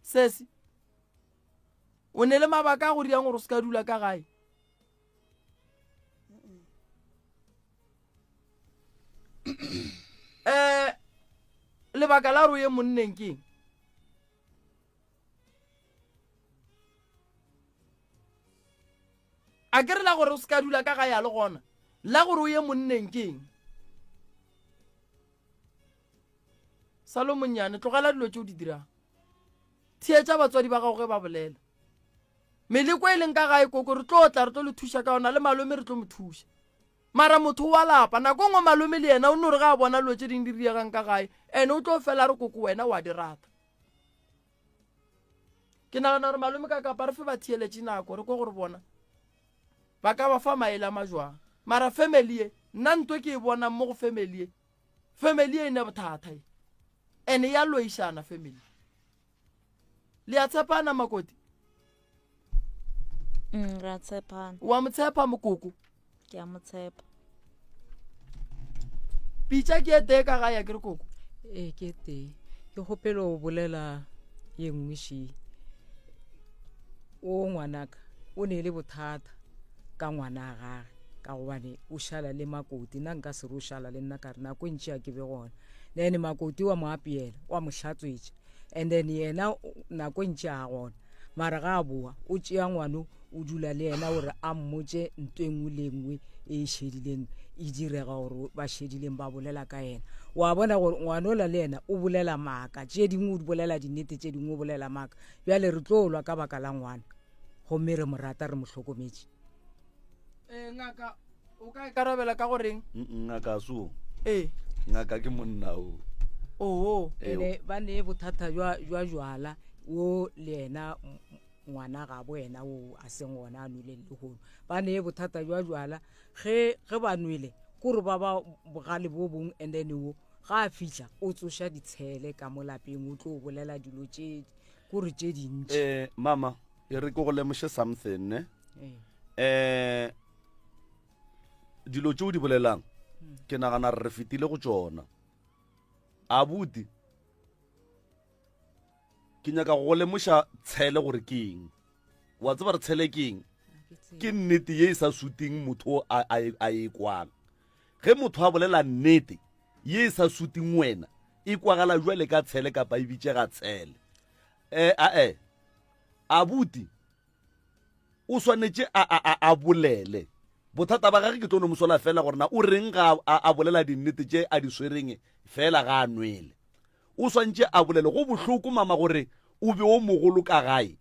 sesi o ne le mabaka a go riang gore o se ka dula ka gae um lebaka la gore o ye monneng ke eng A ke re la gore o se ka dula ka gae a le gona, la gore o ye monneng ke eng? Sa lo monnyane, tlogela dilo tše o di dirang. Theetša batswadi ba gago ge ba bolela. Meleko e leng ka gae koko re tlo tla re tlo le thuša ka yona le malome re tlo mo thuša. Mara motho wa lapa, nako nngwe malome le yena o no re ge a bona dilo tše dingwe di riegang ka gae, ene o tlo fela a re koko wena wa di rata. Ke nagana gore malome ka kapa re fe batheeletši nako re kwe gore bona ba ka ba fa maele a majwang. Mara family ye, nna nto ke e bonang mo go family ye, family ye e ne bothata ye. Ene ya loišana family. Le a tshepana makoti? Mm, re a tshepana. Wa mo tshepa mokoko? Ke a mo tshepa. Pitša ke e tee ka gae a ke re koko? Ee, ke e tee. Ke kgopela go bolela ye nngwe še. O ngwanaka o ne le bothata ka ngwana gage ka gobane o šala le makoti nna nka se re o šala le nna ka re nako e ntši a ke be gona then makoti wa mo apeela wa mo hlatswetša and then yena nako e ntši a gona mara ga a boa o tšea ngwano o dula le yena gore a mmotše nto e nngwe le nngwe e e šedileng e direga gore ba šedileng ba bolela ka yena wa bona gore ngwanola le yena o bolela maaka tše dingwe o bolela dinnete tše dingwe o bolela maaka bjale re tlo lwa ka baka la ngwana gomme re mo rata re mo hlokometše Eh, ngaka o ka ikarabela ka goreng ngaka so ee ngaka ke monna o oo ene ba ne bothata jwa jwa jwala wo le yena ngwana ga bo yena o a seng gona a nweleng lehono ba ne bothata jwa jwala ge ge ba nwele kore ba ba bogale bo bong and then wo ga a fihla o tsoša ditshele ka mo lapeng o tlo bolela dilo tše kore tše dintši eh mama e re ke go lemoše something ne eh dilo tše o di bolelang ke nagana re re fetile go tšona abuti ke nyaka go lemoša tshele gore ke eng wa tseba re tshele ke eng ke nnete ye e sa suting motho a, a, a e kwang ge motho a bolela nnete ye e sa suting wena e kwagala jwale ka tshele kapa e bitšega tshele eh ae abuti o swanetše a, a, a, a bolele bothata ba gage ke tlo no mo sola fela gore na o reng ga a, a bolela dinnete tše a di swereng fela ga a nwele o swantše a bolele go bohloko mama gore o be o mogolo ka gae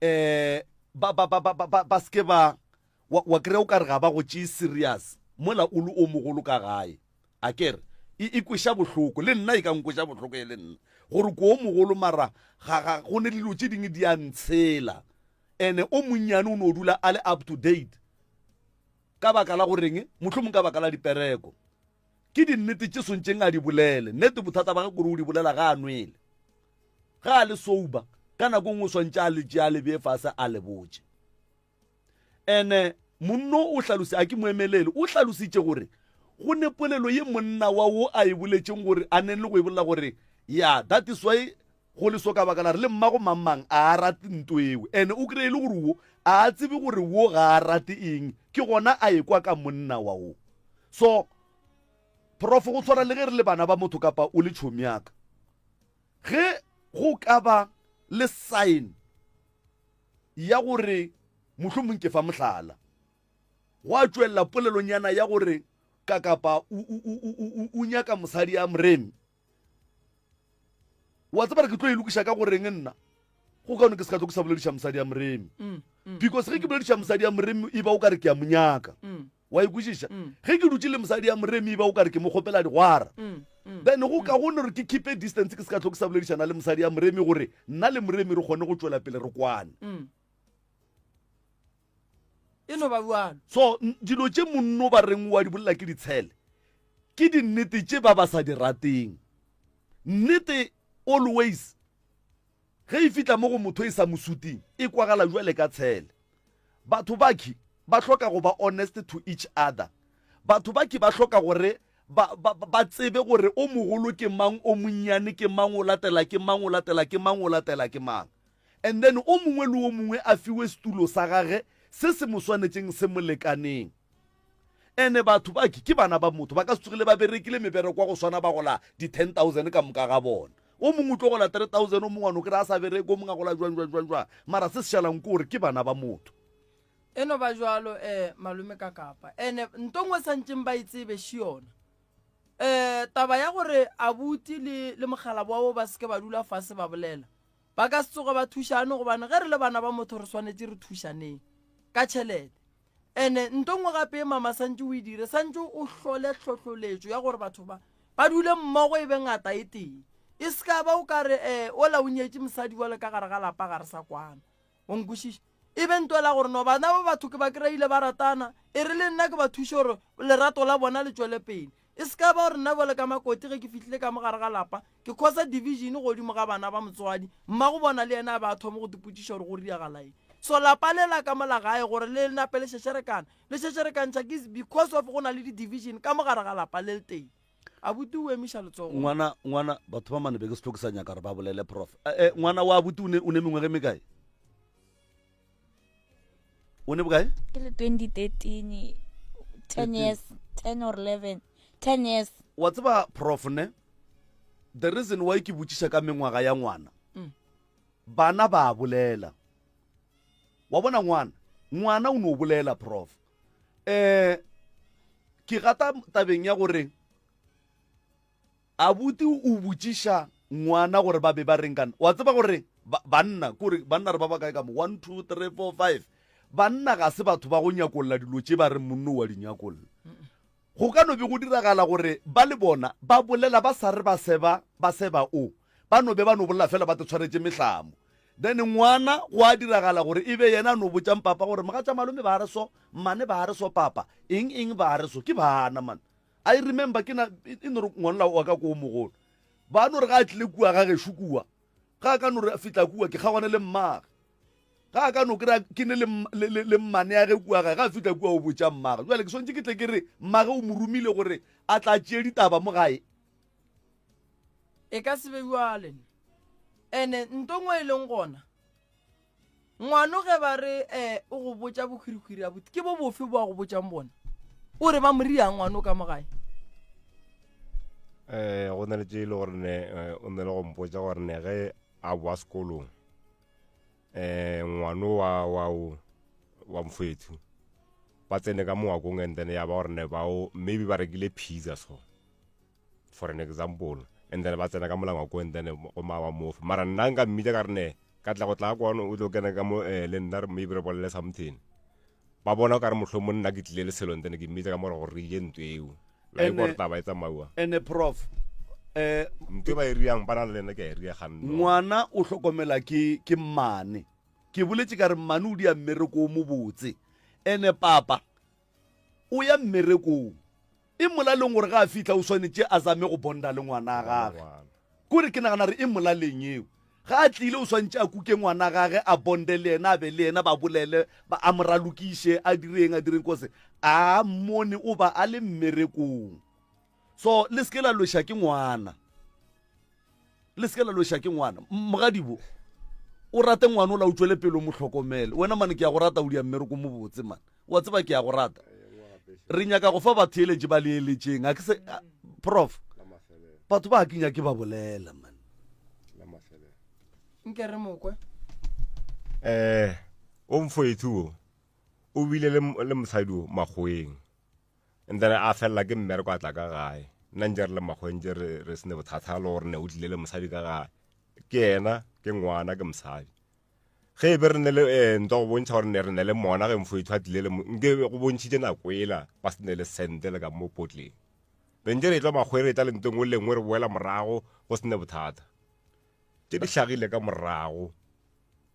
um ba ba ba ba ba ba seke ba wa, wa kry-a o ka re ga ba go tšee serious mola o le o mogolo ka gae a kere e, e kweša bohloko le nna e ka nkweša bohloko e le nna gore ko o mogolo mara ga ga go ne dilo tše dingwe di a ntshela ene o monnyane o no dula a le up to date ka baka la goreng mohlomong ka baka la dipereko ke dinnete tše swantšeng a di bolele nnete bothata ba ge kore o di bolela ga a nwele ga a le sober ka nako nngwe o swantše a le tšea a le bee fase a le botše Ene monno o hlalose, a ke mo emelele, o hlalositše gore go ne polelo ye monna wa wo a e boletšeng gore a neng le go e bolela gore ya that is why go le so ka baka la re le mmago mang mang a a rate nto eo ene o kry-e le gore wo a a tsebe gore wo ga a rate eng ke gona a ekwa ka monna wa wo so prof go tshwana le ge re le bana ba motho kapa o le tšhomi yaka ge go ka ba le sign ya gore mohlomong ke fa mohlala gwa tšwelela polelonyana ya gore kakapa o nyaka mosadi ya moremi wa tseba re ke tlo e lokiša ka goreng nna go kaone ke se ka tlo ke sa bolediša mosadi ya moremi mm, mm. because ge ke bolediša mosadi ya moremi e ba o ka re ke a monyaka mm. wa e kwešiša ge ke dutše le mosadi ya moremi e ba o ka re ke mo kgopela digwara then go ka gone gore ke keep a distance ke se ka tlo ke sa boledišana le mosadi ya moremi gore nna le moremi re kgone go tšwela pele re kwane e no ba bjalo so dilo tše monno ba reng wa di bolela ke ditshele ke dinnete tše ba ba sa di rateng nnete always Ge e fihla mo go motho e sa mo suting, e kwagala bjale ka tshele. Batho bakhi ba hloka go ba honest to each other. Batho bakhi ba hloka gore ba, ba, ba tsebe gore o mogolo ke mang, o monnyane ke mang, o latela ke mang, o latela ke mang, o latela ke mang. And then o mongwe le o mongwe a fiwe setulo sa gage se se mo swanetšeng se mo lekaneng. Ene batho ba ke bana ba motho, ba ka se tsogile ba berekile mebereko wa go swana ba gola di 10000 ka moka ga bona. O mongwe o tlo gola 3000, o mongwe a no kry-a a sa bereke, o mongwe a gola jwang jwang jwang jwang. Mara se se šalang ke gore ke bana ba motho. E no ba jwalo um malome ka kapa. Ene nto nngwe santšeng ba e tsebe še yona. Um taba ya gore abuti le le mokgalabo wa bo ba seke ba dula fase ba bolela, ba ka se tsoge ba thušane gobane ge re le bana ba motho re swanetše re thušaneng ka tšhelete. Ene nto nngwe gape e mama santše o e dire, santše o hlole hlohloletšo ya gore batho ba ba dule mmogo e be ngata e tee. E se ka ba o ka re um ola o nyetše mosadi bjale ka gare ga lapa ga re sa kwana. O nkwešiša? E be nto la gore no bana ba batho ke ba kry-ile ba ratana, e re le nna ke ba thuše gore lerato la bona le tšwele pele. E se ka ba gore nna bjale ka makoti ge ke fihlile ka mo gare ga lapa ke khosa division godimo ga bana ba motswadi, mmago bona le yena a be a thome go tipotšiša gore go riagala eng. So lapa le la ka mo la gae gore le nape le šešerekana, le šešerekantšha ke because of go na le di-division ka mo gare ga lapa le le tee. Abuti o emiša letsogo. Ngwana, ngwana, batho ba mane be ke se tlo ke sa nyaka gore ba bolele prof. Eh, eh, ngwana wa abuti o ne, o ne mengwaga e mekae? O ne bokae? Ke le 2013, 10 years, 10 or 11, 10 years. Wa tseba prof ne, the reason why ke botšiša ka mengwaga ya ngwana, mm. bana ba bolela. Wa bona ngwana, ngwana o no bolela prof. Eh ke gata tabeng ya gore abuti o botšiša ngwana gore ba be ba reng kana wa tseba gore banna kore banna re ba ba kae ka mo 1 2 3 4 5 banna ga se batho ba go nyakolla dilo tše ba re monno wa di nyakolla Go ka no be go diragala gore ba le bona ba bolela ba sa re ba seba, ba seba o. Ba no be ba no bolela fela ba te tshwaretše mehlamo. Then ngwana go a diragala gore e be yena a no botšang papa gore mogatša malome ba re so, mmane ba re so papa, eng eng ba re so. Ke bana man. I remember ke na e no re ngwanla wa ka ko o mogolo. Ba no re ga a tlile kua ga gešo kua, ga a ka no re fihla kua ke kgaogane le mmage. Ga a ka no kry-a ke ne le mmane ya ge kua gae, ga a fihla kua o botša mmage. Jale ke swantše ke tle ke re mmage o mo romile gore a tla tšee ditaba mo gae. E ka se be bjale. Ene nto ngwe e leng gona, ngwano ge ba re um o go botša bohwirihwiri abuti, ke bo bofe bo a go botšang bona? O re ba mo riang ngwano ka mo gae? Um go na le tše e le gore ne o ne le go mpotša gore ne ge a boa sekolong eh ngwano wa wa wa mfwethu ba tsene ka mongwakong and then ya ba gore ne bao maybe ba rekile pizza so for an example and then ba tsena ka mola ngwakong and then go ma wa mofe mara nna nka mmitša ka re ne ka tla go tla kwano o tlo kena ka mo eh, le nna re maybe re bolele something ba bona o ka re mohlomong nna ke tlile le selo and then ke mmitša ka mo gore re ile ntwe eo la e gore taba e tsamaiwa ene prof eh ntwe ba e riang ba na le nna ke a e ria ganno ngwana o hlokomela ke ke mmane ke boletše ka re mmane o dia mmereko o mobotse ene papa o ya mmerekong E molaleng gore ga a fihla o swanetše a zame go bonda le ngwana gage. Kore ke nagana re e molaleng eo. Ga a tlile o swantše a kuke ngwana gage a bonde le yena a be le yena ba bolele ba a mo ralokiše a direng a direng kose a mmone o ba a le mmerekong. So le seke la lweša ke ngwana. Le seke la lweša ke ngwana. Mogadibo o rate ngwana o la o tšwele pele o mo hlokomele. Wena mane ke ya go rata o dia mmereko mo botse mane. Wa tseba ke ya go rata. Re nyaka go fa batheeletši ba leeletšeng. A ke se prof. Batho ba ke nyake ba bolela man. Nke re mokwe. Eh o mfoethu o o bile le le mosadi o makgoeng. And then a fella ke mmereko a tla ka gae. Nna ntse re le makgoeng ntse re re sene bothata le gore ne o tlile le mosadi ka gae. Ke yena ke ngwana ke mosadi. Ge e be re ne le eh, nto go bontšha gore ne re ne le mona ge mfoethu a tlile le nke go bontšhitše nako ela ba se ne le sente le ka mo potleng. Be ntse re tla makgwe re tla le ntong o lengwe re boela morago go se ne bothata. Tše di hlagile ka morago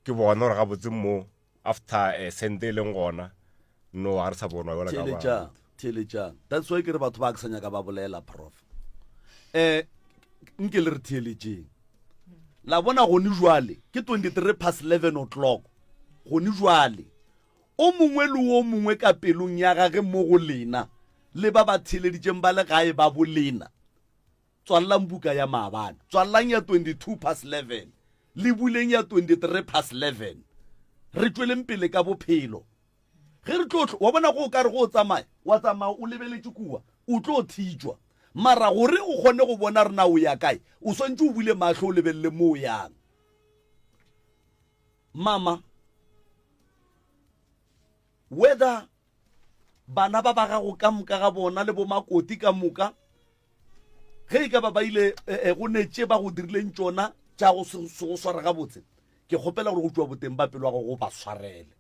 ke bona gore gabotse mo after eh, sente e leng gona no ga re sa bonwa yola ka Theeletšang, theeletšang. That's why ke re batho ba ke sa nyaka ba bolela prof. Eh nke le re theeletšeng. La bona gone jwale ke 23 past 11 o'clock. Gone jwale o mongwe le o mongwe ka pelong ya gage mo go lena le ba ba theeleditšeng ba le gae ba bolena Tswalelang buka ya maabane. Tswalelang ya 22 past 11. Le buleng ya 23 past 11. Re tšweleng pele ka bophelo. Ge re tlo, wa bona go o ka re go o tsamaya, wa tsamaya o lebeletše kua, o tlo thitšwa. Mara gore o kgone go bona re na o ya kae, o swantše o bule mahlo o lebelele mo o yang. Mama, whether bana ba ba gago ka moka ga bona le bomakoti ka moka. Ge e ka ba ba ile eh, eh, go ne tše ba go dirileng tšona tša go se se go sware gabotse, ke kgopela gore go tšwa boteng ba pelo ya gago ba swarele.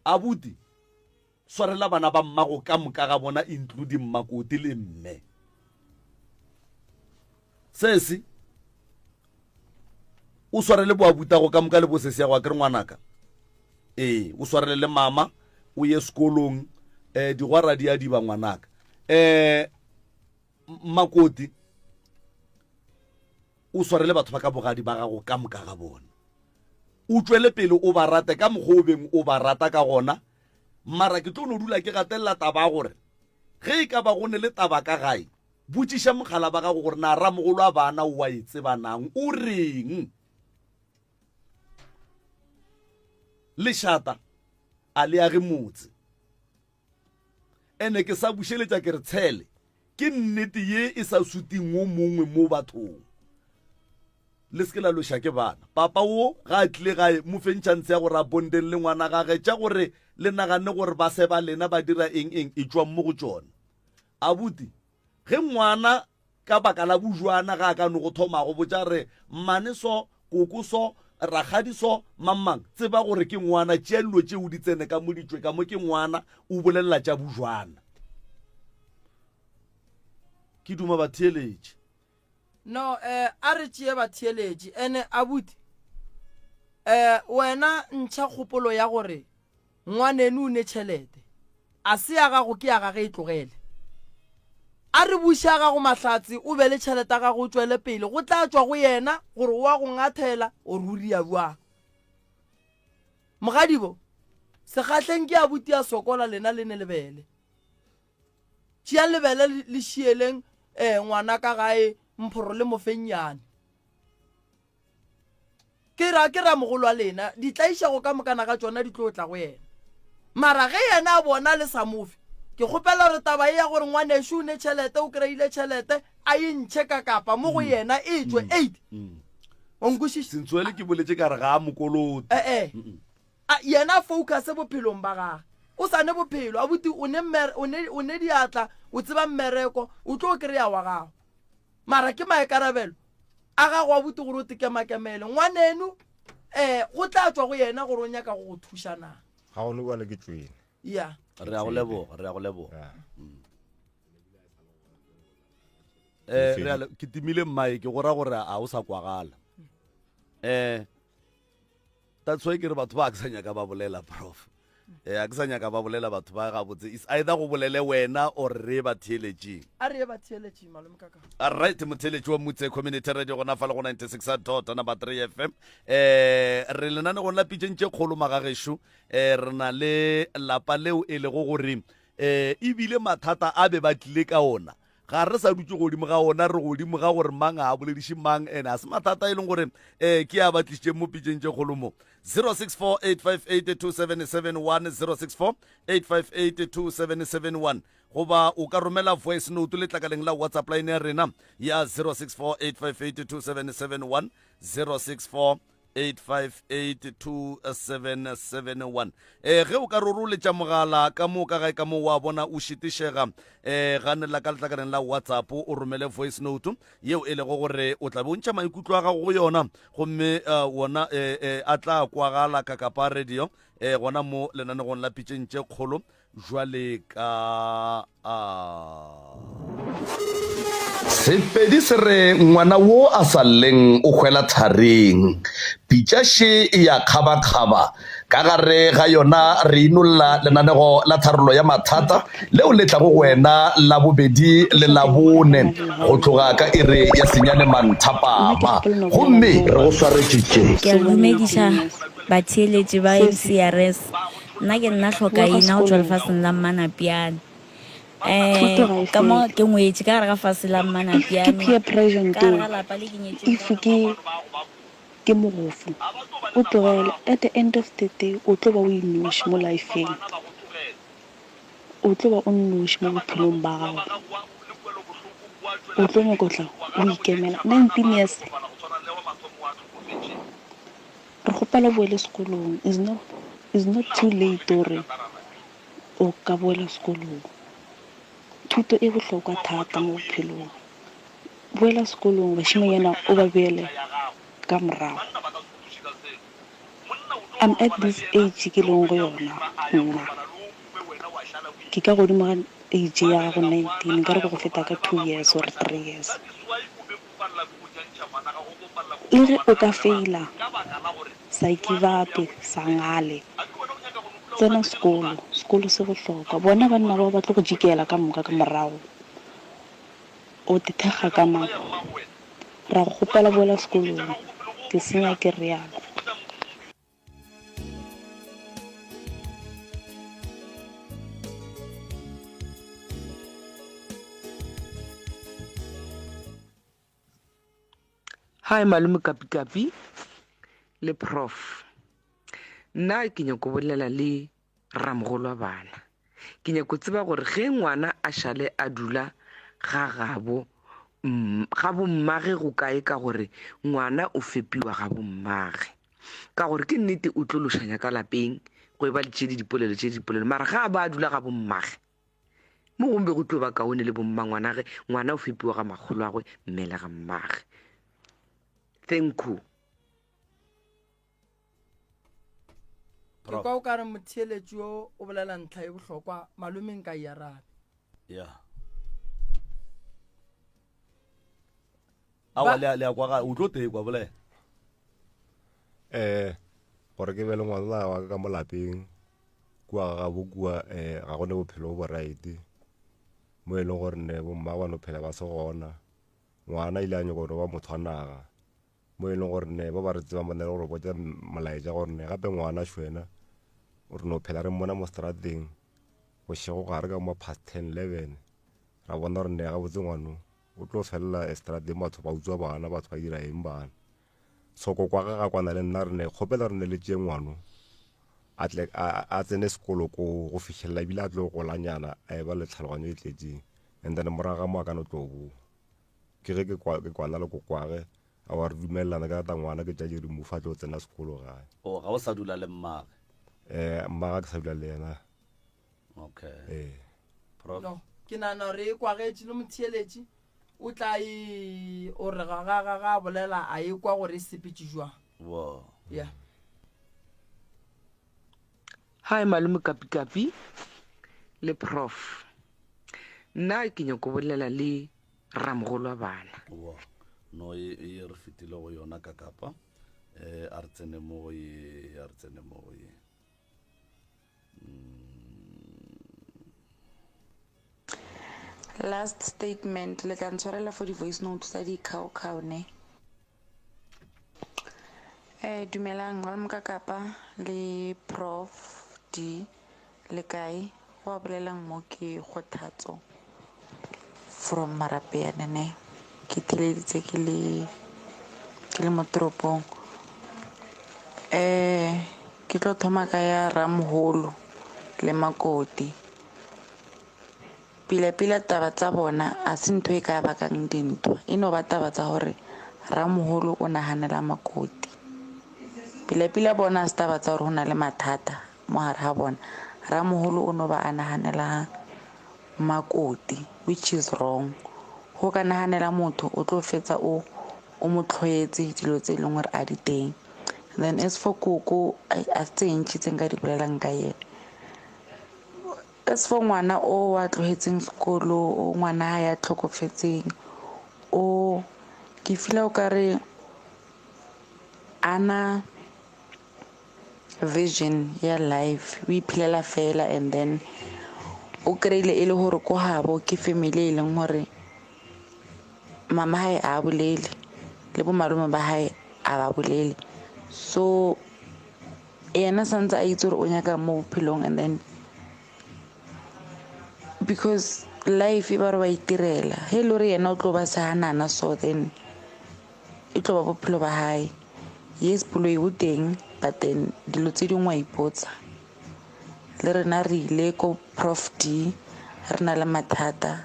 Abuti, swarela bana ba mmago ka moka ga bona including makoti le mme. Sesi, o swarele boabutago ka moka le bosesi ya go akere ngwanaka. Ee, o swarele le mama, o ye sekolong, eh, digwara di a diba ngwanaka. Eh, makoti, o swarele batho ba ka bogadi ba gago ka moka ga bona. O tšwele pele o ba rate ka mokgwa o beng o ba rata ka gona. Mara ke tlo no dula ke gatelela taba ya gore ge e ka ba go ne le taba ka gae, botšiša mogala ba gago gore na ramogolo a bana o a e tseba nang, o reng. Lešata a le age motse. Ene ke sa bušeletša ke re tshele ke nnete ye e sa suting wo mongwe mo bathong. Le se ke la loša ke bana. Papa wo ga a tlile gae mo feng chance ya gore a bondeng le ngwana gage tša gore le nagane gore ba seba lena ba dira eng eng e tšwang mo go tšona. Abuti ge ngwana Ka baka la bujwana ga a ka no go thoma go botša re mmane so, koko so, rakgadi so, mang-mang. Tseba gore ke ngwana, tšea dilo tšeo di tsene ka mo di tšwe ka mo ke ngwana, o bolelela tša bujwana. Ke duma batheeletši. No, eh, a re tšee batheeletši. Ene, abuti, eh, wena ntšha kgopolo ya gore Ngwaneno o ne tšhelete. A se ya gago ke ya gage e tlogele. A re buše a gago mahlatse o be le tšhelete ya gago o tšwele pele go tla tšwa go yena gore o a go ngathela or o ria bjang. Mogadibo, Sekgahleng ke abuti a sokola lena le ne lebele. Tšeang lebele le šieleng eh, ngwana ka gae mphoro le mofennyane. Ke ra, ke ramogolo wa lena, ditlaišego ka mokana ga tšona di tlo tla go yena. Mara ge yena a bona le sa mo fe, ke kgopela gore taba ye ya gore ngwanešu o ne tšhelete, o kry-ile tšhelete, a e ntšhe ka kapa mo go yena e tšwe. Eight. O nkwešiša? Sentsoele ke boletše ka re ga a mokolote. E-e. A, yena a focuse bophelong ba gage. O sa ne bophelo, abuti, o ne mmer, o ne, o ne diatla, o tseba mmereko, o tlo kry-a wa gago. Mara ke maikarabelo a gago abuti gore o tekemakemele ngwaneno, um go tla tšwa go yena gore o nyaka go go thuša na. Ga gone bjale ke tšwele. Ya. Re a go leboga, re a go leboga. Ya. Eh, re a le- ke timile mmae ke go ra gore a o sa kwagala. Eh, that's why ke re batho ba a ke sa nyaka ba bolela prof. Eh, a ke sa nyaka ba bolela batho ba gabotse. It's either go bolele wena or re ba theeletšeng. A re ye ba theeletšeng malome kaka. Alright, motheeletši wa Mutse Community Radio gona fa le go 96 dot number 3 FM. Eh, re lenanegong la pitšeng tše kgolo magagešo. Eh, re na le lapa leo e lego gore eh ebile mathata a be ba tlile ka ona ga re sa dutše godimo ga ona re godimo ga gore mang a bolediše mang ene a se mathata e leng gore um ke a ba tlišitšeng mo pitšeng tše kgolo mo 0648582771 0648582771 goba o ka romela voice note letlakaleng la whatsapp line ya rena ya 0648582771 064 8582771 eh ge o ka roroletša mogala ka mo ka gae ka mo wa bona o šitišega eh ganela ka letlakaleng la whatsapp o romele voice note yeo e lego gore o tla be o ntšha maikutlo a gago go yona gomme uh, wona eh, eh, a tla kwagala ka kapa radio eh, gona mo lenanegong la pitšeng tše kgolo Jwale ka a. Sepedi se re ngwana wo a sa lleng o hwela thareng. Pitša še e ya kgabakgaba. Ka gare ga yona re inolla lenanego la tharollo ya mathata leo le tlago go wena Labobedi le Labone go tloga ka iri ya senyane manthapama. Gomme re go swaretše tše. Ke a le dumediša batheeletši ba MCRS. Nna ke nna Hlokaina go tšwa lefaseng la Mmanapiane. Um ka mo ke ngwetše ka gare ga fase la Mmanapiane, ka gare ga lapa le ke nyetšweng ka gona. Ke mogofu, o tlogele, at the end of the day o tlo ba o inoši mo lifeng, o tlo ba o nnoši mo bophelong ba gago, o tlo nyaka go tla o ikemela 19 years. Re kgopela o boele sekolong is not is not too late gore o ka boela sekolong. Thuto e bohlokwa thata mo bophelong. Boela sekolong bašemanyana o ba beele ka morago. I'm at this age ke leng go yona nna. Ke ka godimo ga age ya gago 19 nkare ke go feta ka 2 years or 3 years. Le ge o ka faila sa give up sa ngale tsena sekolo, sekolo se bohlokwa. Bona banna bao ba tlo go jikela ka moka ka morago. O te thekga ka mang? Ra go kgopela boela sekolong. Ke senya ke realo. Hi malome Kapikapi le Prof. Nna ke nyako bolela le ramogolo wa bana. Ke nyako tseba gore ge ngwana a šale a dula ga gabo ga bommage go kae ka gore ngwana o fepiwa ga bommage. Ka gore ke nnete o tlo lošanya ka lapeng go e ba le tše di dipolelo tše dipolelo mara ga a ba a dula ga bommage mo gongwe be go tlo ba kaone le bommangwanage ngwana o fepiwa ga makgolo agwe mme le ga mmage. Thank you. Ke kwa o ka re motheeletši yo o bolela ntlha e bohlokwa malome nka e arabe. Ya. Aowa le a le a kwa ga o tlo tekwa bolela. Eh gore ke be le ngwana wa ka ka mo lapeng kua ga gabo kua eh ga go ne bophelo bo bo right mo e leng gore ne bomma ba no phela ba se gona ngwana ile a nyoko no ba motho wa naga mo e leng gore ne ba ba re tsebang ba na le gore botsa molaetša gore ne gape ngwana šwena o re no phela re mmona mo strateng bošego gare ka mo past 10 11 ra bona gore ne gabotse ngwano o tlo felela estrateng batho ba utswa bana batho ba dira eng bana so kokwa ge ga kwana le nna re ne kgopela re ne le tšee ngwano a tle a tsene sekolo ko go fitlhelela ebile a tlo golanyana a e ba le tlhaloganyo e tletseng and then morago ga mo a ka no tlo boa Ke ge ke kwa, ke kwana le kokwage, a wa re dumelelana ka rata ngwana ke tša di remove a tlo tsena sekolo gae. O ga o sa dula le mmage? Eh, mmage ke sa dula le yena. Okay. Eh. Prof. No, ke nagana gore e kwagetše le motheeletši o tla e o re ga ga ga ga bolela a e kwa gore e sepetše jwang. Wo. Yeah. Hi malome Kapikapi le Prof. Nna ke nyako bolela le ramogolo wa bana. Wa no ye ye re fetile go yona ka kapa eh a re tsene mo go ye a re tsene mo go ye. Last statement, le tla ntshwarela for di-voice note tsa di-cow-cow ne. Eh, dumelang malome ka kapa le prof D le kae go a bolelang mo ke kgothatso from Marapeyane ne ke theleditse ke le ke le mo toropong eh ke tlo thoma ka ya Ramholo le Makoti Pila-pila taba tsa bona a se ntho e ka bakang dintwa, e no ba taba tsa gore ramoholo o naganela makoti. Pila-pila bona a se taba tsa gore go na le mathata mo gare ga bona, ramoholo o no ba a naganela makoti which is wrong. Go ka naganela motho o tlo fetsa o o mo tlhoetse dilo tse e leng gore a di teng. Then as for koko a se tse ntši tse nka di bolelang ka yena. As for ngwana o a tlogetseng sekolo, o ngwana ya tlhokofetseng, o ke feel o kare ana vision ya life, o iphelela fela and then o kry-ile e le gore ko gabo ke family e leng gore mama hae a bolele le bo malome ba hae a ba bolele, so yena santse a itse gore o nyaka mo bophelong and then because life e ba re ba itirela ge e le gore yena o tlo ba seganana so then e tlo ba bophelo ba hae yes boloi bo teng but then dilo tse dingwe wa ipotsa le rena re ile ko prof d re na le mathata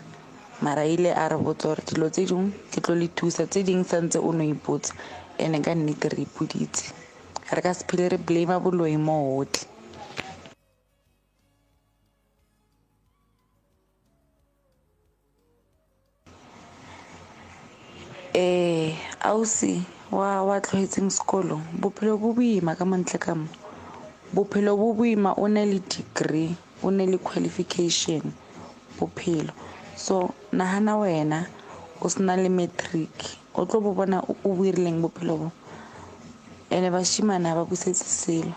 mara ile a re botsa gore dilo tse dingwe ke tlo le thusa tse dingwe santse o no ipotsa ene ka nnete re ipoditse re ka se phele re blame boloi mo gotlhe. Ee, ausi wa wa tlogetseng sekolo, bophelo bo boima ka montle ka mo. Bophelo bo boima o ne le degree, o ne le qualification, bophelo. So nagana wena o sena le matric, o tlo bo bona o bo irileng bophelo bo. Ene bashimane ha ba busetse selo,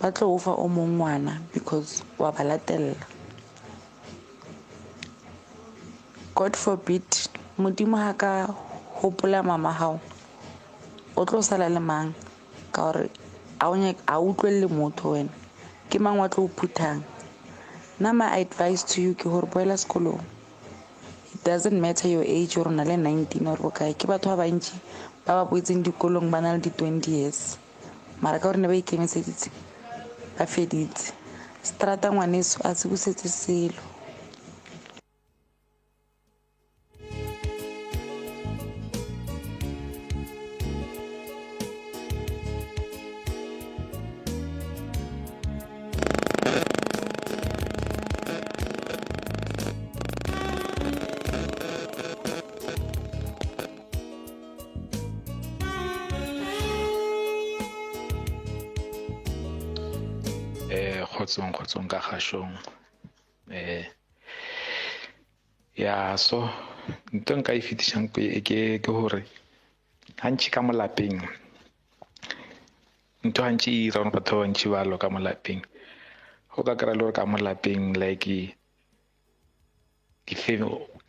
ba tlo o fa o mong ngwana because wa ba latella. God forbid modimo ha ka hopola mama hao o tlo sala le mang ka gore a utlwelele motho wena ke mang wa tlo o phuthang nna my advice to you ke gore boela sekolong it doesn't matter your age gore o na le 19 or bokae ke batho ba bantši ba ba boetseng dikolong ba na le di-20 years mara ka gore ne ba ikemiseditse ba feditse strata ngwaneso a se busetse selo Eh kgotsong kgotsong ka kgashong eh ya so ntho nka e fetisang ke ke ke hore gantši ka mo lapeng ntho gantši e ira gore batho ba bantši ba lwa ka mo lapeng o ka kry-a le gore ka mo lapeng like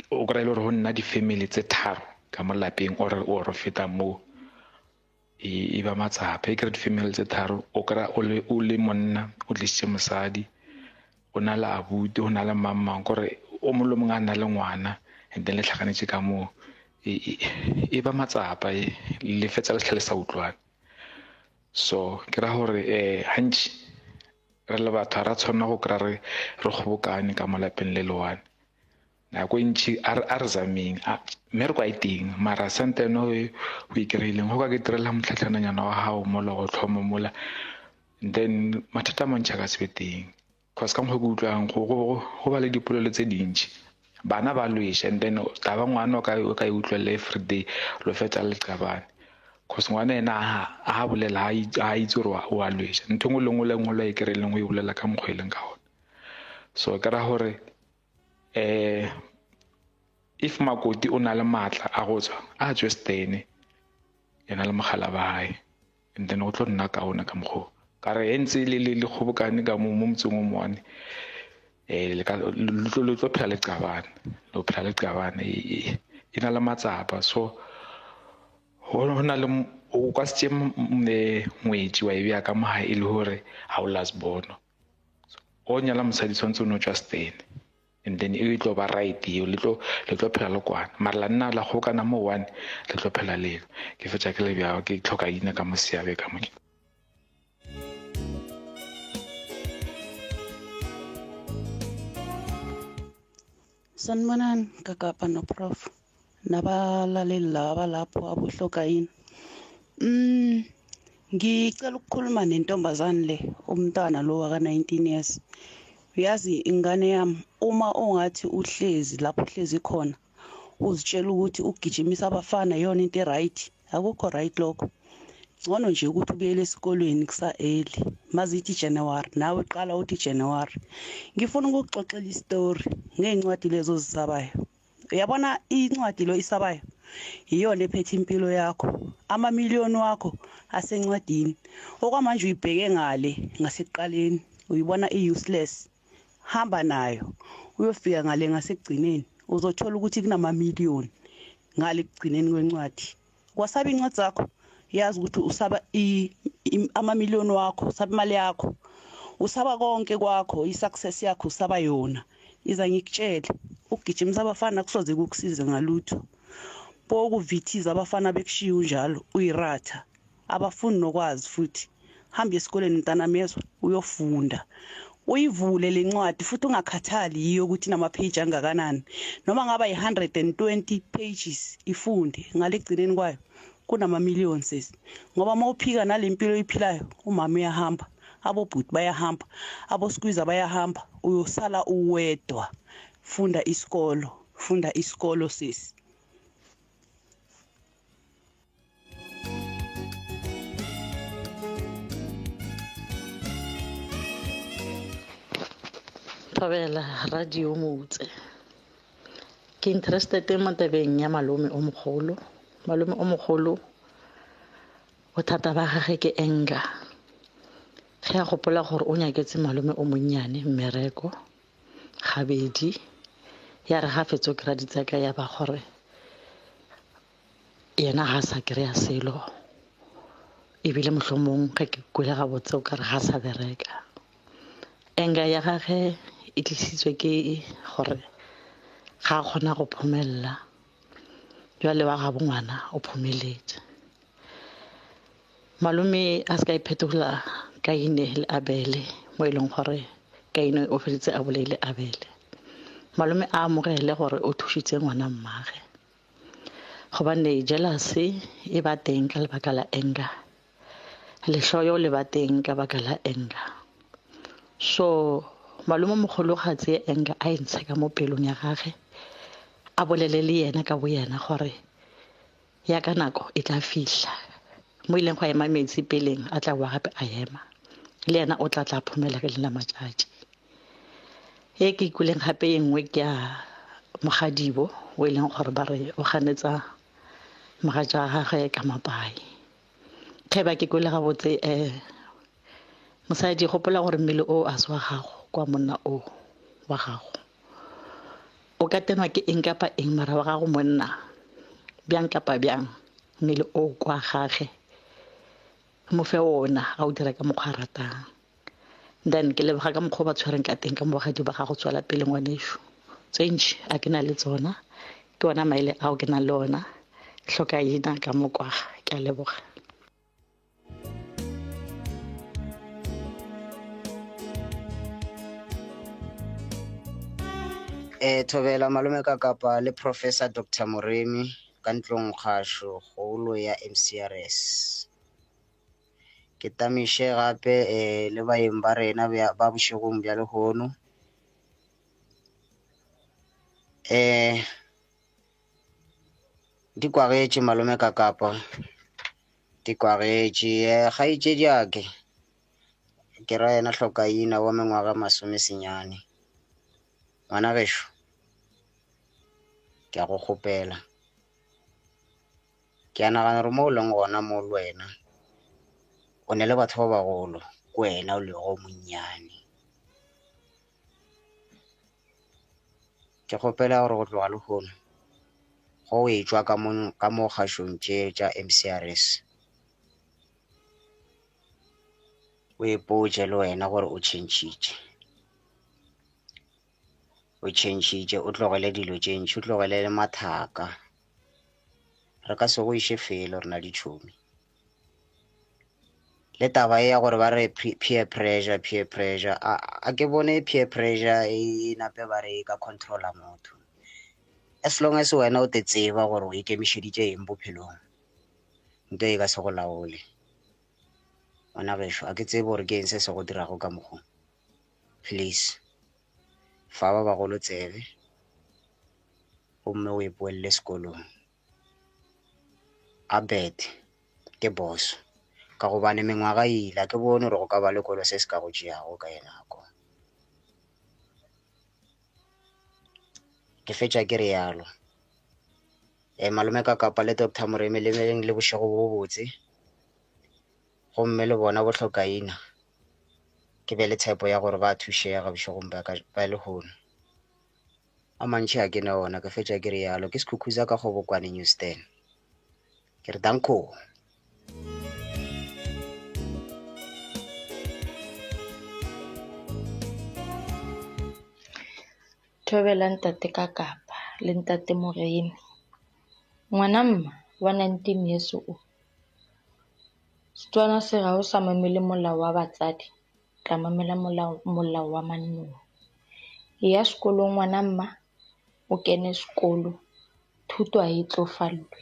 o kry-e le gore go nna di-family tse tharo ka mo lapeng or or feta moo e ba matsapa e kry di-family tse tharo o kry-a o le monna o tlisitse mosadi o na le abuti o na le mang mang kore o mongwe le mongwe a na le ngwana and then le tlhakanetse ka moo e ba matsapa e le fetsa le tlhale sa utlwane so ke ra gore um gantši re le batho ga ra tshwanela go kry-a re re kgobokane ka mo lapeng le le one nako e ntšhi a re zameng mmereko a e teng mara santene o e kry-ileng go ka ke direla motlhatlhananyana wa gago mola go tlhoma mola then mathata a mantšhi a ka se be teng cause ka mokgwa ke utlwang go ba le dipolelo tse dintšhi bana ba lwesha and then taba ngwana o ka e utlwelela everyday lo fetsa le qabane cause ngwana ena a ha bolela a itse gore o a lwesha ntho engwe le nngwe le nngwe le e kry leng o e bolela ka mokgwa e leng ka gona so ke ra gore um if makoti o na le maatla a go tswa a tswe stene yena le mogala ba gae and then go tlo nna kaone ka mokgwa ka re e ntse le le kgobokane ka mo mo motseng o moane um le tlo phela le qabane lo phela le qabane e, e, e na le matsapa so go na le o ka se tšee ngwetši wa e bea ka mogae e le gore ga o last bono o nyala mosadi tshwanetse o ne o tswa stene and then e tlo ba right eo le tlo le tlo phela le kwana mara la nna la kgokana mo one le tlo phela lelo ke fetša ke le bjao ke tlhoka ina ka mo seabe ka mo Sanibonani Kakapa noProf nabalaleli laba abalapho abohlokayini. Mm ngicela ukukhuluma nentombazane le umntwana lo waka 19 years. Uyazi ingane yami uma ungathi uhlezi lapho uhlezi khona uzitshela ukuthi ugijimisa abafana iyona into e-right akukho right lokho ngcono nje ukuthi ubuyele esikolweni kusa-early mazithi January nawe qala uthi January ngifuna ukukuxoxela isitori ngey'ncwadi lezo ozisabayo uyabona incwadi lo isabayo iyona ephethe impilo yakho amamiliyoni wakho asencwadini okwamanje uyibheke ngale ngasekuqaleni uyibona i-useless hamba nayo uyofika ngale ngasekugcineni uzothola ukuthi kunamamiliyoni ngale ekugcineni kwencwadi kwasaba incwadi zakho yazi ukuthi usaba amamiliyoni wakho usaba imali yakho usaba konke kwakho i-success yakho usaba yona iza ngikutshele ukugijimisa abafana kusoze kukusize ngalutho bokuvithiza abafana bekushiya unjalo uyiratha abafuni nokwazi futhi hamba esikoleni mntanami yezwa uyofunda uyivule le ncwadi futhi ungakhathali yiyo ukuthi inamapheji angakanani noma ngaba yi-120 pages ifunde ngale ekugcineni kwayo kunamamiliyoni sesi ngoba uma uphika nale mpilo oyiphilayo umama uyahamba abobhuti bayahamba aboskwiza bayahamba uyosala uwedwa funda isikolo funda isikolo sesi. Thobela radio motse. Ke interested mo tabeng ya malome o mogolo. Malome o mogolo bothata ba gage ke anger. Ge a gopola gore o nyaketse malome o monnyane mmereko gabedi ya re ga fetso kry-a ditsaka ya ba gore yena ga sa kry-a selo ebile mohlomong ge ke kwele gabotse o kare ga sa bereka enga ya gage e tlisitswe ke gore ga a kgona go phomelela jwale wa gabo ngwana o phomeletse malome a se ka iphetola kaine le abele mo e leng gore kaine o feditse a bolaile abele malome a amogele gore o thušitse ngwana mmage gobane jealousy e ba teng ka lebaka la anger lehloyo le ba teng ka baka la anger so malome mogolo ga tseye anger a e ntshe ka mo pelong ya gage a bolele le yena ka bo yena gore ya ka nako e tla fihla mo ileng go ema metsi peleng a tla boa gape a ema le yena o tla tla phomela ka lena matšatši e ke ikweleng gape e nngwe ke ya mogadibo o e leng gore ba re o ganetsa mogatša wa gagwe ka mapai ge ba ke kwele gabotse um mosadi gopola gore mmele o a se wa gago kwa monna o wa gago o ka tenwa ke eng kapa eng mara wa gago monna bjang kapa bjang mmele o kwa gage mo fe ona a o dira ka mokgwa a ratang then ke leboga ka mokgwa o ba tshwereng ka teng ka mogadi ba gago tswela pele ngwaneso tse ntši a ke na le tsona ke ona maele ao ke nang le ona hloka ina ka mokwaga ke a leboga Eh thobela malome ka kapa le Professor Dr Moremi ka ntlong kgašo kgolo ya MCRS. Ke tamiše gape eh le baeng ba rena ba bošegong bja lehono. Eh di kwagetše malome ka kapa di kwagetše eh kgaetšediake ke ra yena hlokaina wa mengwaga masomesenyane ngwana gešo ke a go kgopela ke a nagana gore mo o leng gona mo le wena o ne le batho ba bagolo ke wena o lego monnyane ke kgopela gore go tloga lehono go o etšwa ka mo ka mo kgašong tše tša M_C_R_S o ipotše le wena gore o tšhentšhitše o tšhentšhitše o tlogele dilo tše ntši o tlogele le mathaka re ka se go iše felo rena ditšhomi le taba e ya gore ba re peer pressure peer pressure a ke bone peer pressure e nape ba re e ka controla motho as long as wena o te tseba gore o ikemišeditše eng bophelong nto e ka se go laole ngwana gešo a ke tsebe gore ke eng se se go dirago ka mokgo please fa ba bagolo tsebe gomme o ipoelele sekolong a bet ke boss ka gobane mengwaga e ile a ke bone gore go ka ba le kolo se se ka go tšeago ka ye nako ke fetša ke realo e malome ka kapa le doctor moremi le meleng le bošego bo botse gomme le bona bohlokaina ke be le tshepo ya gore ba thušega bošegong ba lehono a mantši a ke ne ona ke fetša ke realo ke sekhukhuza ka kgobokwane newstan ke re danko Thobela ntate ka kapa le ntate Moremi. Ngwana mma wa 19 years o. Setswana se re ha o sa mamele molao wa batsadi, o tla mamela molao molao wa manong. Eya sekolong ngwana mma, o kene sekolo. Thuto ha e tlofallwe.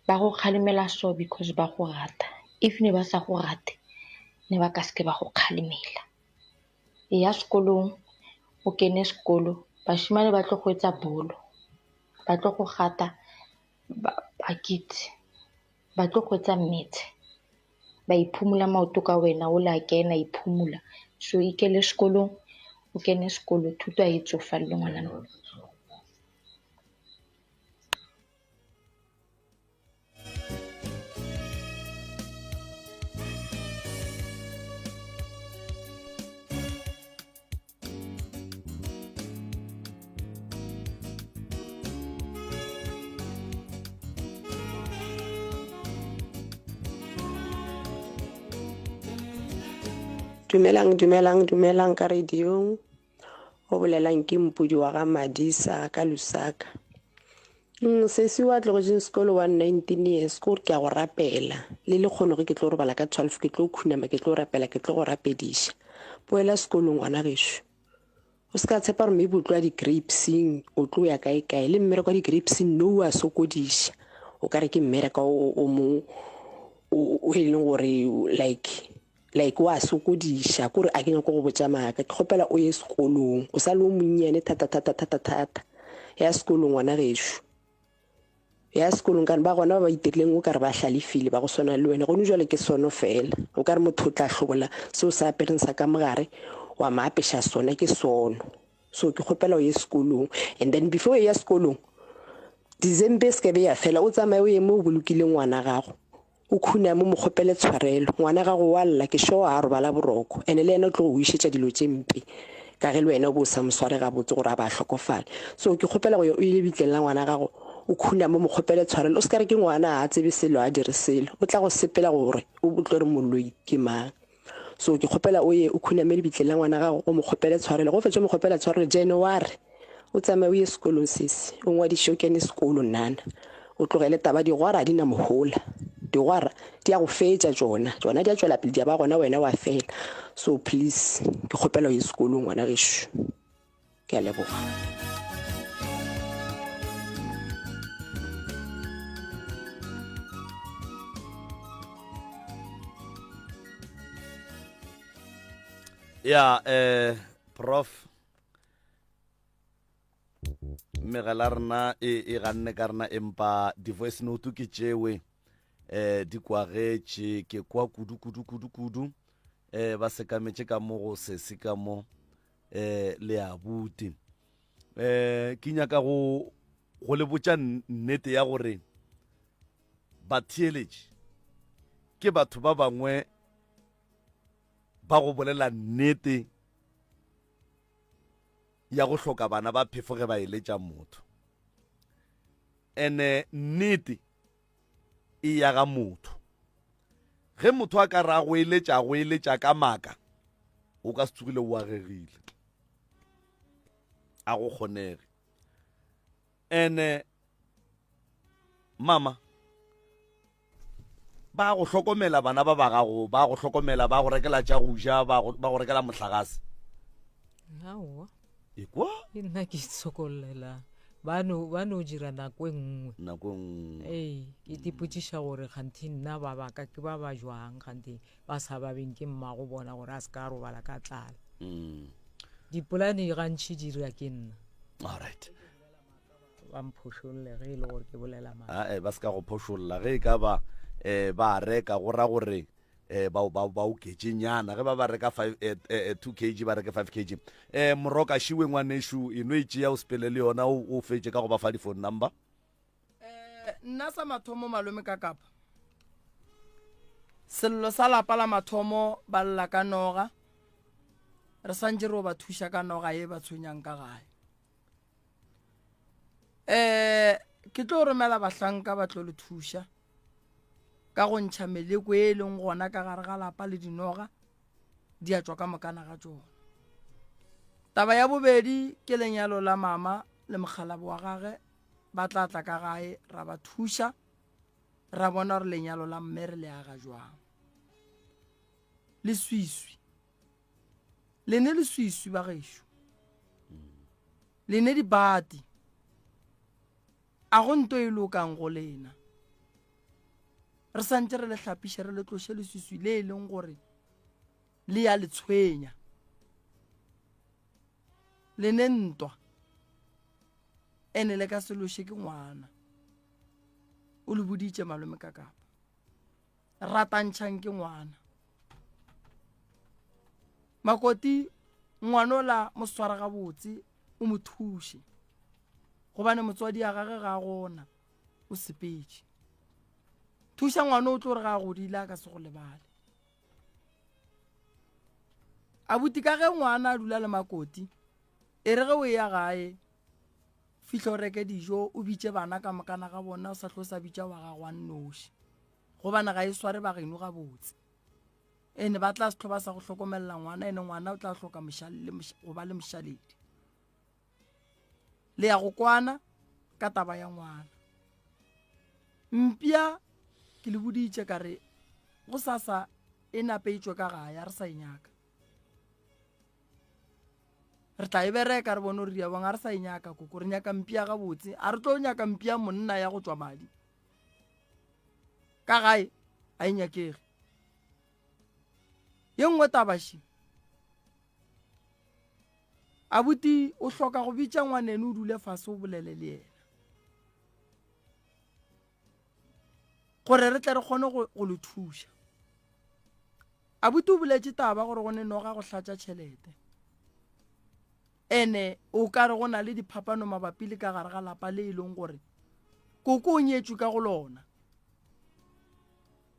Ba go kgalemela so because ba go rata. If ne ba sa go rate, ne ba ka se ke ba go kgalemela. Eya sekolong, o kene sekolo. Bashimane ba tlo go etsa bolo, ba tlo go gata ba kitse, ba tlo go etsa mmetshe, ba iphumula maoto ka wena o le a kena iphumula. So ikele sekolong, O kene sekolo, thuto a e tsofalele ngwana mma. Dumelang, dumelang, dumelang ka radiong. O bolelang ke mpudi wa ga Madisa ka Lusaka. Mm, sesi wa tlogetšeng sekolo wa 19 years ke gore ke a go rapela le le kgono ge ke tlo robala ka 12 ke tlo khunama ke tlo rapela ke tlo go rapediša boela sekolong ngwana gešo O se ka tshepa gore maybe o tlo ya di-grapeseng, o tlo ya kae kae. Le mmereko wa di-grapeseng no wa sokodiša. O ka re ke mmereko o, o mong o, o e leng gore like like wa sokodiša kore a ke nyako go botša maaka. Ke kgopela o ye sekolong. O sa le o monnyane thata thata thata thata. Ya sekolong ngwana gešo. Ya sekolong kane ba gona ba ba itirileng o ka re ba hlalefile ba go swana le wena gone jwale ke sono fela o ka re motho o tla hlobola seo se apereng sa ka mogare wa mo apeša sona ke sono so ke kgopela o ye sekolong and then before o ya sekolong December e se ka be ya fela o tsamaye o ye mo o bolokileng ngwana gago O khuname o mo kgopele tshwarelo. Ngwana gago wa lla, ke sure ga a robala boroko. And le yena o tlo go išetša dilo tše mpe ka ge le wena o be o sa mo sware gabotse gore a ba a hlokofale. So ke kgopela go ya o ye lebitleng la ngwana gago o khuname o mo kgopele tshwarelo. O se ka re ke ngwana ga a tsebe selo ga a dire selo. O tla go sepela gore o tlo re moloi ke mang. So ke kgopela o ye o khuname lebitleng la ngwana gago o mo kgopele tshwarelo. Ge o fetša o mo kgopela tshwarelo January o tsamaye o ye sekolong sesi o ngwadiše o kene sekolo nana o tlogele taba digwara ga di na mohola digwara di a go fetša tšona tšona di a tšwela pele di a ba gona wena wa fela so please ke kgopela o ye sekolong ngwana gešo ke a leboga. Ya eh prof megala rena e e ganne ka rena empa di-voice note ke tšewe eh di kwagetše ke kwa kudu kudu kudu kudu eh ba sekametše ka mo go sesi ka mo eh le abuti eh ke nyaka go go le botša nnete ya gore batheeletši ke batho ba bangwe ba go bolela nnete ya go hloka bana ba phefo ge ba eletša motho ene nnete e ya ga motho ge motho a ka ra go eletša go eletša ka maaka o ka se tsogile o agegile a go kgonege ene mama ba go hlokomela bana ba ba gago ba go hlokomela ba go rekela tša go ja ba go rekela mohlagase aowa ekwa ke nna ke itshokollela ba no ba no dira nako e nngwe nako e nngwe ee ke tipotšiša gore kganthe nna ba baka ke ba ba jwang kganthe ba sa babeng ke mmago bona gore a se ka robala ka tlala mm. dipolane gantšhi di dira ke nna alright ba mphošolle ge e le gore ke bolela maaka ae ba se ka go phošolla ge e ka ba um ba reka go ra gore eh ba ba ba oketše nyana ge ba ba reka 5 eh, eh, 2 kg ba reke 5 kg eh moroka šiwe ngwanešu e no e tšea o sepele le yona o o fetše ka go ba fa di phone number eh nna sa mathomo malome ka kapa sello sa lapa la mathomo ba lla ka noga re santse re o ba thuša ka noga e ba tshwenyang ka gae um ke tlo romela bahlanka ba tlo le thuša ka go ntšha meleko e e leng gona ka gare ga lapa le dinoga di a tšwa ka mokana ga tšona. Taba ya bobedi ke lenyalo la mama le mokgalabo wa gage ba tla tla ka gae ra ba thuša ra bona gore lenyalo la mme re le aga jwang. Leswiswi le ne leswiswi ba gešo le ne dibati A go nto e lokang go lena. Re santše re le hlapiše re le tloše leswiswi le e leng gore le ya le tshwenya. Le ne ntwa ene le ka se loše ke ngwana. O le boditše malome ka kapa. Ratantšhang ke ngwana. Makoti. Ngwanola mo swara gabotse o mo thuše gobane motswadi ya gage ga a gona o sepetše. Thuša ngwana o tlo re ga a godile a ka se go lebale. Abuti ka ge ngwana a dula le makoti e re ge o eya gae fihla o reke dijo o bitše bana ka mokana ga bona o sa tlo sa bitša wa gago a nnoši gobane ga e sware ba geno gabotse. Ene ba tla se ba sa go hlokomelela ngwana ene ngwana o tla hloka go ba le mošaledi. Le ya go kwana ka taba ya ngwana. Mpša ke le boditše ka re go sasa e nape e tšwe ka gae a re sa e nyaka. Re tla e bereka re bone gore di bang a re sa e nyaka koko re nyaka mpša gabotse a re tlo nyaka mpša monna ya go tšwa madi. Ka gae a e nyakege. Ye nngwe taba še. Abuti o hloka go bitša ngwaneno o dule fase o bolele le yena. Gore re tle re kgone go le thuša. Abuti o boletše taba gore go ne noga go hlatša tšhelete. Ene o ka re go na le diphapano mabapi le ka gare ga lapa le e leng gore koko o nyetšwe ka go lona.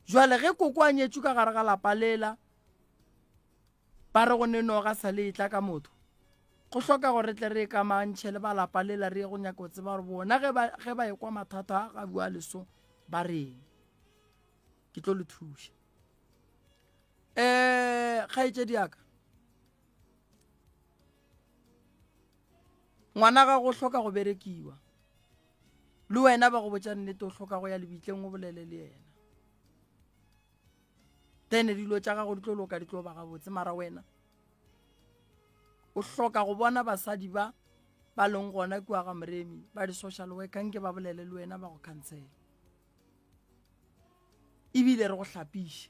Jwale ge koko a nyetšwe ka gare ga lapa lela, ba re go ne noga sa le etla ka motho. Go hloka gore re tle re ikamantšhe le ba lapa lela re ye go nyaka go tseba gore bona ge ba, ge ba ekwa mathata a ga bua leso ba reng. Ke tlo le thuša. Um kgaetšedi ya ka, ngwana gago o hloka go berekiwa. Le wena ba go botša nnete o hloka go ya lebitleng o bolele le yena. Then dilo tša gago di tlo loka di tlo ba gabotse mara wena o hloka go bona basadi ba ba leng gona kua ga Moremi ba di-social worker nke ba bolele le wena ba go khansele ebile re go hlapiše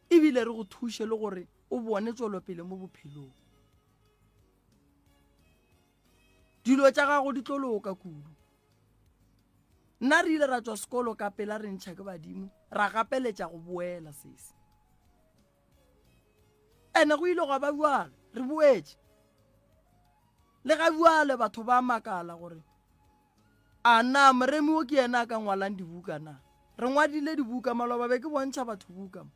ebile re go thuše le gore o bone tšwelopele mo bophelong. Dilo tša gago di tlo loka kudu. Nna re ile ra tšwa sekolo ka pela re ntšha ke badimo ra gapeletša go boela sese. Ene go ile gwa ba bjalo re boetše. Le ga bjale batho ba makala gore a na Moremi wo ke yena a ka ngwalang dibuka na. Re ngwadile dibuka maloba be ke bontšha batho buka mo.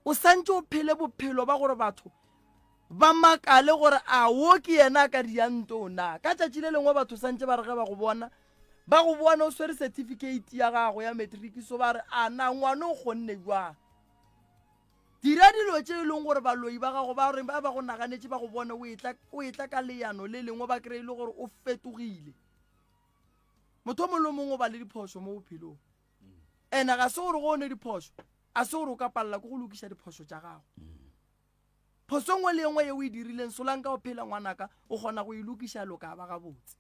O santše o phele bophelo ba gore batho ba makale gore a wo ke yena a ka diang nto na. Ka tšatši le lengwe batho santše ba re ge ba go bona, ba go bona o swere certificate ya gago ya matric so ba re a na ngwana o kgonne jwang. Dira dilo tše e leng gore baloi ba gago ba re ba ba go naganetše ba go bone o etla o etla ka leano le lengwe ba kry-e le gore o fetogile. Motho o mongwe le o mongwe o ba le diphošo mo bophelong. Ene ga se gore go o ne diphošo a se gore o ka palela ke go lokiša diphošo tša gago. Phoso nngwe le nngwe ye o e dirileng solanka o phela ngwanaka o kgona go e lokiša loka ba gabotse.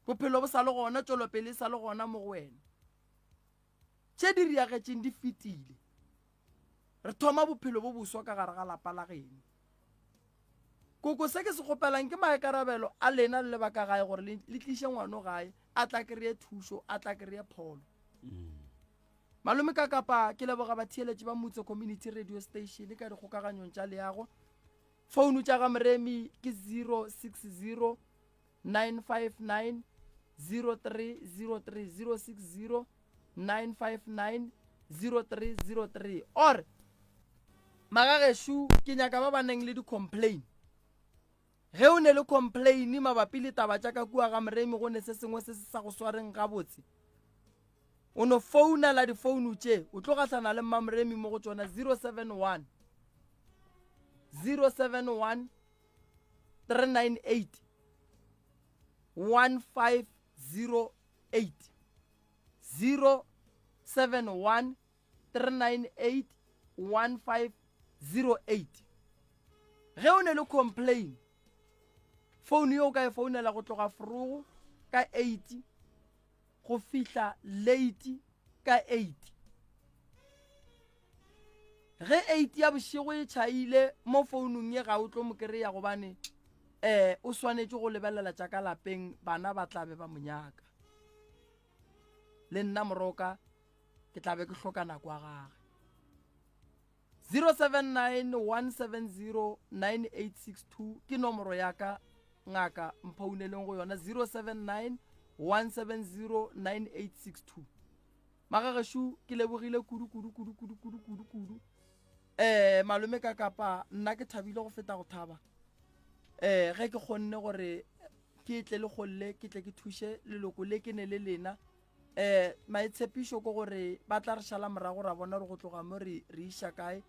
Bophelo bo sa le gona, tšwelopele e sa le gona mo go wena. Tše di riagetšeng di fetile. Re thoma bophelo bo boswa ka gare ga lapa la geno. Koko se ke se kgopelang ke maikarabelo a lena le le ba ka gae gore le tliše ngwano gae a tla kry-e thušo, a tla kry-e pholo. Malome ka kapa ke leboga batheeletši ba Mutse Community Radio Station ka dikgokaganyong tša leago. Founu tša ga Moremi ke 060 959 0303 060 959 0303 or magagešo ke nyaka ba ba neng le di-complain. Ge o ne le complain mabapi le taba tša ka kua ga Moremi go ne se sengwe se se sa go swareng gabotse, o no founela difounu tše o tlo gahlana le Mmamoremi mo go tšona 071 071 398 1508 071 398 1508. Ge o ne le complain, phone yo o ka e founela go tloga forogo ka 8 go fihla late ka 8. Ge 8 ya bošego e tšhaile mo founung ye ga o tlo mo kry-a gobane um o swanetše go lebelela tša ka lapeng, bana ba tla be ba mo nyaka. Le nna moroka ke tla be ke hloka nako ya gage. 079 170 9862 ke nomoro ya ka ngaka mphouneleng go yona 079 170 9862 magagešo ke lebogile kudu kudu kudu kudu kudu kudu kudu um malome ka kapa nna ke thabile go feta go thaba um ge ke kgonne gore ke tle le golle ke tle ke thuše leloko le ke ne le lena um maitshepišo ke gore ba tla re šala morago ra bona gore go tloga mo re re iša kae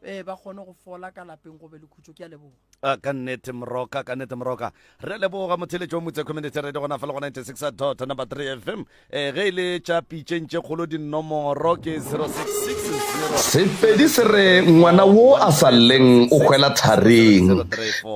um ba kgone go fola ka lapeng go be le khutšo ke a leboga ah, ka nnete moroka ka nnete moroka re leboga motheletši wa motse community radio gona fa le go 96 dot number 3 fm eh, ge e le tša pitšeng tše kgolo dinomoro ke 0660 Sepedi se re ngwana wo a sa lleng o hwela thareng.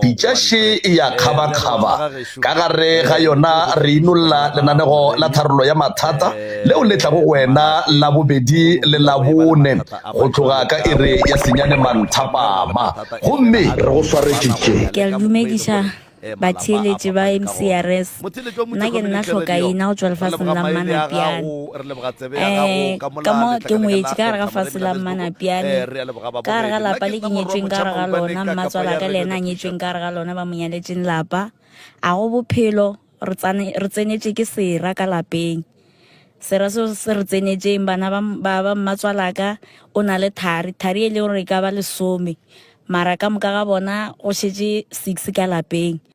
Pitša še e ya kgabakgaba. Ka gare ga yona re inolla lenanego la tharollo ya mathata leo le tlago go wena Labobedi le Labone go tloga ka iri ya senyane manthapama. Gomme re go swaretše tše. Ke a le dumediša batheeletši ba MCRS. Nna ke nna Hlokaina go tšwa lefaseng la Mmanapiane. Um ka mo ke ngwetše ka gare ga fase la Mmanapiane, ka gare ga lapa le ke nyetšweng ka gare ga lona, mmatswalaka le yena a nyetšweng ka gare ga lona ba mo nyaletšeng lapa. A go bophelo re tsane re tsenetše ke sera ka lapeng. Sera seo se re tsenetšeng bana ba ba ba mmatswalaka o na le thari, thari e le gore e ka ba lesome. Mara ka moka ga bona go šetše six ka lapeng.